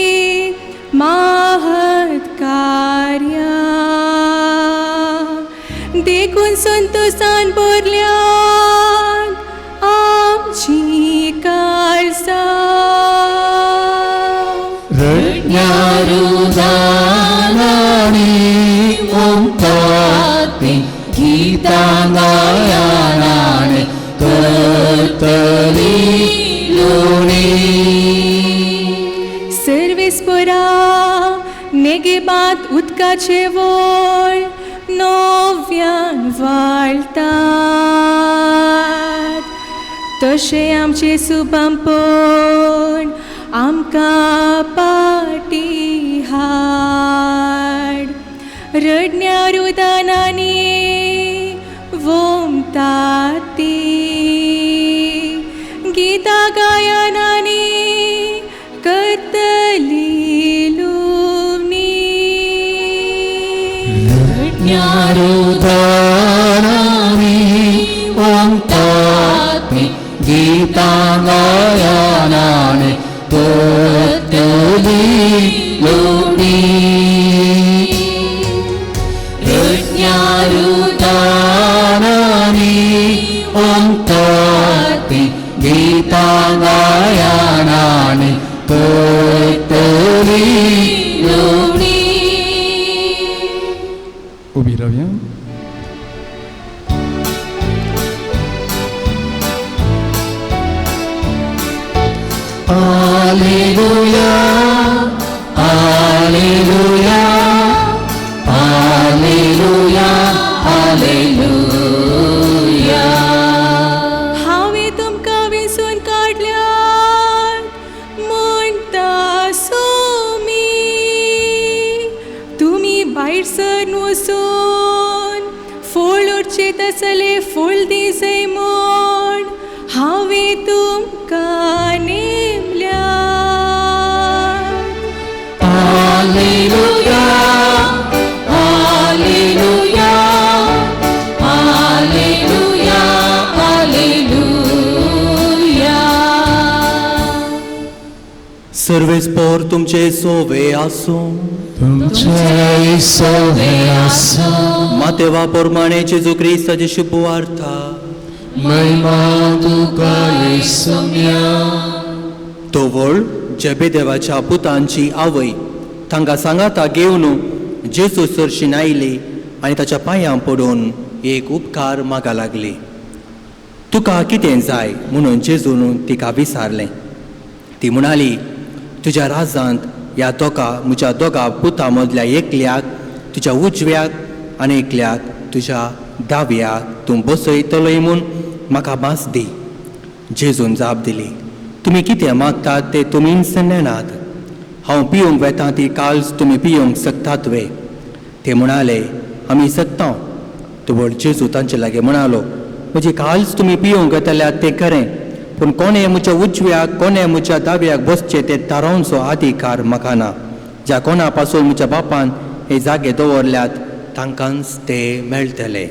महत् कार्यां देखून संतोसान भरल्यात आमची काळजां. रडण्या रुदानांनी ओमताते गीतां गायनानी करतली लुवणी. सर्वेस्पोरा नेगेबांत उदकाचे व्हळ नव्यान व्हाळटात तशें आमचें सुबंपण आमकां पाटी हाड. रडण्या रुदानांनी वोमतात ती गीतां गायनांनी करतली लुवणी. रडण्या रुदानांनी ओमताते गीतां गायनानी करतली लुवणी. रडण्या रुदानांनी ओमताते गीतां गायनानी करतली लुवणी. उबी रावया. Alleluia, Alleluia, Alleluia, Alleluia. हांवें तुमकां वेंचून काडल्यात म्हणटा सोमी तुमी भायर सरन वचून फळ उरचें तसलें फळ दिसय म्हूण हांवें तुमकां नेमल्यात. Alleluia, Alleluia, Alleluia, Alleluia. सर्वेस्पोर तुमचे सोवे आसूं. तुमचे सोवे आसूं. मातेवा प्रमाणे जेजू क्रिस्ताची शुभवार्ता. महिमा तुका येसुम्या. तोवळ जेबेदेवाच्या पुतांची आवय तांकां सांगाता घेवन जेजू सरशीन आयली आनी ताच्या पांयां पडून एक उपकार मागा लागली. तुका कितें जाय म्हणून जेजून तिका विचारलें. ती म्हणाली, तुज्या राजांत ह्या दोगा म्हज्या दोगा पुतां मदल्या एकल्याक तुज्या उजव्याक आनी एकल्याक तुज्या दाव्याक तूं बसयतलोय म्हूण म्हाका भास दी. जेजून जाप दिली, तुमी कितें मागतात तें तुमीच नेणात. हांव पिवंक वेता ती काल्स तुमी पिवंक शकतात वे? ते म्हणाले, आमी शकता. तवळ जेजू तांचे लागीं म्हणालो, म्हजी काल्स तुमी पिवंक वेतल्यात तें खरें, पूण कोणें म्हज्या उजव्याक कोणें म्हज्या दाव्याक बसचें तें थारावचो अधिकार म्हाका ना. ज्या कोणा पासून म्हज्या बापान हे जागे दवरल्यात तांकांच ते मेळटले.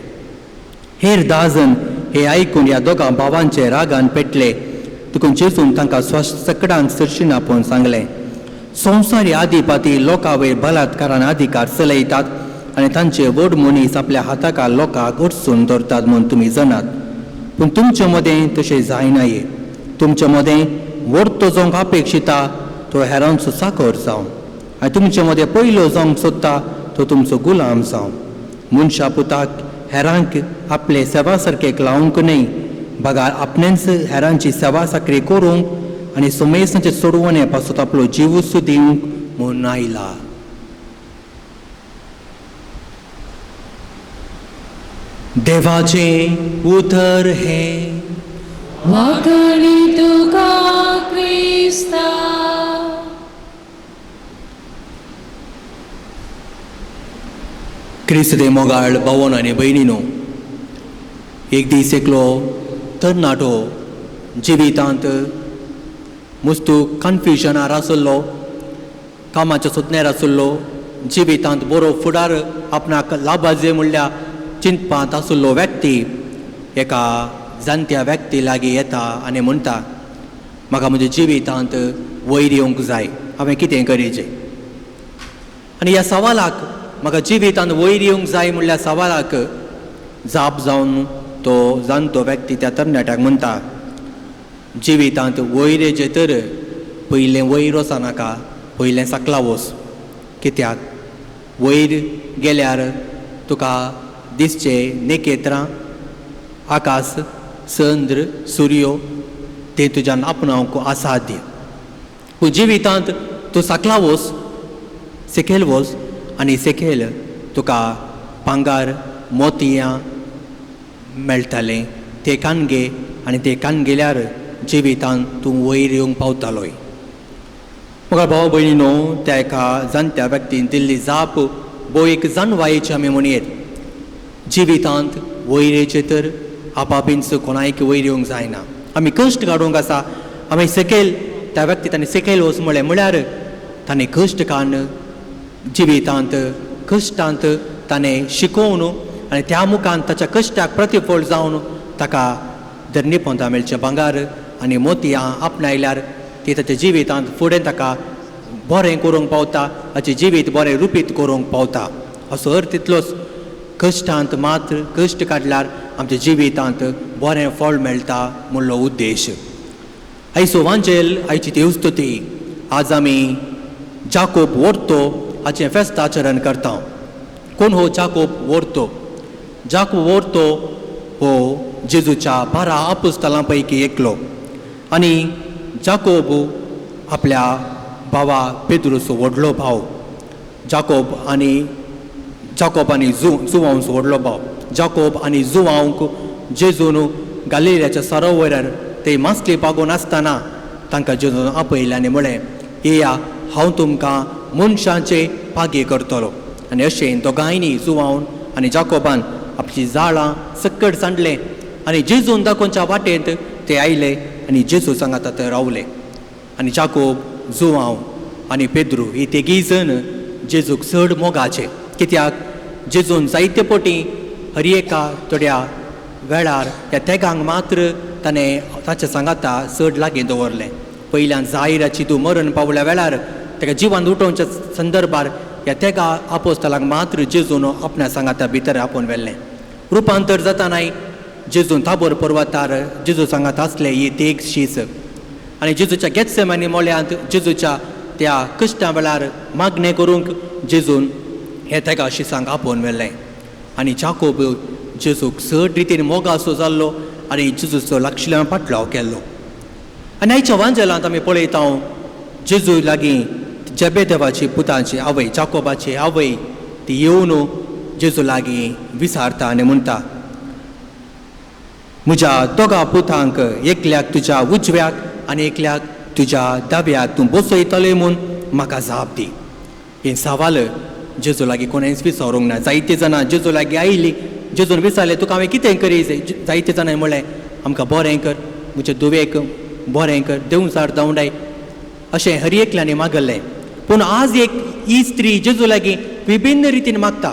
हेर 10 जण हे आयकून ह्या दोगां भावांचे रागान पेटले. देखून जेजून तांकां सकडांक सरशीन आपोवन सांगलें, संवसारी आदिपाती लोकां वयर बलात्कारान अधिकार चलयतात आनी तांचे व्हड मनीस आपल्या हाताका लोकांक अडचून दवरतात म्हूण तुमी जाणात. पूण तुमचे मदें तशें जायना. तुमचे मदें व्हडतो जावंक अपेक्षिता तो हेरांचो चाकर जावं, आनी तुमचे मदें पयलो जावंक सोदता तो तुमचो गुलाम जावं. मनशा पुताक हेरांक आपले सेवा सारकेक लावंक न्हय, बगार आपणेंच हेरांची सेवा साकरी करूंक आनी सुमेसांचे सोडवणे पासत आपलो जीवूच दिवंक म्हूण आयला. देवाचें उतर हें. वाखाणी तुका क्रिस्ता. क्रिस्त दे मोगाळ भावन आनी भयणीनो, एक दीस एकलो तरणाटो जिवितांत मुस्तू कन्फ्युजनार आसलो, कामाच्या सोदण्यार आसलो, जिवितांत बरो फुडार आपणाक लाभाजे म्हणल्यार चिंतपांत आशिल्लो व्यक्ती एका जाणट्या व्यक्ती लागीं येता आनी म्हणटा, म्हाका म्हज्या जिवितांत वयर येवंक जाय, हांवें कितें करीचें? आनी ह्या सवालाक म्हाका जिवितांत वयर येवंक जाय म्हणल्यार सवालाक जाप जावन तो जाणटो व्यक्ती त्या तरणाट्याक म्हणटा, जिवितांत वयर येचें तर पयलें वयर वचनाका, पयलें सकला वच. कित्याक वयर गेल्यार तुका दिसचे नेकेत्रां, आकाश, चंद्र, सुर्यो ते तुज्यान आपणावंक असाध्य. पूण जिवितांत तूं सकला वच, सकयल वच आनी सकयल तुका भांगर मोतयां मेळटालें, ते कानगे आनी ते कानगेल्यार जिवितांत तूं वयर येवंक पावतालोय. म्हाका भाव भयणीनो, त्या एका जाणट्या व्यक्तीन दिल्ली जाप भोव एक जाणवायेची आमी म्हणयेत. जिवितांत वयर येचें तर आपापींच कोणायक वयर येवंक जायना. आमी कश्ट काडूंक आसा. आमी सकयल त्या व्यक्ती ताणें सकयल वच म्हळें म्हळ्यार ताणें कश्ट काडून जिवितांत कश्टांत ताणें शिकोवन आनी त्या मुखान ताच्या कश्टाक प्रतिफळ जावन ताका धरणी पोंदा मेळचें भांगर आनी मोतयां आपणायल्यार ती ताच्या जिवितांत फुडें ताका बरें करूंक पावता, ताचें जिवीत बरें रुपीत करूंक पावता. असो अर्थ तितलोच कश्टांत मात्र कश्ट काडल्यार आमच्या जिवितांत बरें फळ मेळटा म्हणलो उद्देश. आयचो वांजेल, आयची देवस्तुती, आज आमी जाकोब व्हरतो हाचें फेस्त आचरण करता. कोण हो जाकोब व्हरतो? जाकोब व्हरतो हो जेजूच्या 12 आपुस्तलां पैकी एकलो आनी जाकोब आपल्या भावा पेद्रूचो व्हडलो भाव. जाकोब आनी जुवांवचो व्हडलो भाव. जाकोब आनी जुवांक जेजून गालिलियाच्या सरोवरार ते मासली पागोवन आसतना तांकां जेजून आपयलें आनी म्हळें, येया, हांव तुमकां मनशांचे पागे करतलो. आनी अशें दोगांयनी जुवावन आनी जाकोबान आपली जाळां सकट सांडलें आनी जेजून दाखोवच्या वाटेंत ते आयले आनी जेजू सांगाता थंय रावले. आनी जाकोब, जुवांव आनी पेद्रू ही तेगीय जण जेजूक चड मोगाचे. कित्याक जेजून जायते पटी हर एका थोड्या वेळार ह्या तेगांक मात्र ताणें ताच्या सांगाता चड लागीं दवरलें. पयल्यान जायराची तूं मरण पावल्या वेळार ताका जिवान उठोवच्या संदर्भार ह्या तेगा आपोस्तलांक मात्र जेजून आपणा सांगाता भितर आपोवन व्हेल्लें. रुपांतर जातानाय जेजून ताबोर पर्वतार जेजू सांगात आसले ही देख शीस आनी जेजूच्या गेत्सेमानी मोळ्यांत जेजूच्या त्या कश्टां वेळार मागणें करूंक जेजून हे तेगा शिसांक आपोवन व्हेल्लें. आनी जाकोब जेजूक चड रितीन मोगासो जाल्लो आनी जेजूचो लागशिल्ल्यान पाटलाव केल्लो. आनी आयच्या वांजेलांत आमी पळयता जेजू लागीं जेबेदेवाची पुताची आवय जाकोबाची आवय ती येवन जेजू लागीं विचारता आनी म्हणटा, म्हज्या दोगा पुतांक एकल्याक तुज्या उजव्याक आनी एकल्याक तुज्या दाव्याक तूं बसयतले म्हूण म्हाका जाप दी. हें सवाल जेजू लागीं कोणेंच विचारूंक ना. जायते जाणां जेजू लागीं आयलीं, जेजून विचारलें तुका हांवें कितें करी? जायते जाणां म्हणलें आमकां बरें कर, म्हजे धुवेक बरें कर, देंवचार धांवडाय, अशें हर एकल्यांनी मागल्लें. पूण आज एक ही स्त्री जेजू लागीं विभिन्न रितीन मागता,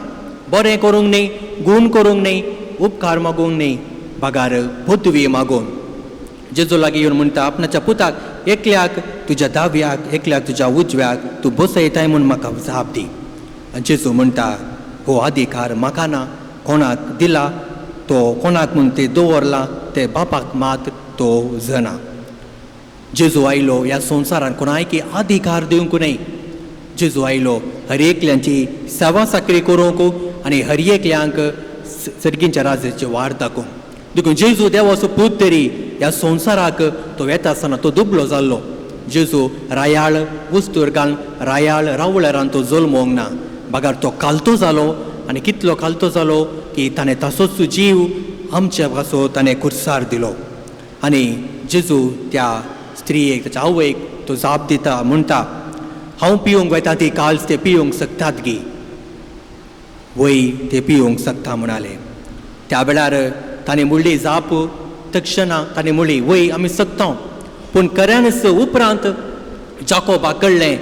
बरें करूंक न्हय, गूण करूंक न्हय, उपकार मागूंक न्हय, बगार पदवी मागून जेजू लागीं येवन म्हणटा आपणाच्या पुताक एकल्याक तुज्या दाव्याक एकल्याक तुज्या उजव्याक तूं बसयताय म्हूण म्हाका जाप दी. आनी जेजू म्हणटा हो अधिकार म्हाका ना, कोणाक दिला तो कोणाक म्हूण ते दवरला ते बापाक मात तो जना. जेजू आयलो ह्या संवसारान कोणायकी अधिकार दिवंक न्हय. जेजू आयलो हर एकल्यांची सेवा साकरी करूंक आनी हर एकल्यांक सर्गींच्या राजाची वाट दाखोवंक. देखून जेजू देवाचो पूत तरी ह्या संवसाराक तो येता आसतना तो दुबलो जाल्लो. जेजू रायाळ वस्तूर घालून रायाळ रावळारान तो जल्मोंक ना, बगार तो कालतो जालो आनी कितलो कालतो जालो की ताणें तासोच जीव आमच्या पासो ताणें कुर्सार दिलो. आनी जेजू त्या स्त्रियेक ताच्या आवयक तो जाप दिता म्हणटा हांव पिवंक वयता ती काल्स ते पिवंक शकतात गी? वय ते पिवंक शकता म्हणाले. त्या वेळार ताणें म्हणली जाप तक्षणा ताणें म्हणली वय आमी शकता. पूण खऱ्यानच उपरांत जाकोबाक कळ्ळें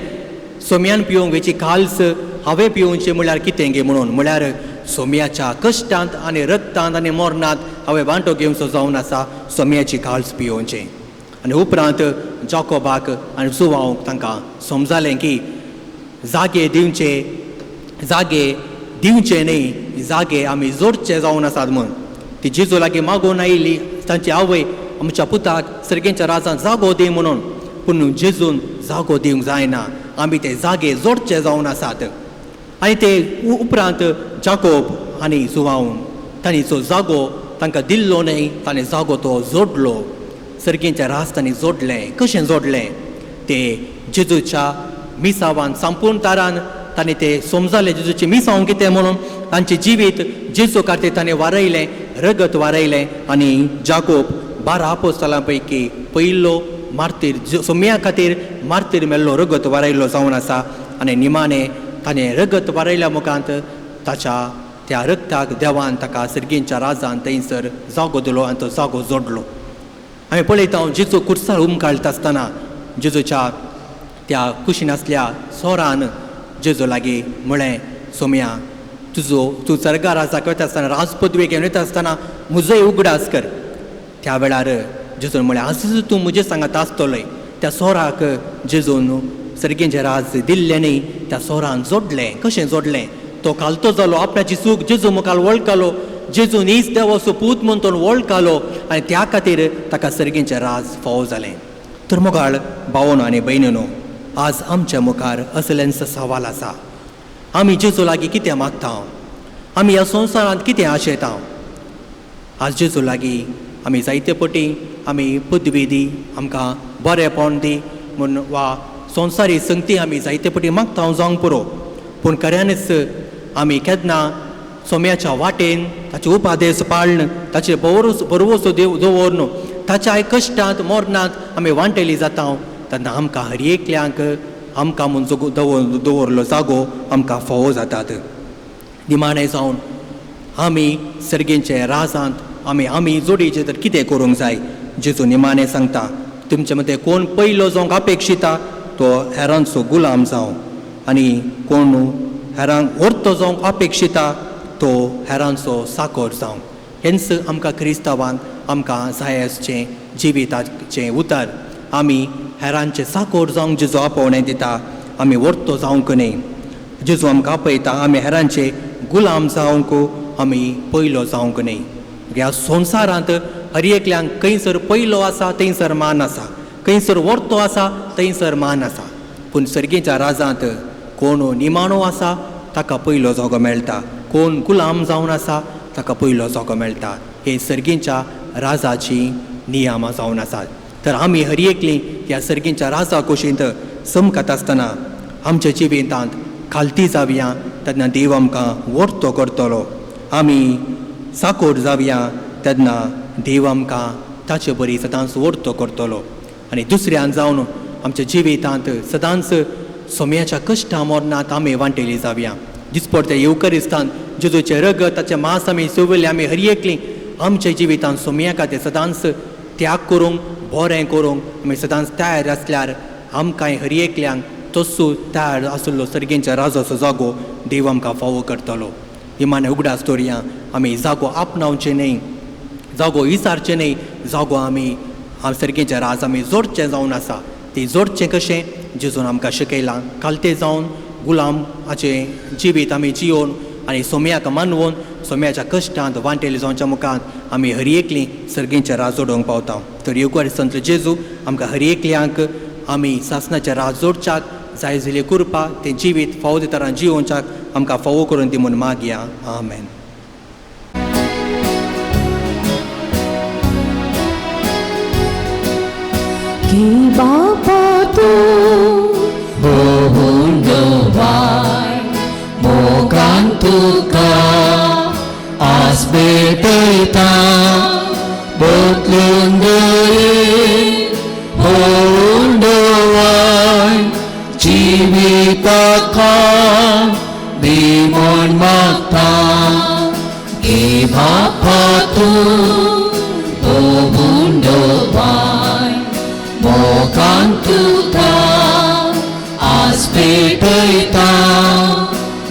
सोम्यान पिवंक वेची काल्स हांवें पिवंचें म्हणल्यार कितें गे म्हणून, म्हळ्यार सोम्याच्या कश्टांत आनी रक्तांत आनी मरणांत हांवें वांटो घेवचो जावन आसा सोम्याची काल्स पिवोवचें. आनी उपरांत जाकोबाक आनी जुवांक तांकां समजालें की जागे दिवचे जागे दिवचे न्हय, जागे आमी जोडचे जावन आसात म्हूण. ती जेजू लागीं मागून आयली तांची आवय आमच्या पुताक सर्गेच्या राजान जागो दी म्हणून. पूण जेजून जागो दिवंक जायना, आमी ते जागे जोडचे जावन आसात. आनी ते उपरांत जाकोब आनी जुवांव तांणी जो जागो तांकां दिल्लो न्हय ताणें जागो तो जोडलो, सर्गेच्या राज तांणी जोडलें. कशें जोडलें? ते जेजूच्या मिसावान संपूर्ण तारान ताणें ते समजालें जेजूचें मिसांव कितें म्हणून. तांचें जिवीत जेजू खातीर ताणें वारयलें, रगत वारयलें. आनी जाकोब 12 आपोस्तलां पैकी पयलो मार्तीर सोम्या खातीर मार्तीर मेल्लो रगत वारयल्लो जावन आसा. आनी निमाणें ताणें रगत वारयल्या मुखांत ताच्या त्या रगताक देवान ताका सर्गींच्या राजान थंयसर जागो दिलो आनी तो जागो जोडलो. आमी पळयता जेजू कुर्सार उमकाळटा आसतना जेजूच्या त्या कुशीन आसल्या सोरान जेजू लागीं म्हळें सोम्या तुजो तूं सर्गा राजाक वता आसतना राजपदवी घेवन वता आसतना म्हजोय उगडास कर. त्या वेळार जेजून म्हळें आजूच तूं म्हजे सांगात आसतलोय. त्या सोराक जेजून सर्गेंचें राज दिल्लें न्हय, त्या सोरान जोडलें. कशें जोडलें? तो कालतो जालो, आपणाची चूक जेजू मुखार वळखालो, जेजून हीच देवाचो पूत म्हूण तो वळखालो आनी त्या खातीर ताका सर्गेंचें राज फावो जालें. तर मोगाळ भावनो आनी भयणीनो, आज आमच्या मुखार असल्यांचो सवाल आसा. आमी जेजू लागीं कितें मागता? आमी ह्या संवसारांत कितें आशेता? आज जेजू लागीं आमी जायते पटी आमी पदवी दी, आमकां बरेंपण दी म्हूण वा संवसारी संगती आमी जायते पटी मागता जावंक पुरो. पूण खऱ्यांनीच आमी केन्ना सोम्याच्या वाटेन ताचे उपादेश पाळन ताचे भरवसो दवरन ताच्या कश्टांत मरणांत आमी वांटेली जाता तेन्ना आमकां हर एकल्यांक आमकां म्हूण दवरलो जागो आमकां फावो जातात. निमाणें जावन आमी सर्गेंचे राजांत आमी आमी जोडीचे तर कितें करूंक जाय? जेजू निमाणें सांगता तुमचे मदें कोण पयलो जावंक अपेक्षिता तो हेरांचो गुलाम जावं आनी कोण हेरांक व्हरतो जावंक अपेक्षिता तो हेरांचो साकोर जावं. हेंच आमकां क्रिस्तांवांक आमकां जाय आसचें जिविताचें उतर. आमी हेरांचे साकोर जावंक जेजू आपोवणें दिता, आमी वर्तो जावंक न्हय. जेजू आमकां आपयता आमी हेरांचे गुलाम जावंक, आमी पयलो जावंक न्हय. ह्या संवसारांत हर एकल्यांक खंयसर पयलो आसा थंयसर मान आसा, खंयसर वर्तो आसा थंयसर मान आसा, पूण सर्गेच्या राजांत कोण निमाणो आसा ताका पयलो जागो मेळटा, कोण गुलाम जावन आसा ताका पयलो जागो मेळटा. हे सर्गेच्या राजाची नियमां जावन आसात. तर आमी हर एकली ह्या सर्गेच्या राजा कुशींत चमकत आसतना आमच्या जिवितांत खालती जावया, तेन्ना देव आमकां वर्तो करतलो. आमी साकोर जावया तेन्ना देव आमकां ताचे बरी सदांच वर्तो करतलो. आनी दुसऱ्यान जावन आमच्या जिवितांत सदांच सोम्याच्या कश्टां मरणांत आमी वांटेली जावया. दिसपडते येवकरिस्तान जेजूचें रगत ताचें मांस आमी सोविल्लें, आमी हर एकली आमच्या जिवितांत सोम्या खातीर सदांच त्याग करूंक, बरें करूंक आमी सदांच तयार आसल्यार आमकांय हर एकल्यांक तसो तयार आशिल्लो सर्गेच्या राजाचो जागो देव आमकां फावो करतलो. इमाने उगडास दवरया, आमी जागो आपणावचें न्हय, जागो विचारचें न्हय, जागो आमी सर्गेचें राज आमी जोडचें जावन आसा. ती जोडचें कशें जेजून आमकां शिकयलां, खालते जावन गुलाम हाचें जिवीत आमी जियोवन आनी सोम्याक मानवून सोम्याच्या कश्टांत वांटेली जावच्या मुखार आमी हर एकली सर्गेचें राज जोडोवंक पावता. तर येवकार जेजू आमकां हर एकल्यांक आमी सासणाचें राज जोडच्याक जाय जाल्ली कृपा तें जिवीत फावो दितना जियोवच्याक आमकां फावो करून दी म्हूण मागया. आमेन. की बापा तूं भोवंडवाय मोगान तुका आस भेटयता, बदलून दये भोवंडवाय जिविताक दी म्हूण मागता. गे बापा तूं भोवंडवाय मोगान तुका आस भेटयता,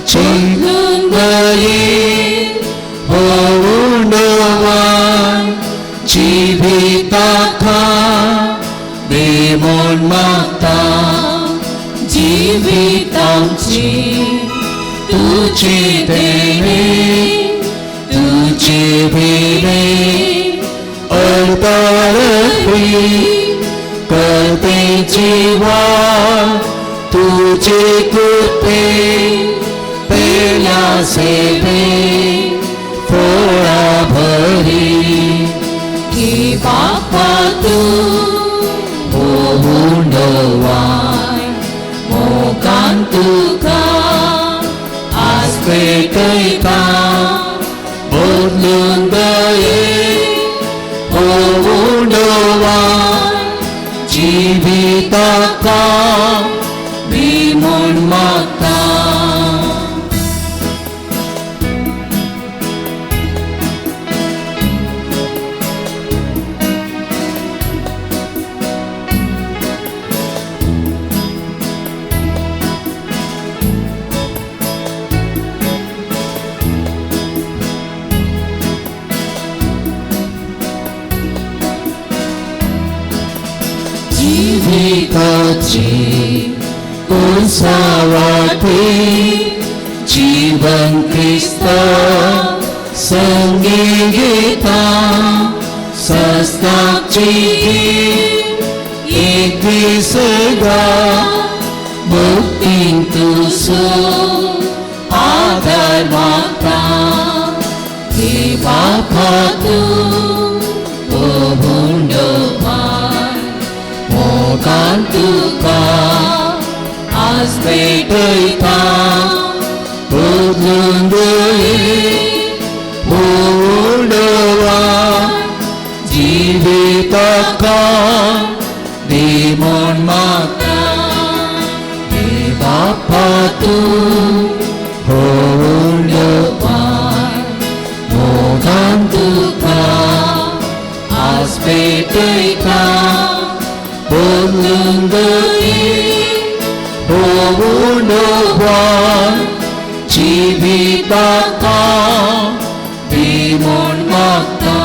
बदलून दये भोवंडवाय जिविताक दी म्हूण मागता. जिवितांची तुझे देणे तुझे भेरे अर्पी करते जीवा तुझे कृपे पेल्या सेवे फोळा भरी. की बापा तूं भोवंडवाय मोगान तुका आस भेटयता, बदलून दये भोवंडवाय जिविताक दी म्हूण मागता. जिविताची उंचावाटी जीवन क्रिस्ता संगी घेता, सस्ताची एक दीस गा मुक्तीन तुजो आदार मागता. की बापा तूं भोवंडवाय मोगान तुका आस भेटयता, बदलून दये भोवंडवाय जिविताक दी म्हूण मागता. हे बापा तूं भोवंडवाय मोगान तुका आस भेटयता, बदलून दये भोवंडवाय जिविताक दी म्हूण मागता.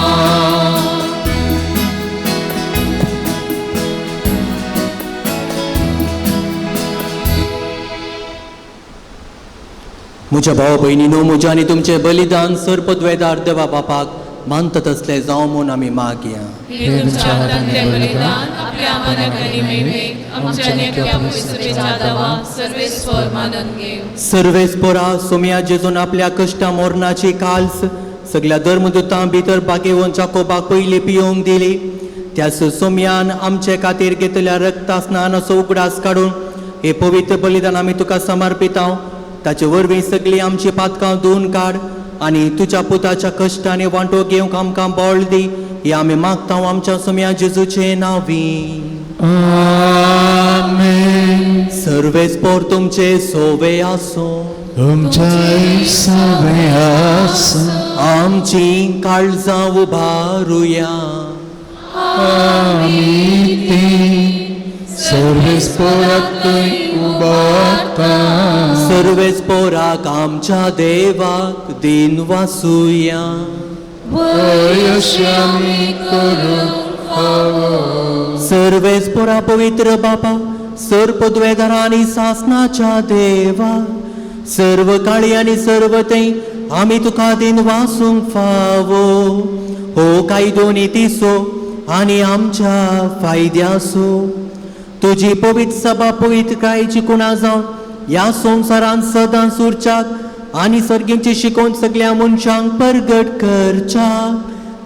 म्हज्या भाव भयणीनो, म्हज्या आनी तुमचें बलिदान सर्पद्वेदार देवा बापाक मानता तसलें जावं म्हूण आमी मागया. हे तुमच्या हातांतलें बलिदान आपल्या मानक आनी महिमेक आमच्या नेत्या पवित्रतेच्या दावा सर्वेस्पर मानून घेवं. सर्वेस्परा सोम्या जेजून आपल्या कश्टा मोरणाची काल्स सगल्या धर्मदुतां भितर बागेवन जाकोबाक पयली पियोवंक दिली. त्याच सोम्यान आमचे खातीर घेतल्या रक्ता स्नानाचो उगडास काडून हे पवित्र बलिदान आमी तुका समर्पितांव. ताचे वरवीं सगळीं आमची पातकां धुवन काड आनी तुज्या पुताच्या कश्टांनी वांटो घेवंक आमकां बळ दी. हे आमी मागता आमच्या सोम्या जेजूचे नांवी. आमेन. सर्वेस्पोर तुमचे सोवे आसूं. तुमच्याय सोवे आसूं. आमची काळजां उबारुया. आमी ती सर्वेस्पोराकूय उबारता. सर्वेस्पोराक आमच्या देवाक दिन वासुया. वयशी आमी करूंक फावो. सर्वेस्पोरा पवित्र बापा, सर्पद्वेदारा आनी सासनाच्या देवा, सर्व काळी आनी सर्व थंय आमी तुका दिन वासूंक फावो. हो कायदो नितीचो आनी आमच्या फायद्याचो. तुजी पवित्र सभा पवित्रकायेची कुणा जावन ह्या संवसारांत सदांच उरच्याक आनी सर्गींची शिकोवन सगल्या मनशांक परगट करच्याक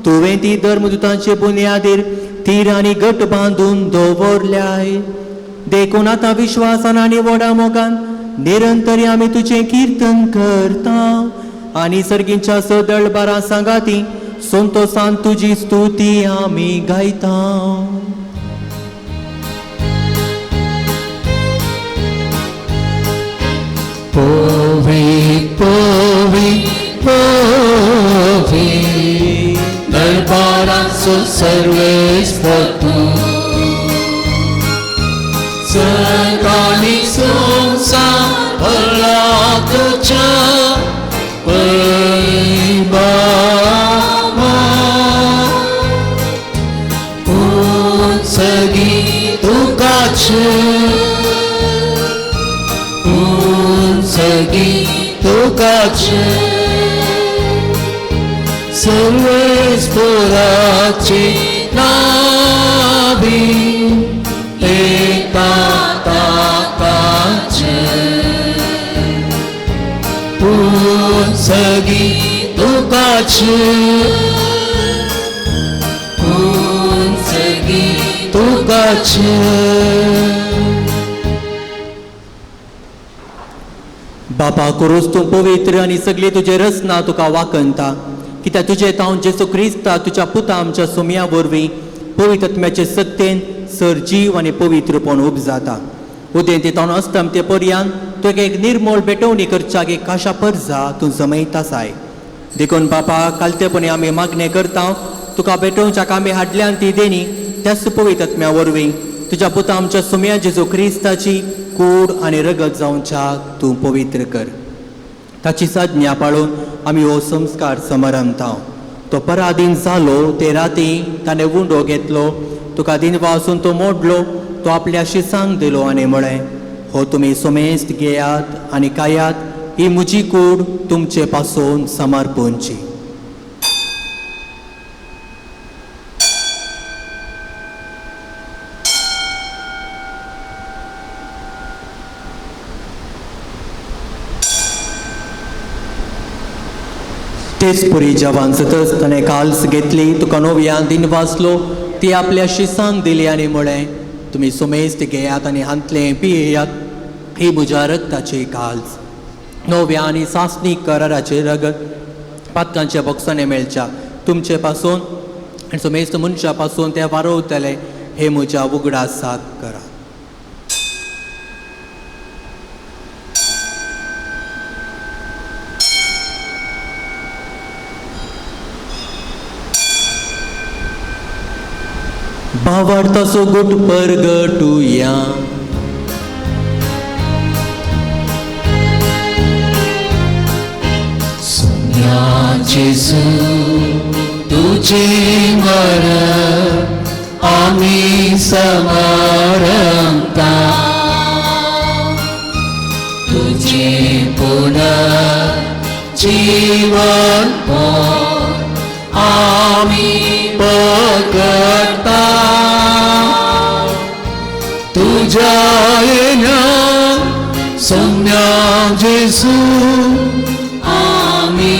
तुवें ती धर्मदुतांचे बुन्यादीर तीर आनी गट बांदून दवरल्याय. देखून आतां विश्वासान आनी व्हडा मोगान निरंतर आमी तुजें किर्तन करता आनी सर्गींच्या सदळबारां सांगाती संतोसान तुजी स्तुती आमी गायता. पोवी पोवी पोवी दरबाराचो सर्वेस्पर तूं. सकाळी संवसार भरला तुज्या वैभवान. उंचगी तुकाच, उंचगी तुकाच, सर्वेस्पोराची नावी एका ताकाच. उंचगी तुकाच, उंचगी तुकाच. बापा करूच तूं पवित्र आनी सगळी तुजे रचना तुका वाकंता. कित्याक तुजे तावन जेजू क्रिस्ता तुज्या पुता आमच्या सोम्या वरवीं पवित्र आत्म्याचे सत्तेन सर जीव आनी पवित्रपण उपजाता. उदेंती तावन अस्तमते पर्यान तुका एक निर्मोळ भेटवणी करच्याक एक खाशा परजा तूं जमयता साय. देखून बापा कालतेपणी आमी मागणें करता तुका भेटोवच्याक आमी हाडल्यान ती देणी त्याच पवित्र आत्म्या वरवीं तुज्या पुता आमच्या सोम्या जेजू क्रिस्ताची कूड आनी रगत जावच्याक तूं पवित्र कर. ताची साज्ञा पाळून आमी हो संस्कार समारंभता. तो पराधीन जालो ते राती ताणें उंडो घेतलो, तुका दिनवासून तो मोडलो, तो आपल्या शिसांक दिलो आनी म्हळें, हो तुमी सोमेस्त घेयात आनी खायात, ही म्हजी कूड तुमचे पासून समर्पणची. तेच पुरी जवान सतच ताणें काल्स घेतली, तुका नव्यान दिन वाचलो, ती आपल्या शिसांक दिली आनी म्हळें, तुमी सोमेस्त घेयात आनी हांतलें पियेयात, ही म्हज्या रक्ताची काल्स, नव्या आनी सासणीक कराराचे रगत पातकांच्या बोक्सांनी मेळच्या तुमचे पासून आनी सोमेस्त मनशा पासून ते वारोवतले. हे म्हज्या उगडासाक करा. भावार्थाचो गुट परगटुया. सोम्या जेजू तुझे मरण आमी समारंभता. तुझे पुनरुत्थान जीवनपण आमी पकडता तुज्या येण्या सोम्या जेजू आमी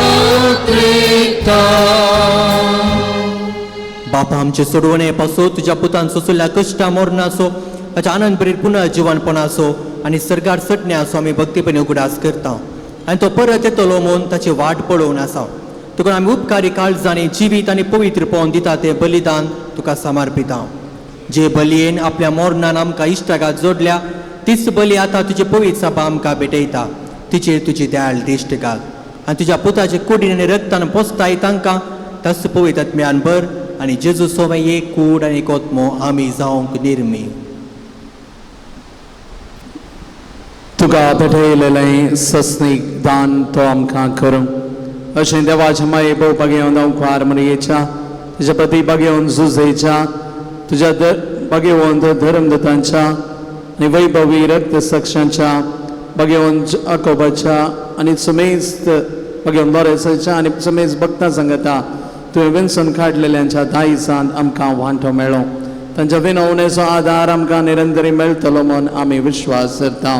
अत्रेकता. बापा आमचे सोडवणे पासो तुज्या पुतान सोसुल्ल्या कश्टा मरणाचो ताच्या आनंद भरीत पुनर्जिवनपणाचो आनी सरकार सटण्याचो आमी भक्तीपणी उगडास करता आनी तो परत येतलो म्हूण ताची वाट पळोवन आसा. तुका आमी उपकारी काळजांनी जिवीत आनी पवित्रपण दिता तें बलिदान तुका समर्पिता. जे बलयेन आपल्या मरणान आमकां इश्टागात जोडल्या तीच बली आतां तुजी पवित्र सभा आमकां भेटयता. तिचेर तुजी दयाळ दिश्ट घाल आनी तुज्या पुताचे कुडीन आनी रक्तान पोसताय तांकां तस पवित्र आत्म्यान भर आनी जेजू सोवे एक कूड आनी कोतमो आमी जावंक निर्मी. तुका भेटयलेलें सस्नीक दान तो आमकां करूं अशें देवाच्या माये भोवपाक येवन हांव मरियेच्या तुज्या पती बागेवन जुजेच्या तुज्या बागेवंत धर्मदतांच्या आनी वैभवी रक्त सक्षांच्या बागेवन आकोबाच्या आनी सुमेस्त बागेवन लोरेसाच्या आनी सुमेस्त भक्तां सांगता तुवें विनसून काडलेल्यांच्या दायजांत आमकां वांटो मेळो. तांच्या विनवणेचो आदार आमकां निरंतरी मेळटलो म्हूण आमी विश्वास धरता.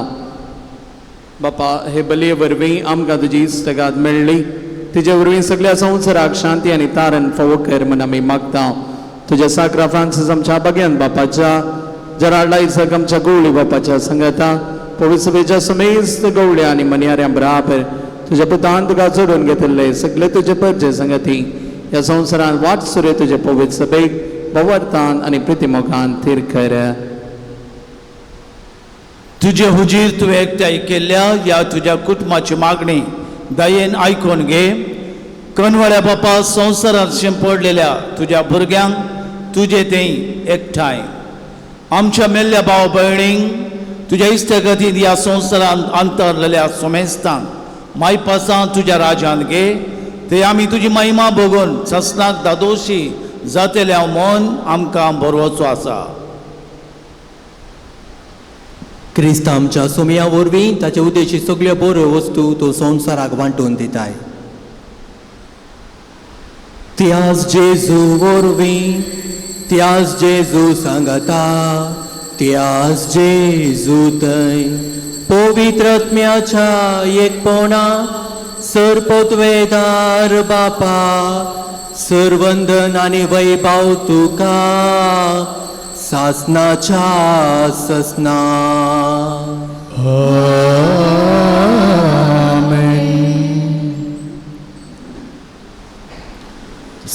बापा हे बलये वरवीं आमकां तुजी इश्टगात मेळ्ळी तिजे वरवीं सगळ्या संवसाराक शांती आनी तारण फावो कर म्हूण आमी मागता. तुज्या साक्रा फ्रांसीस आमच्या बाग्यान बापाच्या जराड आयजक आमच्या गवळी बापाच्या सांगता पवित्र सभेच्या समेस्त गवळ्या आनी मनियाऱ्यां बराबर तुज्या पुतान तुका जोडून घेतिल्ले सगळे तुजे परजे संगती ह्या संवसारांत वाट सुरे तुजे पवित्र सभेक भवर्थान आनी प्रितिमोगान थीर कर. तुजे हुजीर तुवें एकठांय केल्ल्या ह्या तुज्या कुटुंबाची मागणी दयेन आयकून घे. कनवळ्या बापा संवसारांत शिंपडलेल्या तुज्या भुरग्यांक तुजे तें एकठांय आमच्या मेल्ल्या भाव भयणींक तुज्या इश्टगतींत ह्या संवसारांत अंतरलेल्या सोमेस्तांक मायपासां तुज्या राजान घे. ते आमी तुजी महिमा भोगून ससनाक दादोशी जातेल्या मन आमकां बरोवचो आसा. क्रिस्त आमच्या सोमया वरवीं ताचे उद्देशी सगळ्यो बऱ्यो वस्तू तो संवसाराक वांटून दिताय. त्याच जेजू वरवीं त्याच जेजू सांगता त्याच जेजू थंय पवित्र आत्म्याच्या एकपणा सरपतवेदार बापा सरवंदन आनी वैभव तुका सासनाच्या ससना.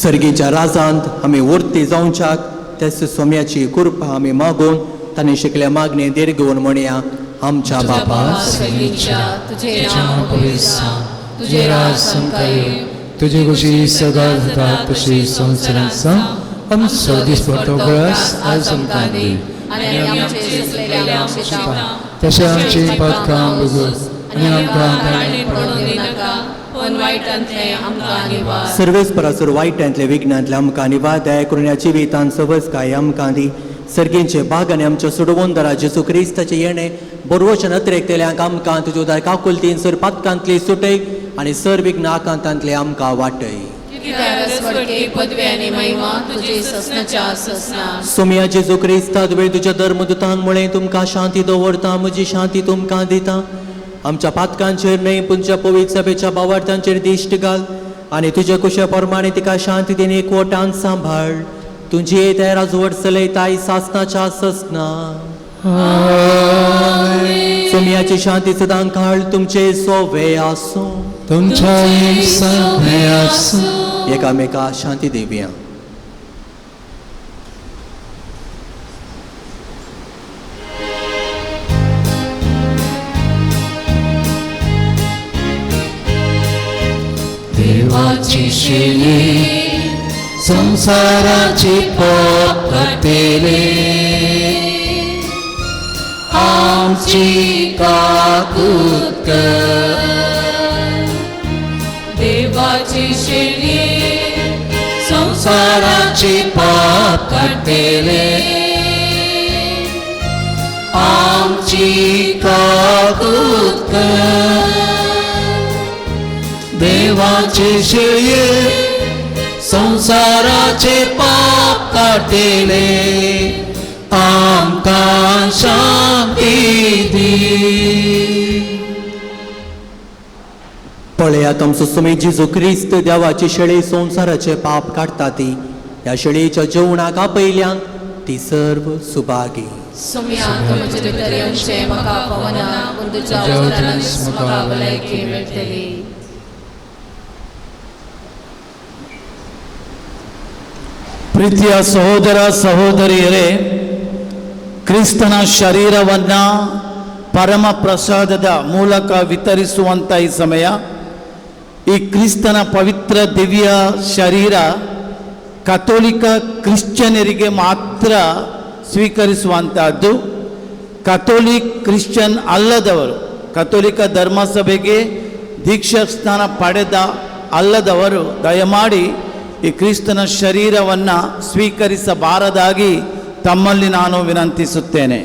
सर्गीच्या राजांत आमी वर्ती जावच्याक त्याच सोम्याची कृपा आमी मागून ताणें शिकल्या मागणे देर घेवन म्हणया. आमच्या बापा तुझे नांव पवित्र जावं, तुझे राज आमकां येवं, तुजी खुशी सदां जाता तशी संवसारांत जावं. आमचो दिसपट्टो ग्रास आज आमकां दी आनी आमचे चुकलेले आमचे तशें आमची पातकां भोगोस आनी आमकां ताणें पडून दिनाका पण वायटांतलें आमकां निवार. सर्वेस परासर वायटांतले विघ्नांतले आमकां निवार दया करून ह्या जिवितांत सहज काय आमकां दी. सर्गींचे बाग आनी आमच्या सोडवणदारा जेजू क्रिस्ताचें येणें बरवचें नत्रेकतेल्यांक आमकां तुज्या उदार काकुलतीन सर पातकांतली सुटय आनी सर विघ्न आकांतांतले आमकां वाटय. सोमया जेजू क्रिस्ता तुवें तुज्या धर्मदूतांक म्हळें तुमकां शांती दवरता म्हजी शांती तुमकां दिता. आमच्या पातकांचेर न्हय पूण तुज्या पवित्र सभेच्या बावार्थांचेर दिश्ट घाल आनी तुज्या कुशा प्रमाणे तिका शांती दिन एकवटान सांबाळ. तुजी त्या राजवट चलयताय सासनाच्या ससना. सोमयाची शांती सदां काळ तुमचे सोवे आसूं तुमच्या सोवे आसूं. एकामेका शांती दिवया. देवाची शेली संसाराची पाप काडटले आमची काकूत कर. देवाची शेली संसाराची पाप काडटले आमची काकूत कर. देवाचे शेळये संसाराचे पाप काडटले आमकां शांती दी. पळयात आमचो स्वामी जेजू क्रिस्त देवाची शेळी संवसाराचे पाप काडटा ती ह्या शेळयेच्या जेवणाक आपयल्यांक ती सर्व सुभागी. सोम्या म्हजे भितर येवचें म्हाका फावना पूण तुज्या उतरानच म्हाका भलायकी मेळटली. ಪ್ರೀತಿಯ ಸಹೋದರ ಸಹೋದರಿಯರೇ, ಕ್ರಿಸ್ತನ ಶರೀರವನ್ನು ಪರಮ ಪ್ರಸಾದದ ಮೂಲಕ ವಿತರಿಸುವಂಥ ಈ ಸಮಯ, ಈ ಕ್ರಿಸ್ತನ ಪವಿತ್ರ ದಿವ್ಯ ಶರೀರ ಕಥೋಲಿಕ ಕ್ರಿಶ್ಚಿಯನರಿಗೆ ಮಾತ್ರ ಸ್ವೀಕರಿಸುವಂತಹದ್ದು. ಕಥೋಲಿಕ್ ಕ್ರಿಶ್ಚಿಯನ್ ಅಲ್ಲದವರು, ಕಥೋಲಿಕ ಧರ್ಮಸಭೆಗೆ ದೀಕ್ಷಾ ಸ್ನಾನ ಪಡೆದ ಅಲ್ಲದವರು ದಯಮಾಡಿ ಈ ಕ್ರಿಸ್ತನ ಶರೀರವನ್ನು ಸ್ವೀಕರಿಸಬಾರದಾಗಿ ತಮ್ಮಲ್ಲಿ ನಾನು ವಿನಂತಿಸುತ್ತೇನೆ.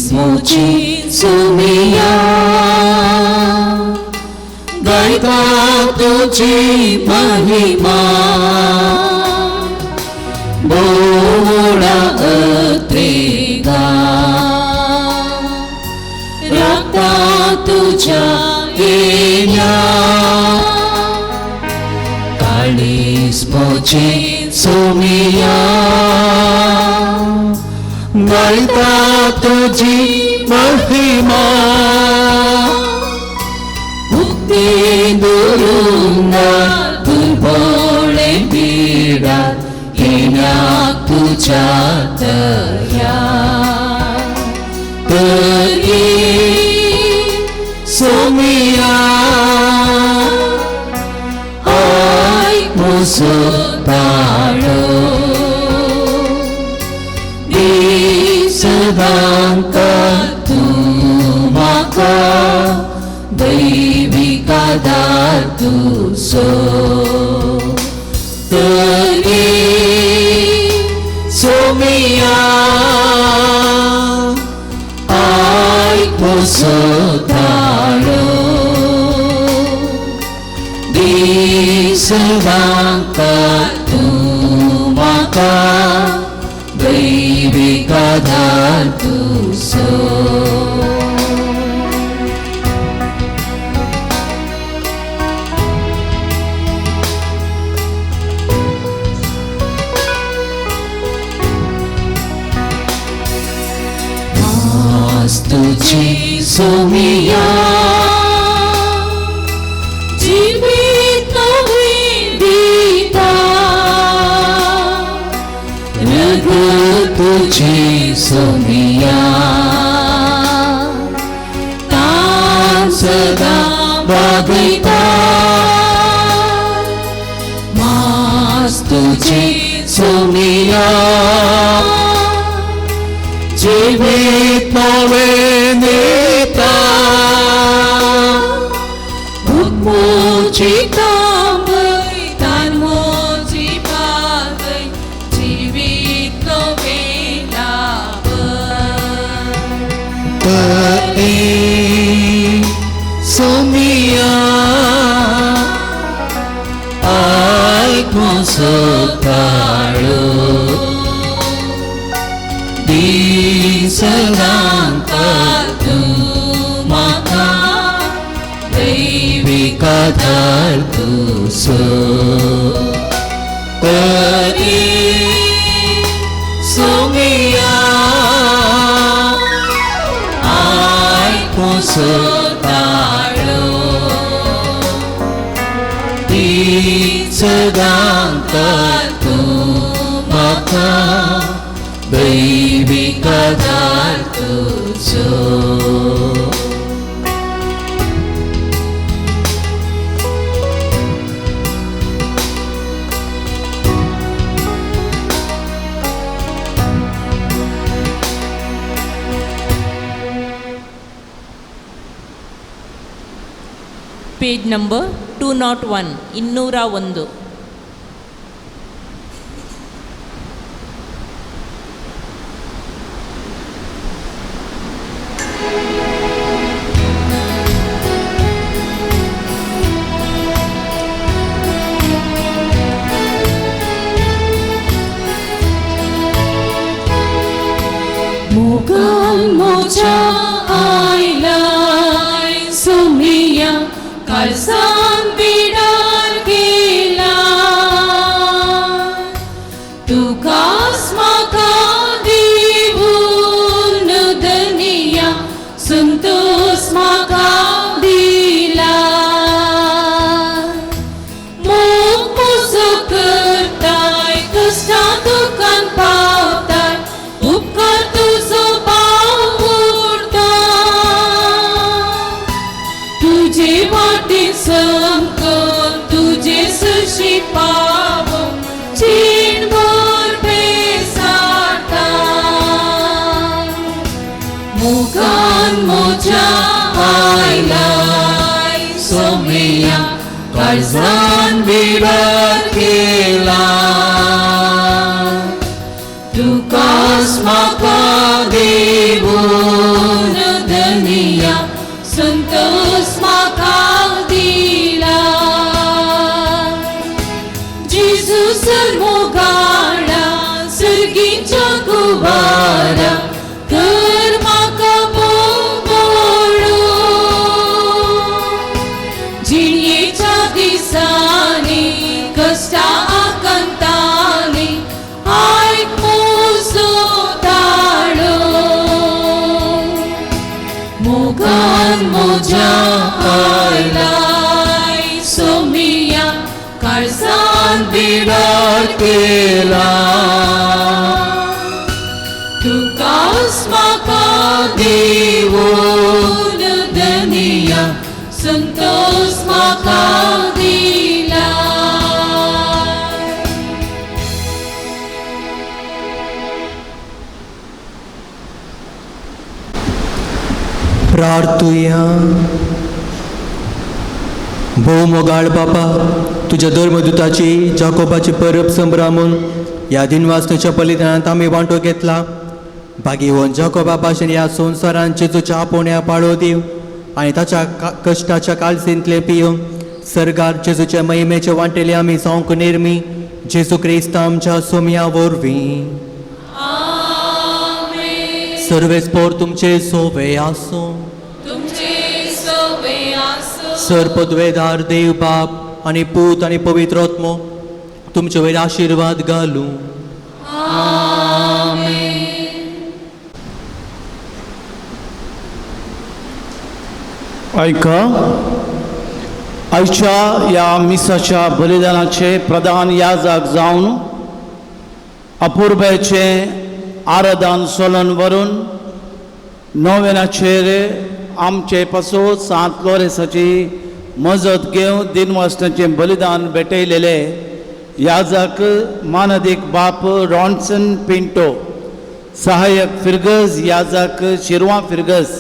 Smochi Sumia Gaita tuji mahima Bola atrega Rakta tuja enya Kali smochi Sumia गायता तुझी महिमा मुक्ती दुरुंगा दुर्बोळे पीडा येण्या तुझ्या तया तरी सोमिया आयक म्हजो ताळो सदांका तूं म्हाका दैवीक आदार तुजो तरी सोमिया आयक म्हजो ताळो सदांका तूं म्हाका दैवीक आदार तुजो. मास तुजी सोमिया जिवीत नवें दिता तुझी सोमिया तान सदा वागयता मास तुझी सोमिया जिवीत नवें दिता भूक म्हजी तांबय तान म्हजी पागय जिवीत नवें सोमिया आयक म्हजो ताळो सदांका तूं म्हाका दैवीक आदार तुजो तरी सोमिया आयक म्हजो ताळो सदांका तूं म्हाका दैवीक आदार तुजो. Page number 201, 201. मोगान मोजा आयलाय सोमिया काळजान बिडार केला तुकाच म्हाका दिवून धनिया संतोष म्हाका दिला मोग म्हजो करताय कश्टां दुकान पावताय उपकार तुजो भाव उरता तुजे वाटेन समकून तुजे सुशी पावोवंक जीणभर बेसारता मोगान म्हज्या आयलाय सोमिया काळजान बिडार केला तुकाच म्हाका दिवून धनिया संतोष म्हाका दिला जेजू सर मोगाळा सर्गीच्या कुवारा कर म्हाका बोळो जिणयेच्या दिसांनी कश्टा आकांतांनी आयक म्हजो ताळो मोगान म्हज्या आयलाय सोमिया काळजान बिडार केला तुकाच म्हाका दिवून धनिया संतोष म्हाका दिला. प्रार्थुया. भोव मोगाळ बापा, तुज्या धर्मदूताची जाकोबाची परब संभ्रामून ह्या दिनवासनेच्या बलिदानांत आमी वांटो घेतला. भागीवन जाकोबा भाशेन ह्या संवसारान जेजूच्या आपोवण्या पाळो दिव आनी ताच्या कश्टाच्या काळजींतले पिवन सर्गार जेजूच्या महिमेचे वांटेले आमी जावंक निर्मी जेजू क्रिस्त आमच्या सोमया वरवीं. सर्वेस पोर तुमचे सोवे आसूं. तुमचे सोवे आसूं. सर पदवेदार देव बाप आनी पूत आनी पवित्र आत्मो तुमचे वयर आशिर्वाद घालूं. आयका आयच्या ह्या मिसाच्या बलिदानाचे प्रधान याजक जावन अपुर्बायेचें आराधन सोलन व्हरून नोवेनाचेर आमचे पासून सांत लोरेसाची मजत घेवन दिनवासनाचें बलिदान भेटयलेले याजक मानदीक बाप रॉन्सन पिंटो, सहायक फिरगज याजक शिरवां फिरगज,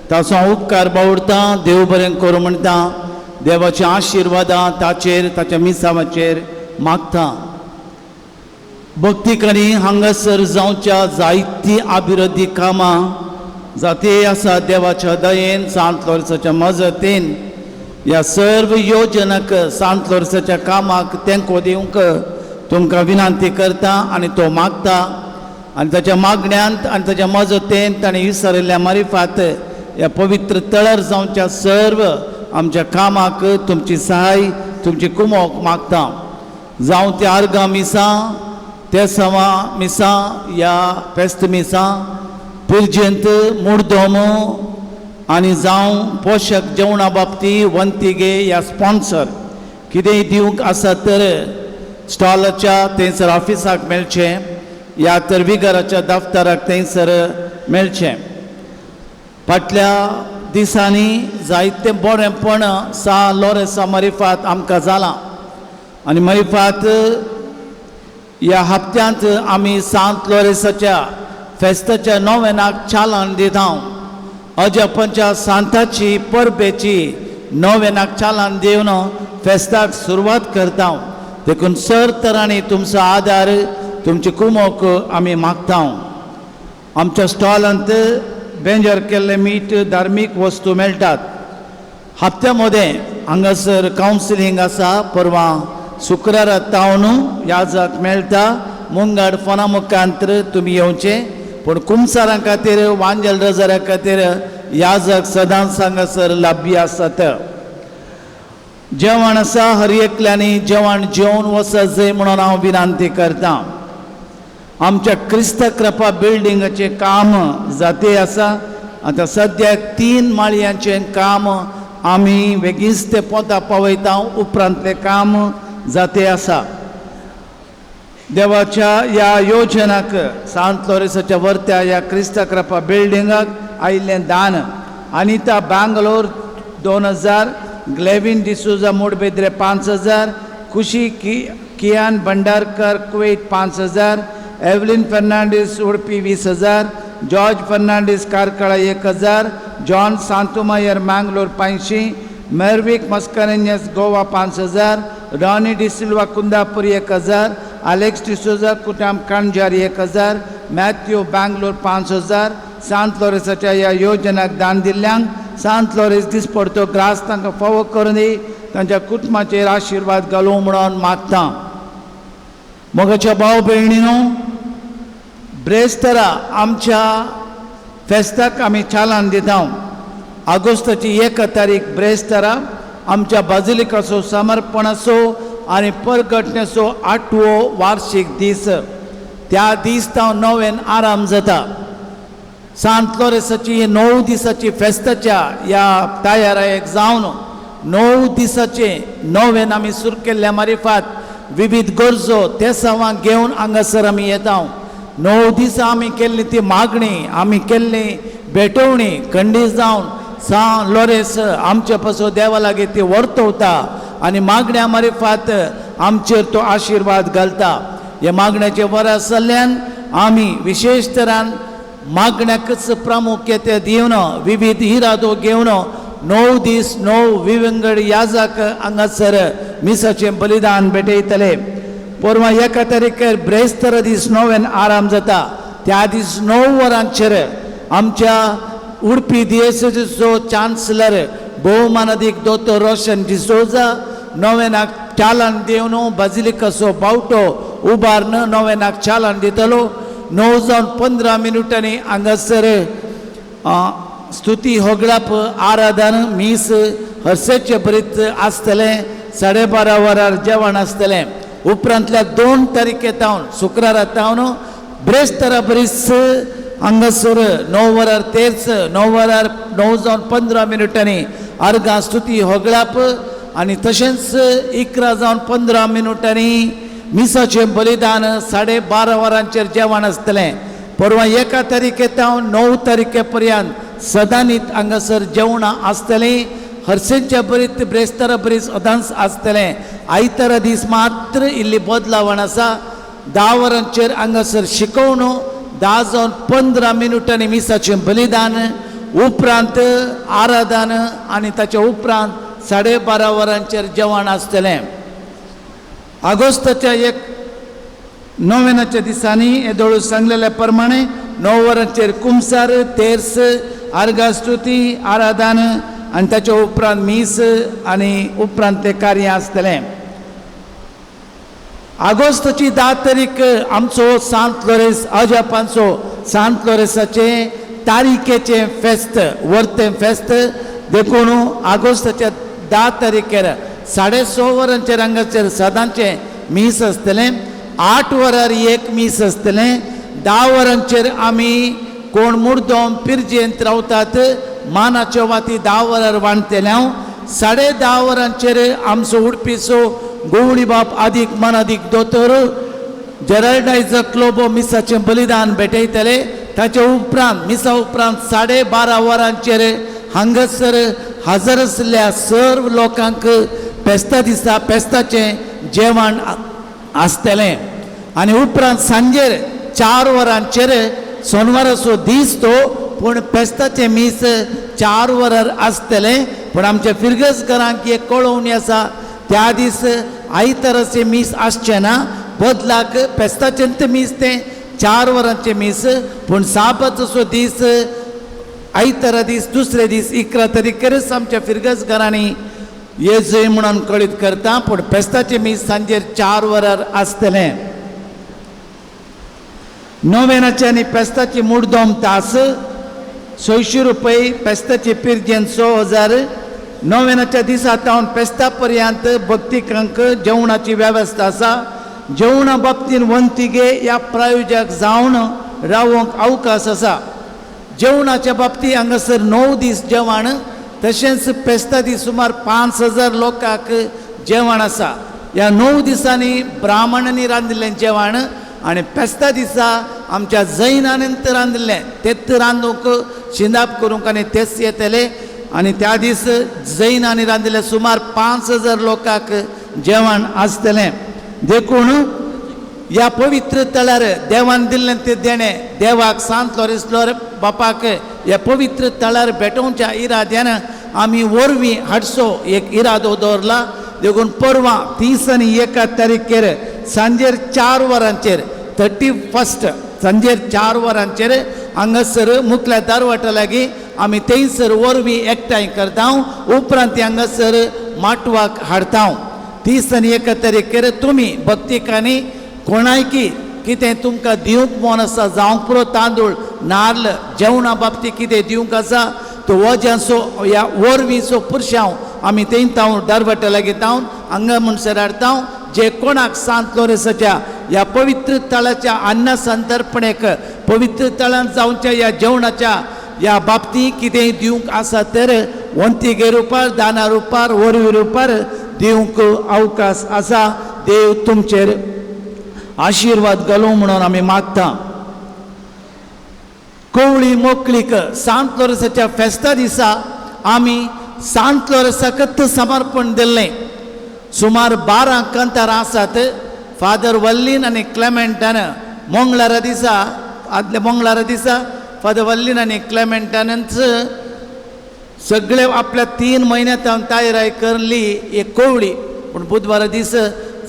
ताचो हांव उपकार बावडतां. देव बरें करूं म्हणटा. देवाच्या आशिर्वादां ताचेर ताच्या मिसावाचेर मागता. भक्तिकांनी हांगासर जावच्या जायतीं अभिवृद्धी कामां जाती आसा देवाच्या दयेन सांत लोरसाच्या मजतीन ह्या सर्व योजनाक सांत लोरसाच्या कामाक तेंको दिवंक तुमकां विनंती करता आनी तो मागता. आनी ताच्या मागण्यांत आनी ताच्या मजतीन ताणें विसरिल्ल्या मारिफात ह्या पवित्र तळर जावच्या सर्व आमच्या कामाक तुमची सहाय तुमची कुमोक मागता. जावं ती आर्गां मिसां, तेसांवां मिसां या फेस्त मिसां, पिर्जेंत मुर्दोम आनी जावं पोशक जेवणा बाबती वंतिगे या स्पॉन्सर कितेंय दिवंक आसा तर स्टॉलाच्या थंयसर ऑफिसाक मेळचें या तर विगराच्या दफ्तराक थंयसर मेळचें. फाटल्या दिसांनी जायतें बरेंपण सा लोरेसा मरिफात आमकां जालां आनी मरिफात ह्या हप्त्यांत आमी सांत लोरेसाच्या फेस्ताच्या नोवेनाक चालन दिता. अजपणच्या सांताची परबेची नोवेनाक चालन दिवन फेस्ताक सुरवात करता. देखून सर तरांनी तुमचो आदार तुमची कुमोक आमी मागता. आमच्या स्टॉलांत बेंजर केल्ले मीठ धार्मीक वस्तू मेळटात. हप्त्या मदें हांगासर कावन्सिलींग आसा. परवां शुक्रारा तावन याजाक मेळटा. मुंगाड फोना मुखांत्र तुमी येवचें, पूण कुमसारां खातीर वांजेल रजाऱ्या खातीर याजक सदांच हांगासर लाभ्य आसात. जेवण आसा, हर एकल्यांनी जेवण जेवन वचत जाय म्हणून हांव विनंती करता. आमच्या क्रिस्त कृपा बिल्डिंगाचें काम जाते आसा. आतां सद्याक 3 माळयांचें काम आमी बेगीच ते पोता पावयता. उपरांतलें काम जाते आसा. देवाच्या ह्या योजनाक सांत लोरेसाच्या वर्त्या ह्या क्रिस्त कृपा बिल्डिंगाक आयिल्लें दान अनिता बांगलोर 2000, ग्लेविन डिसोजा मोडबेद्रे 5000, खुशी कियान भंडारकर कुवेत 5000, एवलिन फर्नांडीस उडपी 20000, जॉर्ज फर्नांडीस कार्कळा 1000, जॉन सांतुमायर मांगलोर 500, मेरविक मस्करेन्यस गोवा 5000, रॉनी डिसिल्वा कुंदापूर 1000, अलेक्स डिसोजा कुटाम कांजार 1000, मॅथ्यू बँगलोर 5000. सांत लोरेसाच्या ह्या योजनाक दान दिल्ल्यांक सांत लोरेस दिसपडतो ग्रास तांकां फावो करून दी, तांच्या कुटुंबाचेर आशिर्वाद घालूं म्हणून मागता. मोगाच्या भाव भयणीनो, ब्रेस्तारा आमच्या फेस्ताक आमी चालन दिता. ऑगस्टाची 1 तारीख ब्रेस्तारा आमच्या बाजिलिकाचो समर्पणाचो आनी परगटण्याचो 8वो वार्षिक दीस. त्या दीस तावन नव्यान आराम जाता. सांत लोरेसाची 9 दिसाची फेस्ताच्या ह्या तयारायेक जावन 9 दिसाचे नव्यान आमी सुरू केल्ल्या मारिफात विविध गरजो ते सवांक घेवन हांगासर आमी येता. 9 दिसां आमी केल्ली ती मागणी, आमी केल्ली भेटवणी खंडीत जावन सांत लोरेस आमचे पासून देवा लागीं ती वर्तवता आनी मागण्या मारिफात आमचेर तो आशिर्वाद घालता. ह्या मागण्याचे वर आसल्यान आमी विशेश तरान मागण्याकच प्रामुख्यते दिवन विविध इरादो घेवन 9 दीस 9 विवंगड याजाक हांगासर मिसाचें बलिदान भेटयतले. परवां 1 तारखेर ब्रेस्तारा दीस नव्यान आराम जाता. त्या दीस 9 वरांचेर आमच्या उडपी दियेसेचो चान्सलर भोवमानादीक दोतोर रोशन डिसोजा नव्यानाक चालन दिवन बाजिलिकाचो बावटो उबारून नव्यानाक चालन दितलो. 9 जावन 15 मिनटांनी हांगासर स्तुती होगडाप आराधन मीस हर्सेचे बरीत आसतलें. 12:30 वरार जेवण आसतलें. उपरांतल्या 2 तारखे तावन शुक्रारा तावन ब्रेस्तारा बरीच हांगासर 9 वरार तेर्स 9 वरार 9 जावन 15 मिनटांनी अर्गां स्तुती होगडाप आनी तशेंच 11 जावन 15 मिनटांनी मिसाचें बलिदान 12:30 वरांचेर जेवण आसतलें. परवां 1 तारखे तावन 9 तारखे पर्यंत सदांनीत हांगासर जेवणां आसतलीं. हर्सेंच्या बरीत ब्रेस्तारा बरीच सदांच आसतलें. आयतारा दीस मात्र इल्ली बदलावण आसा. 10 वरांचेर हांगासर शिकोवण, 10 जावन 15 मिनटांनी मिसाचें बलिदान, उपरांत आराधन आनी ताच्या उपरांत 12:30 वरांचेर जेवण आसतलें. ऑगस्टाच्या 1 नोव्हेनाच्या दिसांनी येदोळू सांगलेल्या प्रमाणे 9 वरांचेर कुमसार तेर्स आर्गा स्तुती आराधन आनी ताच्या उपरांत मीस आनी उपरांत तें कार्य आसतलें. ऑगस्टाची 10 तारीख आमचो सांत लोरेस अजापांचो सांत लोरेसाचें तारीखेचें फेस्त वर्तें फेस्त. देखून ऑगस्टाच्या 10 तारखेर 6:30 वरांचेर हांगाचेर सदांचें मीस आसतलें. 8 वरार 1 मीस आसतलें. 10 वरांचेर आमी कोण मुर्दोम पिरजेंत रावतात मानाच्यो वाती 10 वरार वांटतले. हांव 10:30 वरांचेर आमचो उडपीचो गोवळी बाप आदीक मनादीक दोतोर जेराल्ड आयजक लोबो मिसाचें बलिदान भेटयतले. ताचे उपरांत मिसा उपरांत 12:30 वरांचेर हांगासर हजर आसल्या सर्व लोकांक फेस्ता दिसा फेस्ताचें जेवण आसतलें. आनी उपरांत सांजेर 4 वरांचेर सोनवाराचो दीस तो पूण फेस्ताचें मीस 4 वरार आसतलें. पूण आमच्या फिरगजकारांक एक कळोवणी आसा, त्या दीस आयताराचें मीस आसचें ना, बदलाक फेस्ताचें मीस तें 4 वरांचें मीस. पूण साबाचो दीस आयतारा दीस दुसरे दीस 11 तारखेरच आमच्या फिरगजकारांनी येजय म्हणून कळीत करता. पूण फेस्ताचें मीस सांजेर 4 वरार आसतलें. नोवेनाचे आनी फेस्ताची मुडदोम तास 600 रुपये, फेस्ताची पिरजेन 6000. नोवेनाच्या दिसा तावन फेस्ता पर्यंत भक्तिकांक जेवणाची वेवस्था आसा. जेवणा बाबतीन वंतिगे ह्या प्रायोजक जावन रावंक अवकाश आसा. जेवणाच्या बाबतींत हांगासर 9 दीस जेवण, तशेंच फेस्ता दीस सुमार 5000 लोकांक जेवण आसा. ह्या 9 दिसांनी ब्राह्मणांनी रांदिल्लें जेवण आनी फेस्ता दिसा आमच्या जैनानंतर रांदिल्लें तेच रांदूंक शिंदाप करूंक आनी तेच येतले. आनी त्या दीस जैनांनी रांदिल्लें सुमार 5000 लोकांक जेवण आसतलें. देखून ह्या पवित्र तळार देवान दिल्लें तें देणें देवाक सांत लॉरेन्स लोर बापाक ह्या पवित्र तळार भेटोवच्या इराद्यान आमी वरवीं हाडचो एक इरादो दवरला. देखून परवां 30 आनी 1 तारखेर सांजेर 4 वरांचेर 31 सांजेर 4 वरांचेर हांगासर मुखल्या दारवाटा लागीं आमी थंयसर वरवीं एकठांय करता. उपरांत हांगासर माटवाक हाडता. 30 आनी 1 तारखेर तुमी भक्तिकांनी कोणायकी कितें तुमकां दिवंक मन आसा, जावंक पुरो तांदूळ नार्ल जेवणा बाबतींत कितें दिवंक आसा तो वज्यांचो ह्या वरवींचो पुरशांव आमी थंय तावन दारवाटा लागीं तावन हांगा म्हणसर हाडता. जे कोणाक सांत लॉरेन्साच्या ह्या पवित्र तळाच्या अन्न संतर्पणेक पवित्र तळांत जावच्या ह्या जेवणाच्या ह्या बाबतींत कितें दिवंक आसा तर वंतिगे रुपार दाना रुपार वरवी रुपार दिवंक अवकाश आसा. देव तुमचेर आशिर्वाद घालूं म्हणून आमी मागता. कोवळी मोकळीक सांत लॉरेन्साच्या फेस्ता दिसा आमी सांत लॉरेन्साकच समर्पण दिल्लें. सुमार 12 कांतारां आसात. फादर वल्लीन आनी क्लेमेंटान मंगळारा दिसा आदल्या मंगळारा दिसा फादर वल्लीन आनी क्लेमेंटानच सगळे आपल्या 3 म्हयन्यांत तयारी करली एक कोवळी. पूण बुधवारा दीस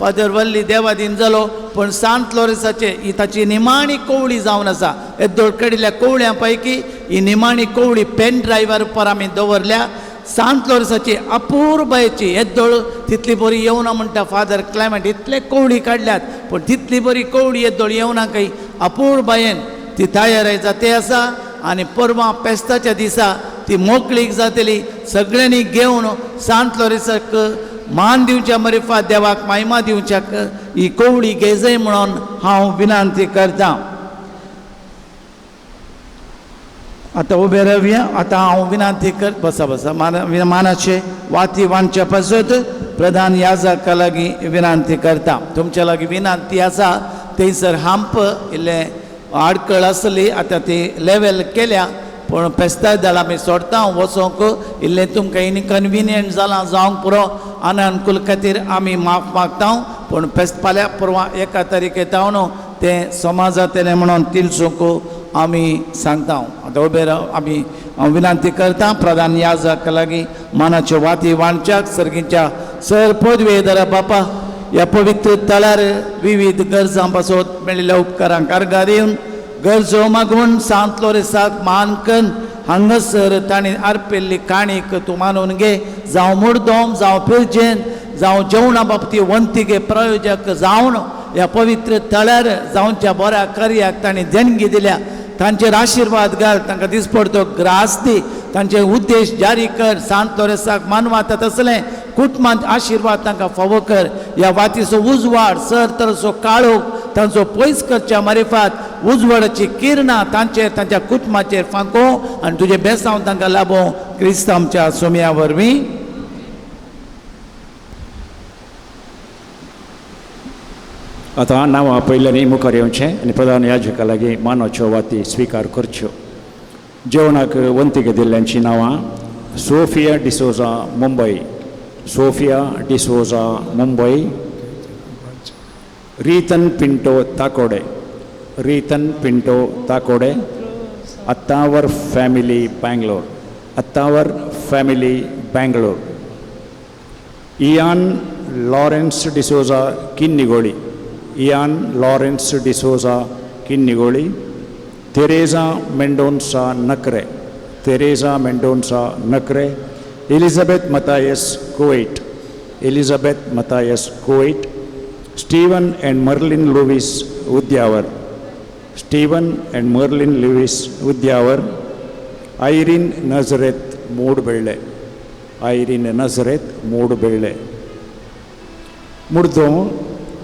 फादर वल्ली देवादीन जालो. पूण सांत लॉरेन्साचे ही ताची निमाणी कोवळी जावन आसा. येदोळ काडिल्ल्या कोवळ्यां पैकी ही निमाणी कोवळी पेन ड्रायव्हर उपर आमी दवरल्या. सांत लॉरेन्साची अपूर्बायेची येदोळ तितली बरी येवना म्हणटा फादर क्लेमेंट, इतले कोवळी काडल्यात पूण तितली बरी कोवळी येदोळ येवना काही. अपूर्बायेन ती तयारी जाते आसा आनी परवां फेस्ताच्या दिसा ती मोकळीक जातली. सगळ्यांनी घेवन सांत लॉरेन्साक मान दिवच्या मरिफा देवाक मायमा दिवच्याक ही कोवळी घेजय म्हणून हांव विनंती करता. आतां उबे रावया. आतां हांव विनंती कर बसा बसा मानाचे वाती वांच्या पासत प्रधान याजका लागीं विनंती करता. तुमच्या लागीं विनंती आसा. थंयसर हांप इल्लें आडकळ आसली, आतां ती लेवल केल्या. पूण फेस्ता दळ आमी सोडता वचोंक इल्लें तुमकां इनकन्विनियंट जालां जावंक पुरो अनअनुकूल खातीर आमी माफ मागता. पूण फेस्त फाल्यां परवां 1 तारखे तावन तें समाज जातलें म्हणून तिलसूंक आमी सांगता. आतां उबे राव आमी विनंती करता प्रधान याजका लागीं मानाच्यो वाती वांटच्याक सर्गीच्या सर पदवेदारा बापा ह्या पवित्र तळार विविध गरजां पासत मेळिल्ल्या उपकारांक अर्गां दिवन गरजो मागून सांत लॉरेन्साक मान कन्न हांगासर तांणी आर्पिल्ली काणीक तूं मानून घे. जावं मुडदोम जावं पिरजेन जावं जेवणा बाबतींत वंतिगे प्रयोजक जावन ह्या पवित्र तळार जावच्या बऱ्या कार्याक तांणी देणगी दिल्या. तांचेर आशिर्वाद घाल, तांकां दिसपडतो ग्रास दी, तांचे उद्देश जारी कर. सांत लॉरेन्साक मानवाता तसलें कुटुंबांत आशिर्वाद तांकां फावो कर. ह्या वातीचो उजवाड सर तरचो काळोख तांचो पयस करच्या मारिफात उजवाडाची किरणां तांचेर तांच्या कुटुंबाचेर फांको आनी तुजें बेसांव तांकां लाबोवं क्रिस्त आमच्या सोम्या वरवीं. आतां नांवां पयल्यांनी मुखार येवचें आनी प्रधान याजका लागीं मानाच्यो वाती स्विकार करच्यो. जेवणाक वंतीक दिल्ल्यांचीं नांवां Sophia D'Souza Mumbai, Sophia D'Souza Mumbai, रितन Pinto ताकोडे, रितन Pinto ताकोडे, Attavar family Bangalore, Attavar family Bangalore. Ian Lawrence D'Souza Kinnigoli, Ian Lawrence D'Souza Kinnigoli. Teresa Mendonca Nakre, Teresa Mendonca Nakre. Elizabeth Mathias Kuwait, Elizabeth Mathias Kuwait. Steven and Merlin Lewis Udyavar, Steven and Merlin Lewis Udyavar. Irene Nazareth Moodubelle, Irene Nazareth Moodubelle. Murdo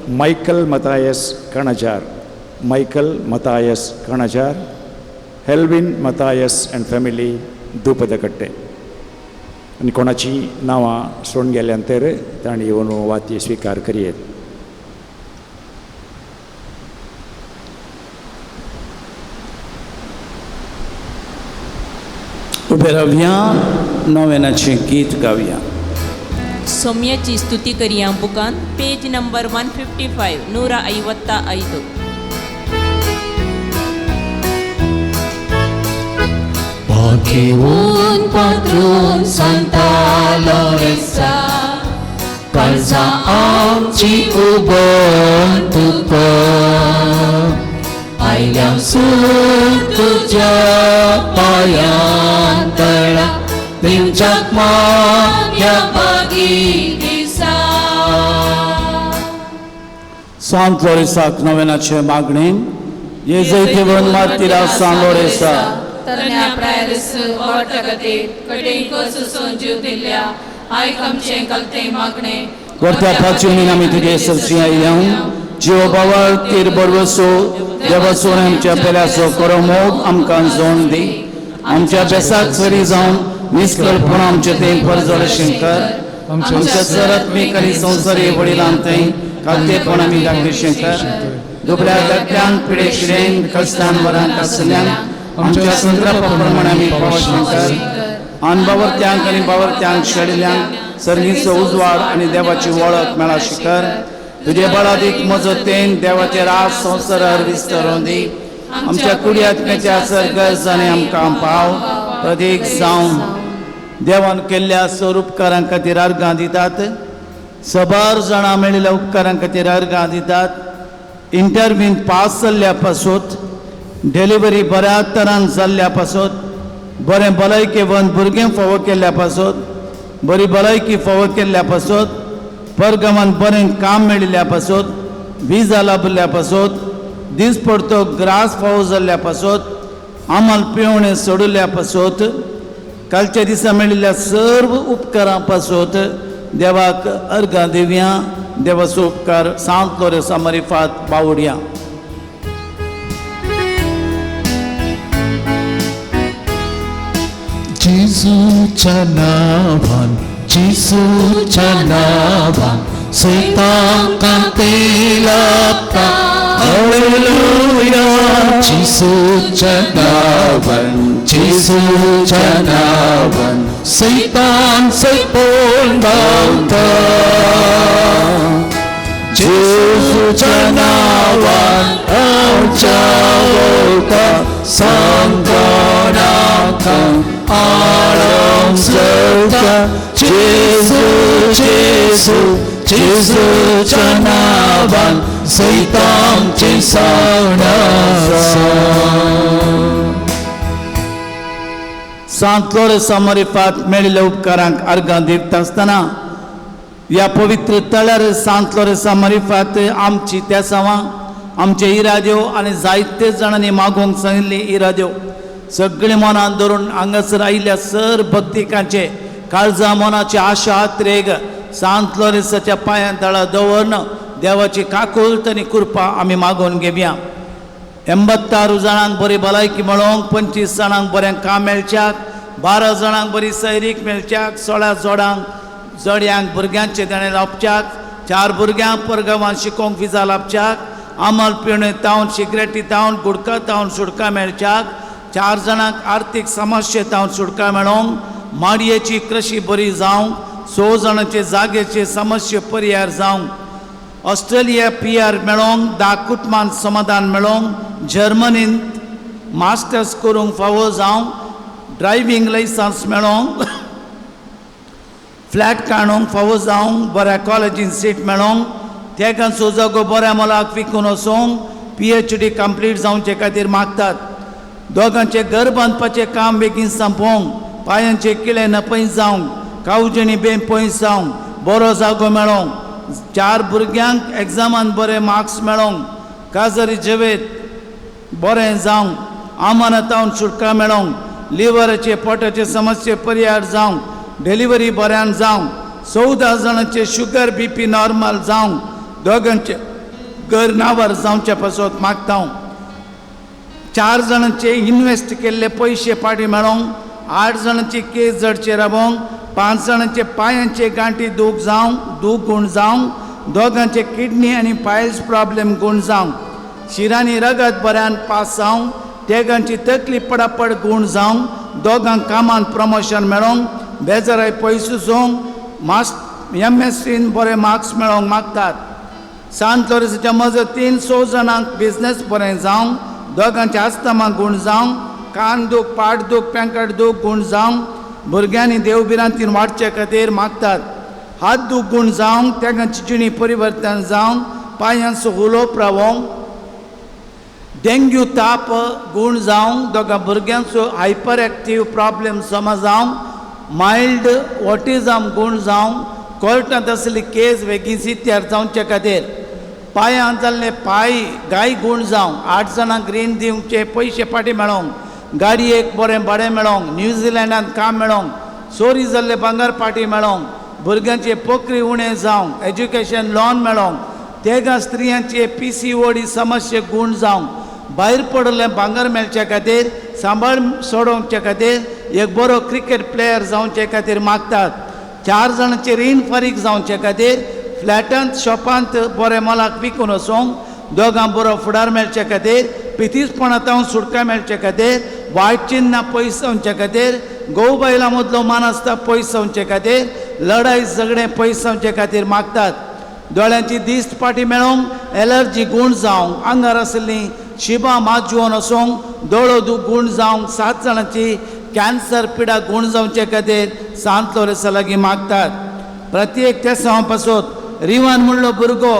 Michael Mathias Kanajar, Michael Mathias Kanajar. Helvin Mathias and family Dupadakatte. आनी कोणाची नांवां सोडून गेल्यान तर तांणी येवन वाती स्विकार करयेत. उबे रावया, नोवेनाचें गीत गावया. सौम्याची स्तुती करया बुकान पेज नंबर 155 155. पाखेवन पात्रून सांता लोरेसा, काळजां आमची उबन तुका, आयल्या सूर तुज्या पांयां तळा, दिवच्याक मागया बागी दिसा. सांत लोरेसाक नोवेनाचें मागणें. जेजैतेवन मार्तीरा सांत लोरेसा, तरण्या प्रायरस वावटा खातीर कठीण सोसून जीव दिल्ल्या आयक आमचें कलतें मागणें. गोरत्या पाचून आमी तुजे सरशी आयल्या, जीव बावळ तीर बरवसो देवाचो आमच्या पेल्याचो करो मोग आमकां जोड दी. आमच्या बेसाक सरी जावन निष्कळपण आमचें तें परजोडशें कर. आमच्या सरात्मीक आनी संवसारी वडिलां थंय खातेपण आमी दाखयशें कर. दुबळ्या धाकट्यांक पिडेशिडेन कश्टान वरांक आसल्यांक आमच्या संत्रापा प्रमाणे आमी पावशें कर. अनबावरत्यांक आनी बावरत्यांक शेडिल्ल्यांक सर्गीचो उजवाड आनी देवाची वळख मेळाशी कर. तुजे बळादीक मजतेन देवाचे राज संवसारार विस्तारून दी. आमच्या कुडी आत्म्याच्या सरगर्ज आनी आमकां पाव प्रतीक जावन देवान केल्ल्या सर उपकारां खातीर अर्गां दितात. सबार जाणां मेळिल्ल्या उपकारां खातीर अर्गां दितात. इंटरव्यून पास जाल्ल्या पासत, डिलिव्हरी बऱ्या तरान जाल्ल्या पासत, बरें भलायकेवन भुरगें फावो केल्ल्या पासत, बरी भलायकी फावो केल्ल्या पासत, परगमान बरें काम मेळिल्ल्या पासत, विजा लाभिल्ल्या पासत, दीसपडतो ग्रास फावो जाल्ल्या पासत, आमल पिवणें सोडिल्ल्या पासत, कालच्या दिसा मेळिल्ल्या सर्व उपकारां पासत देवाक अर्गां दिवया. देवाचो उपकार सांत लोरेसा मारिफात बावडया. जेजूच्या नावान, जेजूच्या नावान, सैतानाक ते लागता. हालेलुया. जेजूच्या नावान, जेजूच्या नावान, सैतान सैपोन धांवता. जेजूच्या नावान आमच्या वता, सांगनाका आराम चलता. जेजू जेजू जेजूच्या नावान सैतानचें सावण आसा. सांत लोरेसा मारिफात मेळिल्ल्या उपकारांक अर्गां दिता आसतना ह्या पवित्र तळ्यार सांत लोरेसा मारिफात आमची तेसांवां, आमचे इराद्यो आनी जायते जाणांनी मागोवंक सांगिल्ली इराद्यो सगळे मनान धरून हांगासर आयिल्ल्या सर भक्तिकांचे काळजा मनाची आशा आत्रेग सांत लोरेसाच्या पांयां तळा दवरून देवाची काकुळट आनी कृपा आमी मागोवन घेवया. 86 जाणांक बरी भलायकी मेळोवंक, 25 जाणांक बरें काम मेळच्याक, 12 जाणांक बरी सैरीक मेळच्याक, 16 जोडांक जोड्यांक भुरग्यांचें देणें लावच्याक, 4 भुरग्यांक परगांवान शिकोवंक विजा लावच्याक, आमल पिवणे तावन सिगरेटी तावन गुडका तावन सुटका मेळच्याक, 4 जाणांक आर्थीक समस्ये तावन सुटका मेळोवंक, माडयेची कृशी बरी जावंक, 6 जाणांचे जागेचे समस्ये परिहार जावंक, ऑस्ट्रेलिया PR मेळोवंक, 10 कुटुंबांत समाधान मेळोवंक, जर्मनींत मास्टर्स करूंक फावो जावंक, ड्रायव्हींग लायसन्स मेळोंक, फ्लॅट काडूंक फावो जावंक, बऱ्या कॉलेजीन सीट मेळोंक, तेगांचो जागो बऱ्या मोलाक विकून वचोंक, PhD complete जावचे खातीर मागतात. दोगांचें घर बांदपाचें काम बेगीन सोंपोवंक, पांयांचे किळे नपयस जावंक, कावजेणी बेन पयस जावंक, बरो जागो मेळोंक, 4 भुरग्यांक एग्जामान बरे मार्क्स मेळोंक, काजरी जिवेत बरें जावंक, आमानतावन सुटका मेळोंक, लिवराचे पोटाचे समस्ये परिहार जावंक, डिलिव्हरी बऱ्यान जावंक, 14 जाणांचे शुगर BP normal जावंक, दोगांचे घर नांवार जावचे पासत मागता. 4 जाणांचे इन्वेस्ट केल्ले पयशे फाटीं मेळोंक, 8 जाणांची केस जडचे रावोंक, 5 जाणांचे पांयांचे गांठी दूख जावंक, दूख गूण जावंक, दोगांचे किडनी आनी पायल्स प्रॉब्लेम गूण जावंक, शिरांनी रगत बऱ्यान पास जावंक, तेगांची तकली पडापड गूण जावंक, दोगांक कामांत प्रमोशन मेळोंक, बेजाराय पयस वचोंक, MSc बरे मार्क्स मेळोंक मागतात. सांत लोरेंसाच्या मजतीन 6 जाणांक बिजनेस बरें जावंक, दोगांचे आस्तमा गूण जावंक, कान दूख, पाट दूख, पेंकट दूख गूण जावंक, भुरग्यांनी देवभिरांतीन वाडचे खातीर मागतात. हात दूख गूण जावंक, तेगांची जिणी परिवर्तन जावंक, पांयांचो उलोवप रावोंक, डेंग्यू ताप गूण जावंक, दोगां भुरग्यांचो हायपर एक्टीव प्रॉब्लेम समज जावंक, मायल्ड ऑटिजम गूण जावंक, कोर्टांत आसली केस बेगीन सित्यार जावचे खातीर, पांयांत जाल्ले पांय गाय गूण जावंक, 8 जाणांक रीण दिवचे पयशे फाटीं मेळोंक, गाडयेक बरें भाडें मेळोंक, न्यूझिलंडांत काम मेळोंक, चोरी जाल्ले भांगर फाटीं मेळोंक, भुरग्यांचे पोकरी उणें जावंक, एज्युकेशन लॉन मेळोंक, तेगां स्त्रियांचे PCOD समस्ये गूण जावंक, भायर पडिल्लें भांगर मेळचे खातीर, सांबाळ सोडोवचे खातीर, एक बरो क्रिकेट प्लेयर जावचे खातीर मागतात. 4 जाणांचे रीण फारीक जावचे खातीर, फ्लॅटांत शॉपांत बरें मोलाक विकून वचोंक, दोगां बरो फुडार मेळचे खातीर, पितीसपणांत सुटका मेळचे खातीर, वायट चिन्नां पयस जावचे खातीर, घोव बायलां मदलो मानसता पयस जावचे खातीर, लडाय झगडें पयस जावचे खातीर मागतात. दोळ्यांची दिश्ट फाटीं मेळोंक, एलर्जी गूण जावंक, आंगार आशिल्लीं शिबां मात वचोंक, दोळो दूख गूण जावंक, 7 जाणांची कॅन्सर पिडा गूण जावचे खातीर सांत लोरेंसा लागीं मागतात. प्रत्येक तेसांव पासत रिवान म्हणलो भुरगो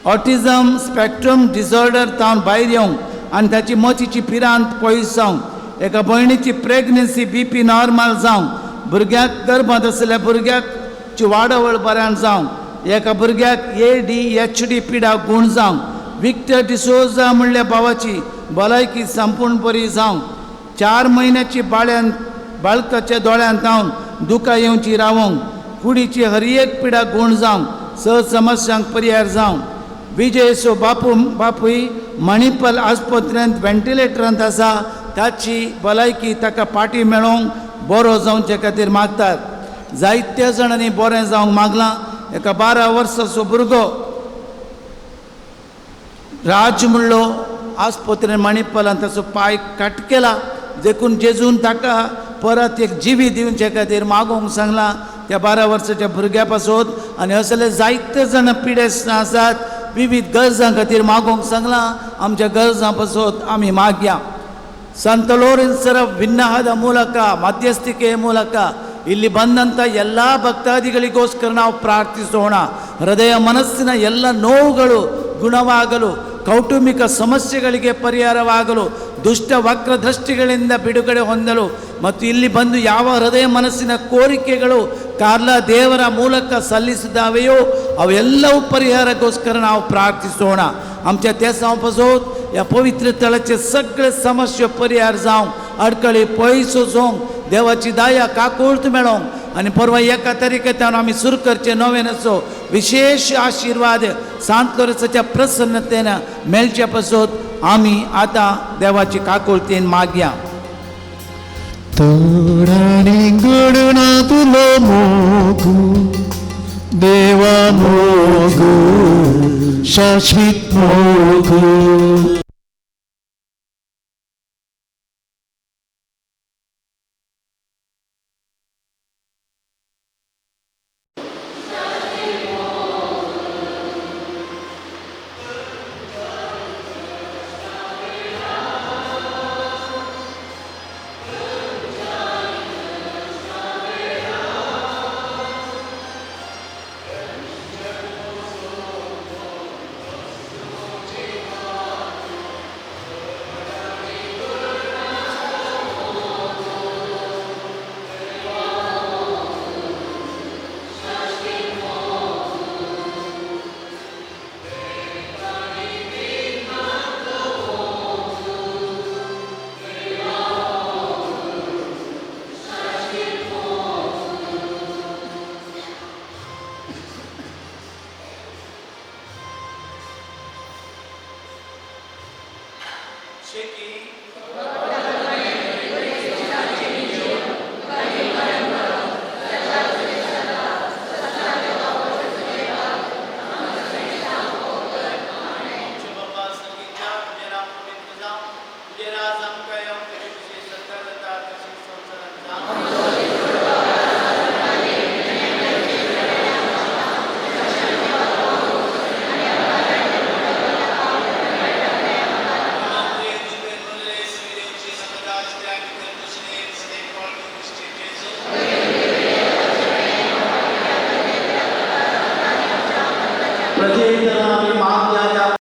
ऑटिझम स्पॅक्ट्रम डिसऑर्डर तावन भायर येवंक आनी ताची मतीची पिरांत पयस जावंक, एका भयणीची प्रेग्नन्सी BP normal जावंक, भुरग्याक गर्भांत आशिल्ल्या भुरग्याची वाडावळ बऱ्यान जावंक, एका भुरग्याक ADHD पिडा गूण जावंक, विक्टर डिसोजा म्हणल्या भावाची भलायकी संपूर्ण बरी जावंक, 4 म्हयन्याची बाळ्यान बाळकाच्या दोळ्यांत जावन दुकां येवची रावोंक, कुडीची हर एक पिडा गूण जावंक, 6 समस्यांक परिहार जावंक, विजयसो बापूय मणिपाल आस्पत्रेंत व्हेंटिलेटरांत आसा ताची भलायकी ताका फाटीं मेळोवंक बरो जावचे खातीर मागतात. जायत्या जाणांनी बरें जावंक मागलां. एका 12 वर्साचो भुरगो राज म्हणलो आस्पत्रेन मणिपालान ताचो पांय काट केला, देखून जेजून ताका परत एक जिवी दिवचे खातीर मागोवंक सांगलां त्या 12 वर्साच्या भुरग्या पासत. आनी असले जायते जाण पिडेस्त आसात, विविध गरजां खातीर मागोवंक सांगलां. आमच्या गरजां पासत आमी मागया. ಸಂತ ಲೋರೆನ್ಸರ ಭಿನ್ನಹದ ಮೂಲಕ, ಮಧ್ಯಸ್ಥಿಕೆಯ ಮೂಲಕ ಇಲ್ಲಿ ಬಂದಂಥ ಎಲ್ಲ ಭಕ್ತಾದಿಗಳಿಗೋಸ್ಕರ ನಾವು ಪ್ರಾರ್ಥಿಸೋಣ. ಹೃದಯ ಮನಸ್ಸಿನ ಎಲ್ಲ ನೋವುಗಳು ಗುಣವಾಗಲು, ಕೌಟುಂಬಿಕ ಸಮಸ್ಯೆಗಳಿಗೆ ಪರಿಹಾರವಾಗಲು, ದುಷ್ಟ ವಕ್ರ ದೃಷ್ಟಿಗಳಿಂದ ಬಿಡುಗಡೆ ಹೊಂದಲು ಮತ್ತು ಇಲ್ಲಿ ಬಂದು ಯಾವ ಹೃದಯ ಮನಸ್ಸಿನ ಕೋರಿಕೆಗಳು ಕಾರ್ಲ ದೇವರ ಮೂಲಕ ಸಲ್ಲಿಸಿದಾವೆಯೋ ಅವೆಲ್ಲವೂ ಪರಿಹಾರಕ್ಕೋಸ್ಕರ ನಾವು ಪ್ರಾರ್ಥಿಸೋಣ. आमच्या तेसांव पासून ह्या पवित्र तळाचे सगळे समस्या परिहार जावंक, अडकळी पयस वचोंक, देवाची दया काकूर्त मेळोंक आनी परवा 1 तारखेच्यान आमी सुरू करचे नोवेनाचो विशेष आशिर्वाद सांत लोरेंसाच्या प्रसन्नतेन मेळचे पासून आमी आतां देवाची काकुळतेन मागया. देवा मोगू शाश्वत मोगू.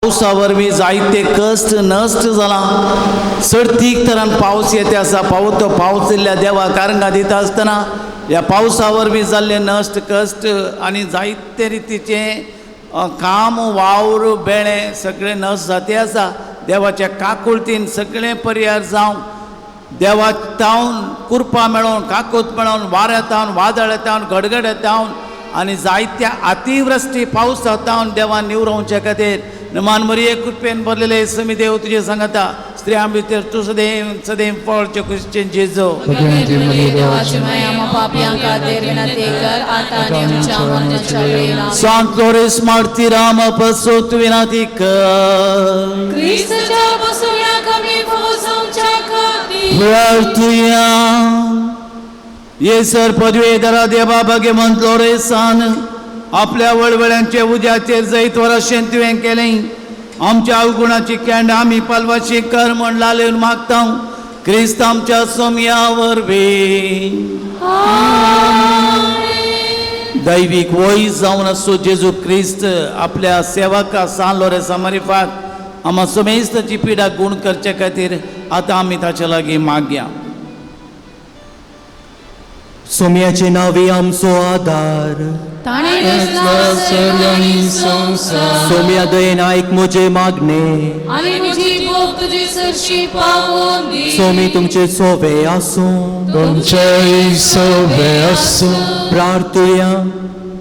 पावसा वरवीं जायते कश्ट नश्ट जाला. सर्तीक तरान पावस येते आसा, पावस तो पावस दिल्ल्या देवा कारंगा दिता आसतना ह्या पावसा वरवीं जाल्ले नश्ट कश्ट आनी जायते रितीचें काम वावर बेळे सगळें नश्ट जाते आसा. देवाच्या काकुळतीन सगळें परिहार जावं, देवा तावन कुरपा मेळोवन, काकूत मेळोवन, वाऱ्या तावन, वादळ तावन, गडगड तावन आनी जायत्या अतिवृश्टी पावसा तावन देवान निवरोवचे खातीर नमान मरिये कृपेन भरलेले समी देव तुजे सांगता, स्त्रियां भितर तूं सदैव सदैव फळचे खुशचें जेजो. सांत लोरेस मार्तीराम पसोत विनाती कर. प्रार्थुया. येसर पदवेदारा देवा भाग्यवंत लोरेसान आपल्या वळवळ्यांचे उज्याचेर जैत वराशें तुवें केलें. आमच्या अवगुणाची कॅन्ड आमी पालवाची कर म्हण लालेवन मागता क्रिस्त आमच्या सोमया वरवीं. दैवीक वय जावन आसो जेजू क्रिस्त आपल्या सेवका सान लोरेसा मारिफात आमा समेस्ताची पिडा गूण करचे खातीर आतां आमी ताचे लागीं मागया. सोम्याचे नावे आमचो आदार, सोम्या दयेन आयक म्हजें मागणें, सोमी तुमचे सोवे आसूं, तुमचेय सोवे आसूं. प्रार्थुया.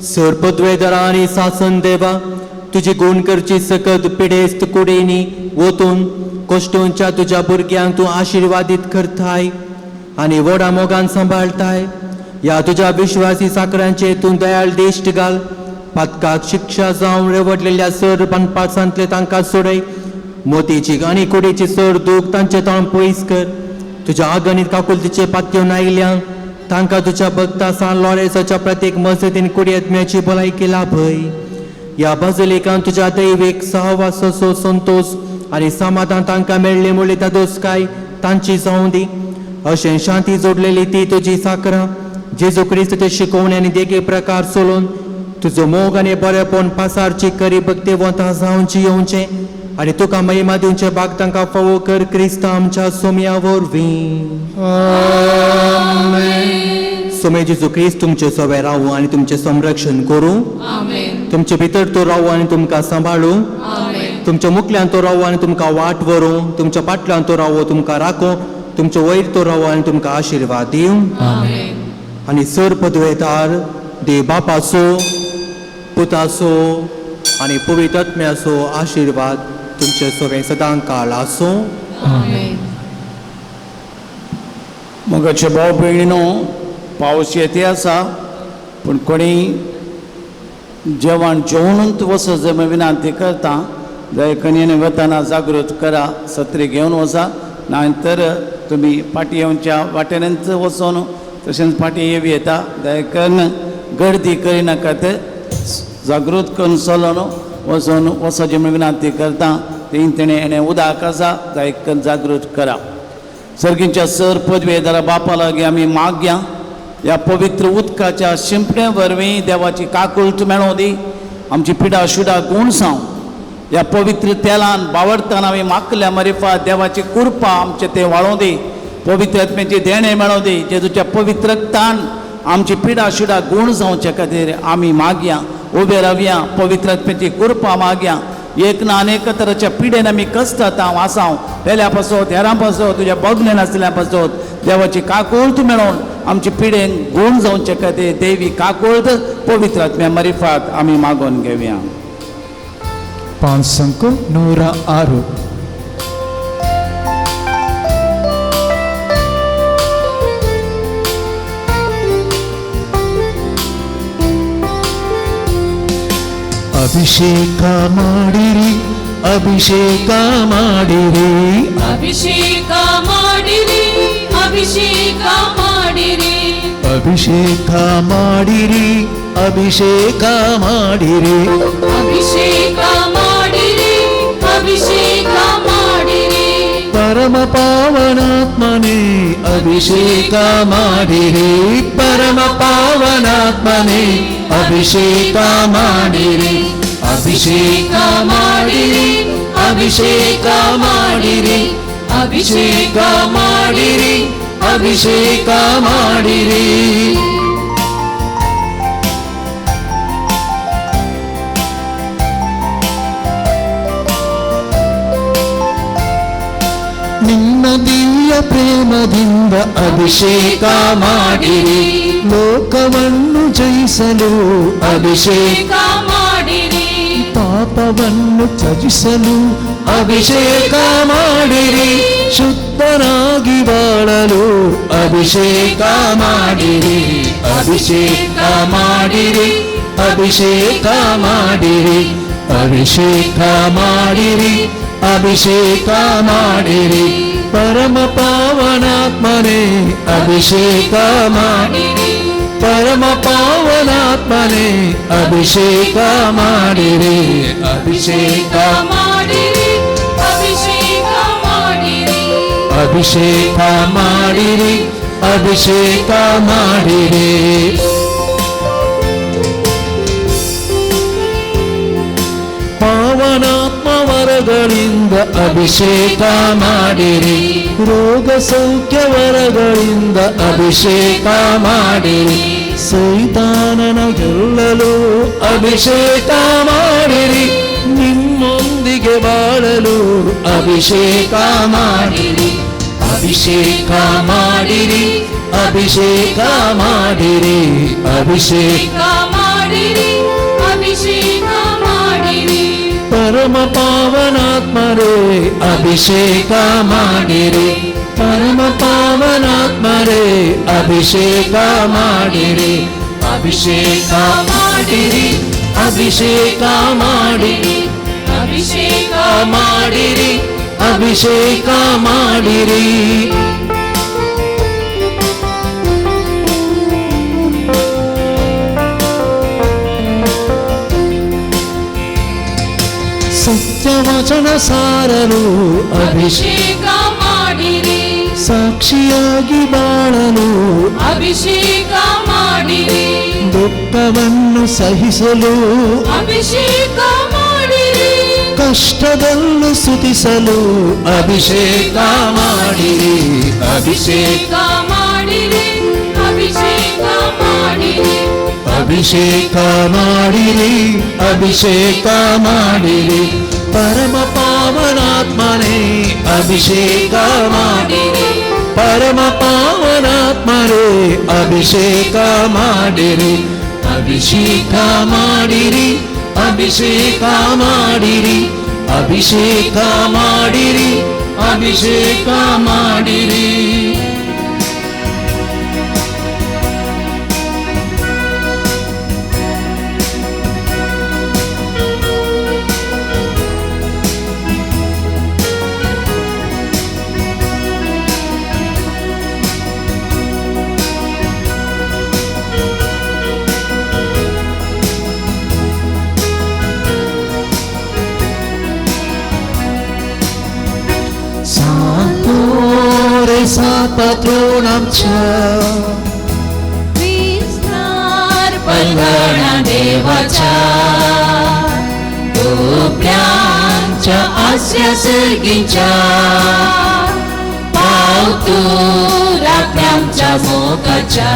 सर पदवेदारा आनी सासन देवा, तुजी गूण करची सकत पिडेस्त कुडींनी वतून कश्टोंच्या तुज्या भुरग्यांक तूं आशिर्वादीत करताय आनी व्हडा मोगान सांबाळटाय. ह्या तुज्या विश्वासी साकरांचे तूं दयाळ दिश्ट घाल. पातकाक शिक्षा जावन रेवडलेल्या सर बांदपासांतले तांकां सोडय. मोतीची आनी कुडीची सर दूख तांचे ताण पयस कर. तुज्या आगणीत काकुलतीचे पातयेवन आयिल्ल्या तांकां तुज्या भक्ता सान लॉरेसाच्या प्रत्येक मजतीन कुडयेतम्याची भलायकी लाभय. ह्या बाजलेकान तुज्या दैवीक सहवासाचो संतोश आनी समाधान तांकां मेळ्ळें म्हणली दोसकाय तांची जावं दी. अशें शांती जोडलेली ती तुजी साकरां जेजू क्रिस्त शिकोवणी आनी देगे प्रकार चलोवन तुजो मोग आनी बरेपण पासारची करी भक्तिवंता जावची येवचें आनी तुका महिमा दिवचे भाग तांकां फावो कर क्रिस्त आमच्या सोम्या वरवीं. सोमे जेजू क्रिस्त तुमचे सवे रावूं आनी तुमचें संरक्षण करूं. तुमचे भितर तो रावूं आनी तुमकां सांबाळूं. तुमच्या मुखल्यान तो रावूं आनी तुमकां वाट व्हरूं. तुमच्या फाटल्यान तो रावूं तुमकां राखूं. तुमचे वयर तो रावूं आनी तुमकां आशिर्वाद दिवं. आनी सर पदवेदार देव बापाचो, पुताचो आनी पवित्र आत्म्याचो आशिर्वाद तुमचे सगळे सदां काळ आसूं. मगाचे भाव भयणीनो, पावस येते आसा पूण कोणी जेवण जेवणूच वचत जर विनंती करता जाल्यार कन्येन वतना जागृत करा, सत्री घेवन वचा, नाय तर तुमी फाटीं येवच्या वाटेनच वचोन तशेंच फाटीं येवं येता. दया करून गर्दी करिनाकात, जागृत करून चलोन वचोन वचपाची म्हूण विनंती करता. तें तेणें हेणें उदक आसा, दया करून जागृत करा. सर्गींच्या सर पदवेदारा बापा लागीं आमी मागया ह्या पवित्र उदकाच्या शिंपणे वरवीं देवाची काकुळट मेळों दी. आमची पिडा शुडा गूण जावं. ह्या पवित्र तेलान बावडतान आमी मागल्या मरिफा देवाची कृपा आमचे ते वाळों दी. पवित्र आत्म्याची देणें मेळों दी. जेजूच्या पवित्र रक्तान आमची पिडा शुडा गूण जावचे खातीर आमी मागया, उबे रावया, पवित्र आत्म्याची कृपा मागया. एक ना अनेक तराच्या पिडेन आमी कसतात हांव आसाव पेल्या पासत, हेरां पासत, तुज्या बगले नासल्या पासत देवाची काकुळट मेळोवन आमची पिडेन गूण जावचे खातीर देवी काकुळट पवित्र आत्म्या मरिफात आमी मागोवन घेवया. 506. ಅಭಿಷೇಕ ಮಾಡಿರಿ, ಅಭಿಷೇಕ ಮಾಡಿರಿ, ಅಭಿಷೇಕ ಮಾಡಿರಿ, ಅಭಿಷೇಕ ಮಾಡಿರಿ, ಅಭಿಷೇಕ ಮಾಡಿರಿ, ಅಭಿಷೇಕ ಮಾಡಿರಿ, ಅಭಿಷೇಕ ಮಾಡಿರಿ, ಅಭಿಷೇಕ ಮಾಡಿರಿ, ಪರಮ ಪಾವನಾತ್ಮನೇ ಅಭಿಷೇಕ ಮಾಡಿರಿ, ಪರಮ ಪಾವನಾತ್ಮನೇ ಅಭಿಷೇಕ ಮಾಡಿರಿ, ಅಭಿಷೇಕ ಮಾಡಿರಿ, ಅಭಿಷೇಕ ಮಾಡಿರಿ, ಅಭಿಷೇಕ ಮಾಡಿರಿ, ಅಭಿಷೇಕ ಮಾಡಿರಿ. ನಿನ್ನ ದಿವ್ಯ ಪ್ರೇಮದಿಂದ ಅಭಿಷೇಕ ಮಾಡಿರಿ, ಲೋಕವನ್ನು ಜಯಿಸಲು ಅಭಿಷೇಕ ಮಾಡಿರಿ, ಪಾಪವನ್ನು ತ್ಯಜಿಸಲು ಅಭಿಷೇಕ ಮಾಡಿರಿ, ಶುದ್ಧನಾಗಿ ಬಾಳಲು ಅಭಿಷೇಕ ಮಾಡಿರಿ, ಅಭಿಷೇಕ ಮಾಡಿರಿ, ಅಭಿಷೇಕ ಮಾಡಿರಿ, ಅಭಿಷೇಕ ಮಾಡಿರಿ, ಅಭಿಷೇಕ ಮಾಡಿರಿ, ಪರಮ ಪಾವನಾತ್ಮನೇ ಅಭಿಷೇಕ ಮಾಡಿರಿ, ಪರಮ ಪಾವನಾತ್ಮನೇ ಅಭಿಷೇಕ ಮಾಡಿರಿ, ಅಭಿಷೇಕ ಮಾಡಿರಿ, ಅಭಿಷೇಕ ಮಾಡಿರಿ, ಅಭಿಷೇಕ ಮಾಡಿರಿ, ಅಭಿಷೇಕ ಮಾಡಿರಿ. ಪಾವನಾತ್ಮ ವರಗಳಿಂದ ಅಭಿಷೇಕ ಮಾಡಿರಿ, ರೋಗ ಸೌಖ್ಯ ವರಗಳಿಂದ ಅಭಿಷೇಕ ಮಾಡಿರಿ, ಸೈತಾನನ ಗೆಲ್ಲಲು ಅಭಿಷೇಕ ಮಾಡಿರಿ, ನಿಮ್ಮೊಂದಿಗೆ ಬಾಳಲು ಅಭಿಷೇಕ ಮಾಡಿರಿ, ಅಭಿಷೇಕ ಮಾಡಿರಿ, ಅಭಿಷೇಕ ಮಾಡಿರಿ, ಅಭಿಷೇಕ ಮಾಡಿರಿ, ಅಭಿಷೇಕ ಮಾಡಿರಿ, ಪರಮ ಪಾವನಾತ್ಮರೇ ಅಭಿಷೇಕ ಮಾಡಿರಿ, ಪರಮ ಪಾವನಾತ್ಮರೇ ಅಭಿಷೇಕ ಮಾಡಿರಿ, ಅಭಿಷೇಕ ಮಾಡಿರಿ, ಅಭಿಷೇಕ ಮಾಡಿರಿ, ಅಭಿಷೇಕ ಮಾಡಿರಿ, ಅಭಿಷೇಕ ಮಾಡಿರಿ. ಸತ್ಯವಚನ ಸಾರಲು ಅಭಿಷೇಕ ಮಾಡಿರಿ, ಸಾಕ್ಷಿಯಾಗಿ ಬಾಳಲು ಅಭಿಷೇಕ ಮಾಡಿರಿ, ದುಃಖವನ್ನು ಸಹಿಸಲು ಅಭಿಷೇಕ ಮಾಡಿರಿ, ಕಷ್ಟದಲ್ಲೂ ಸ್ತುತಿಸಲು ಅಭಿಷೇಕ ಮಾಡಿರಿ, ಅಭಿಷೇಕ ಮಾಡಿರಿ, ಅಭಿಷೇಕ ಮಾಡಿರಿ, ಅಭಿಷೇಕ ಮಾಡಿರಿ, ಅಭಿಷೇಕ ಮಾಡಿರಿ, ಪರಮ ಪಾವನಾತ್ಮನೇ ಅಭಿಷೇಕ ಮಾಡಿರಿ, ಪರಮ ಪಾವನಾತ್ಮರೇ ಅಭಿಷೇಕ ಮಾಡಿರಿ, ಅಭಿಷೇಕ ಮಾಡಿರಿ, ಅಭಿಷೇಕ ಮಾಡಿರಿ, ಅಭಿಷೇಕ ಮಾಡಿರಿ, ಅಭಿಷೇಕ ಮಾಡಿರಿ. Patronamcha Visnar Palgana Devacha Duplyancha Asya Sirgincha Pautu Rakyamcha Mokacha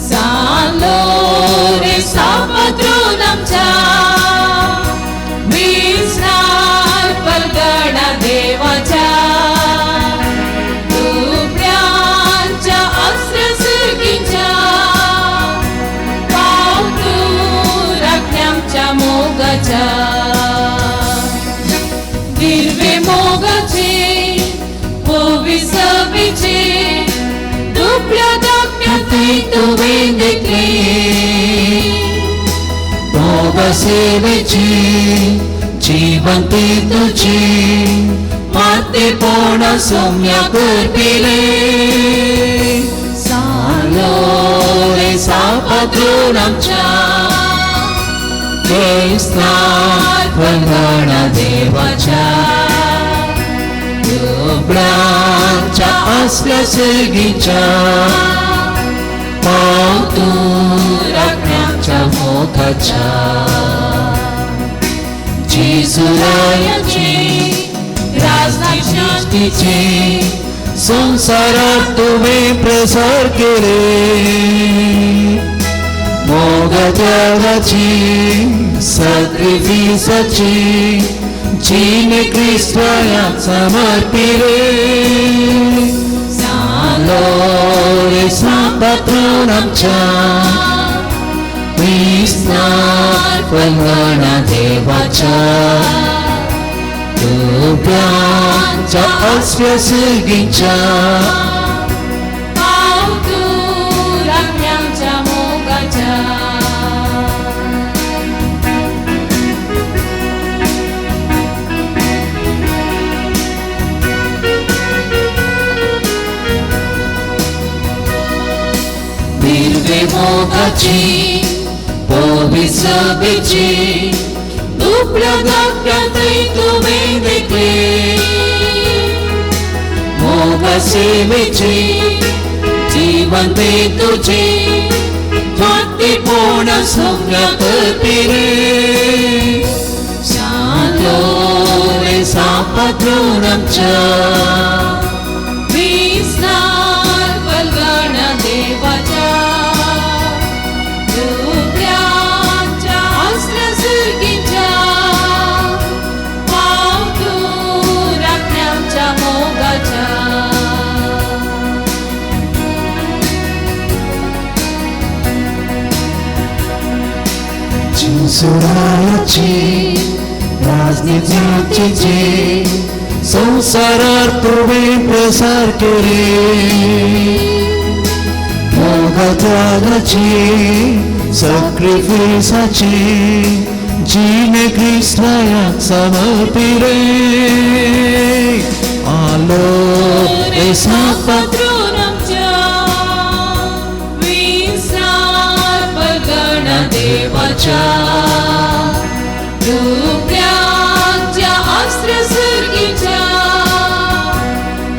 Salore Sapatronamcha Visnar Palgana Devacha दिव्य मोगाचे ओविसवीचे दुबळ्या दाखण्यात तुवें देखले. मोगसेवेची जिवंती तुजी मातेपण सौम्या करपिले सालो रे सापात्रून आमच्या क्रिस्तार फलगणा देवाच्या दुबळ्यांच्या असल्या सिर्गीच्या पाव तूं राखण्याच्या मोगाच्या जेजुरायाची राजनीतीची संसारात तुवें प्रसार केले मोगात्यागाची सॅक्रिफिसाची जिने क्रिस्ताक समर्पिले सालो रे सापात्रून आमच्या क्रिस्तार फलगणा देवाच्या दुबळ्यांच्या असल्या सिर्गीच्या पाव तूं राखण्याच्या मोगाच्या निर्वे मोगाची पवित्रतेची दुबळ्या धाकट्यांतय तुवें देखले मोगा सेवेची जिवंती तुजी फाटीपण सौम्या करपिरे सालो रे सापात्रून आमच्या क्रिस्तार फलगणा देवाच्या दुबळ्यांच्या असल्या सिर्गीच्या पाव तूं राखण्याच्या मोगाच्या जेजुरायाची राजनीतीची संसारात तुवें प्रसार केले मोगात्यागाची सॅक्रिफिसाची जिने क्रिस्ताक समर्पिले आलो रे सापात्रून आमच्या विसार फलगणा देवाच्या दुबळ्यांच्या अस्त्र सिर्गीच्या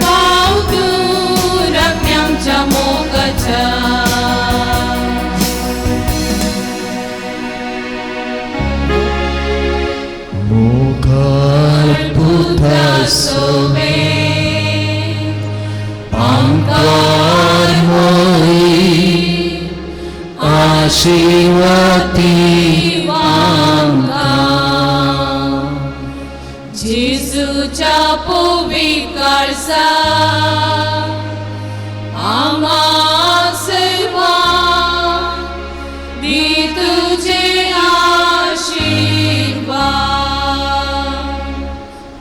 पाव तूं राखण्याच्या मोगाच्या मोगाळ पुता सोमे आमकार मोरी आशिर्वादी आमकां जेजूच्या पवित्र आम्हा सर्वांक दी तुजे आशिर्वाद.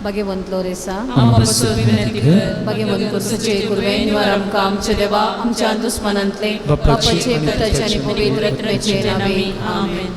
भाग्यवंत लोरेसा आम्हा पासून विनंती कर. भाग्यवंत कुर्सचे कुर्वे निवार आमकां आमचे देवा आमच्या दुस्मनांतले बापाचे बापाचे पुताचे आनी पवित्र आत्म्याचे नावे. आमेन.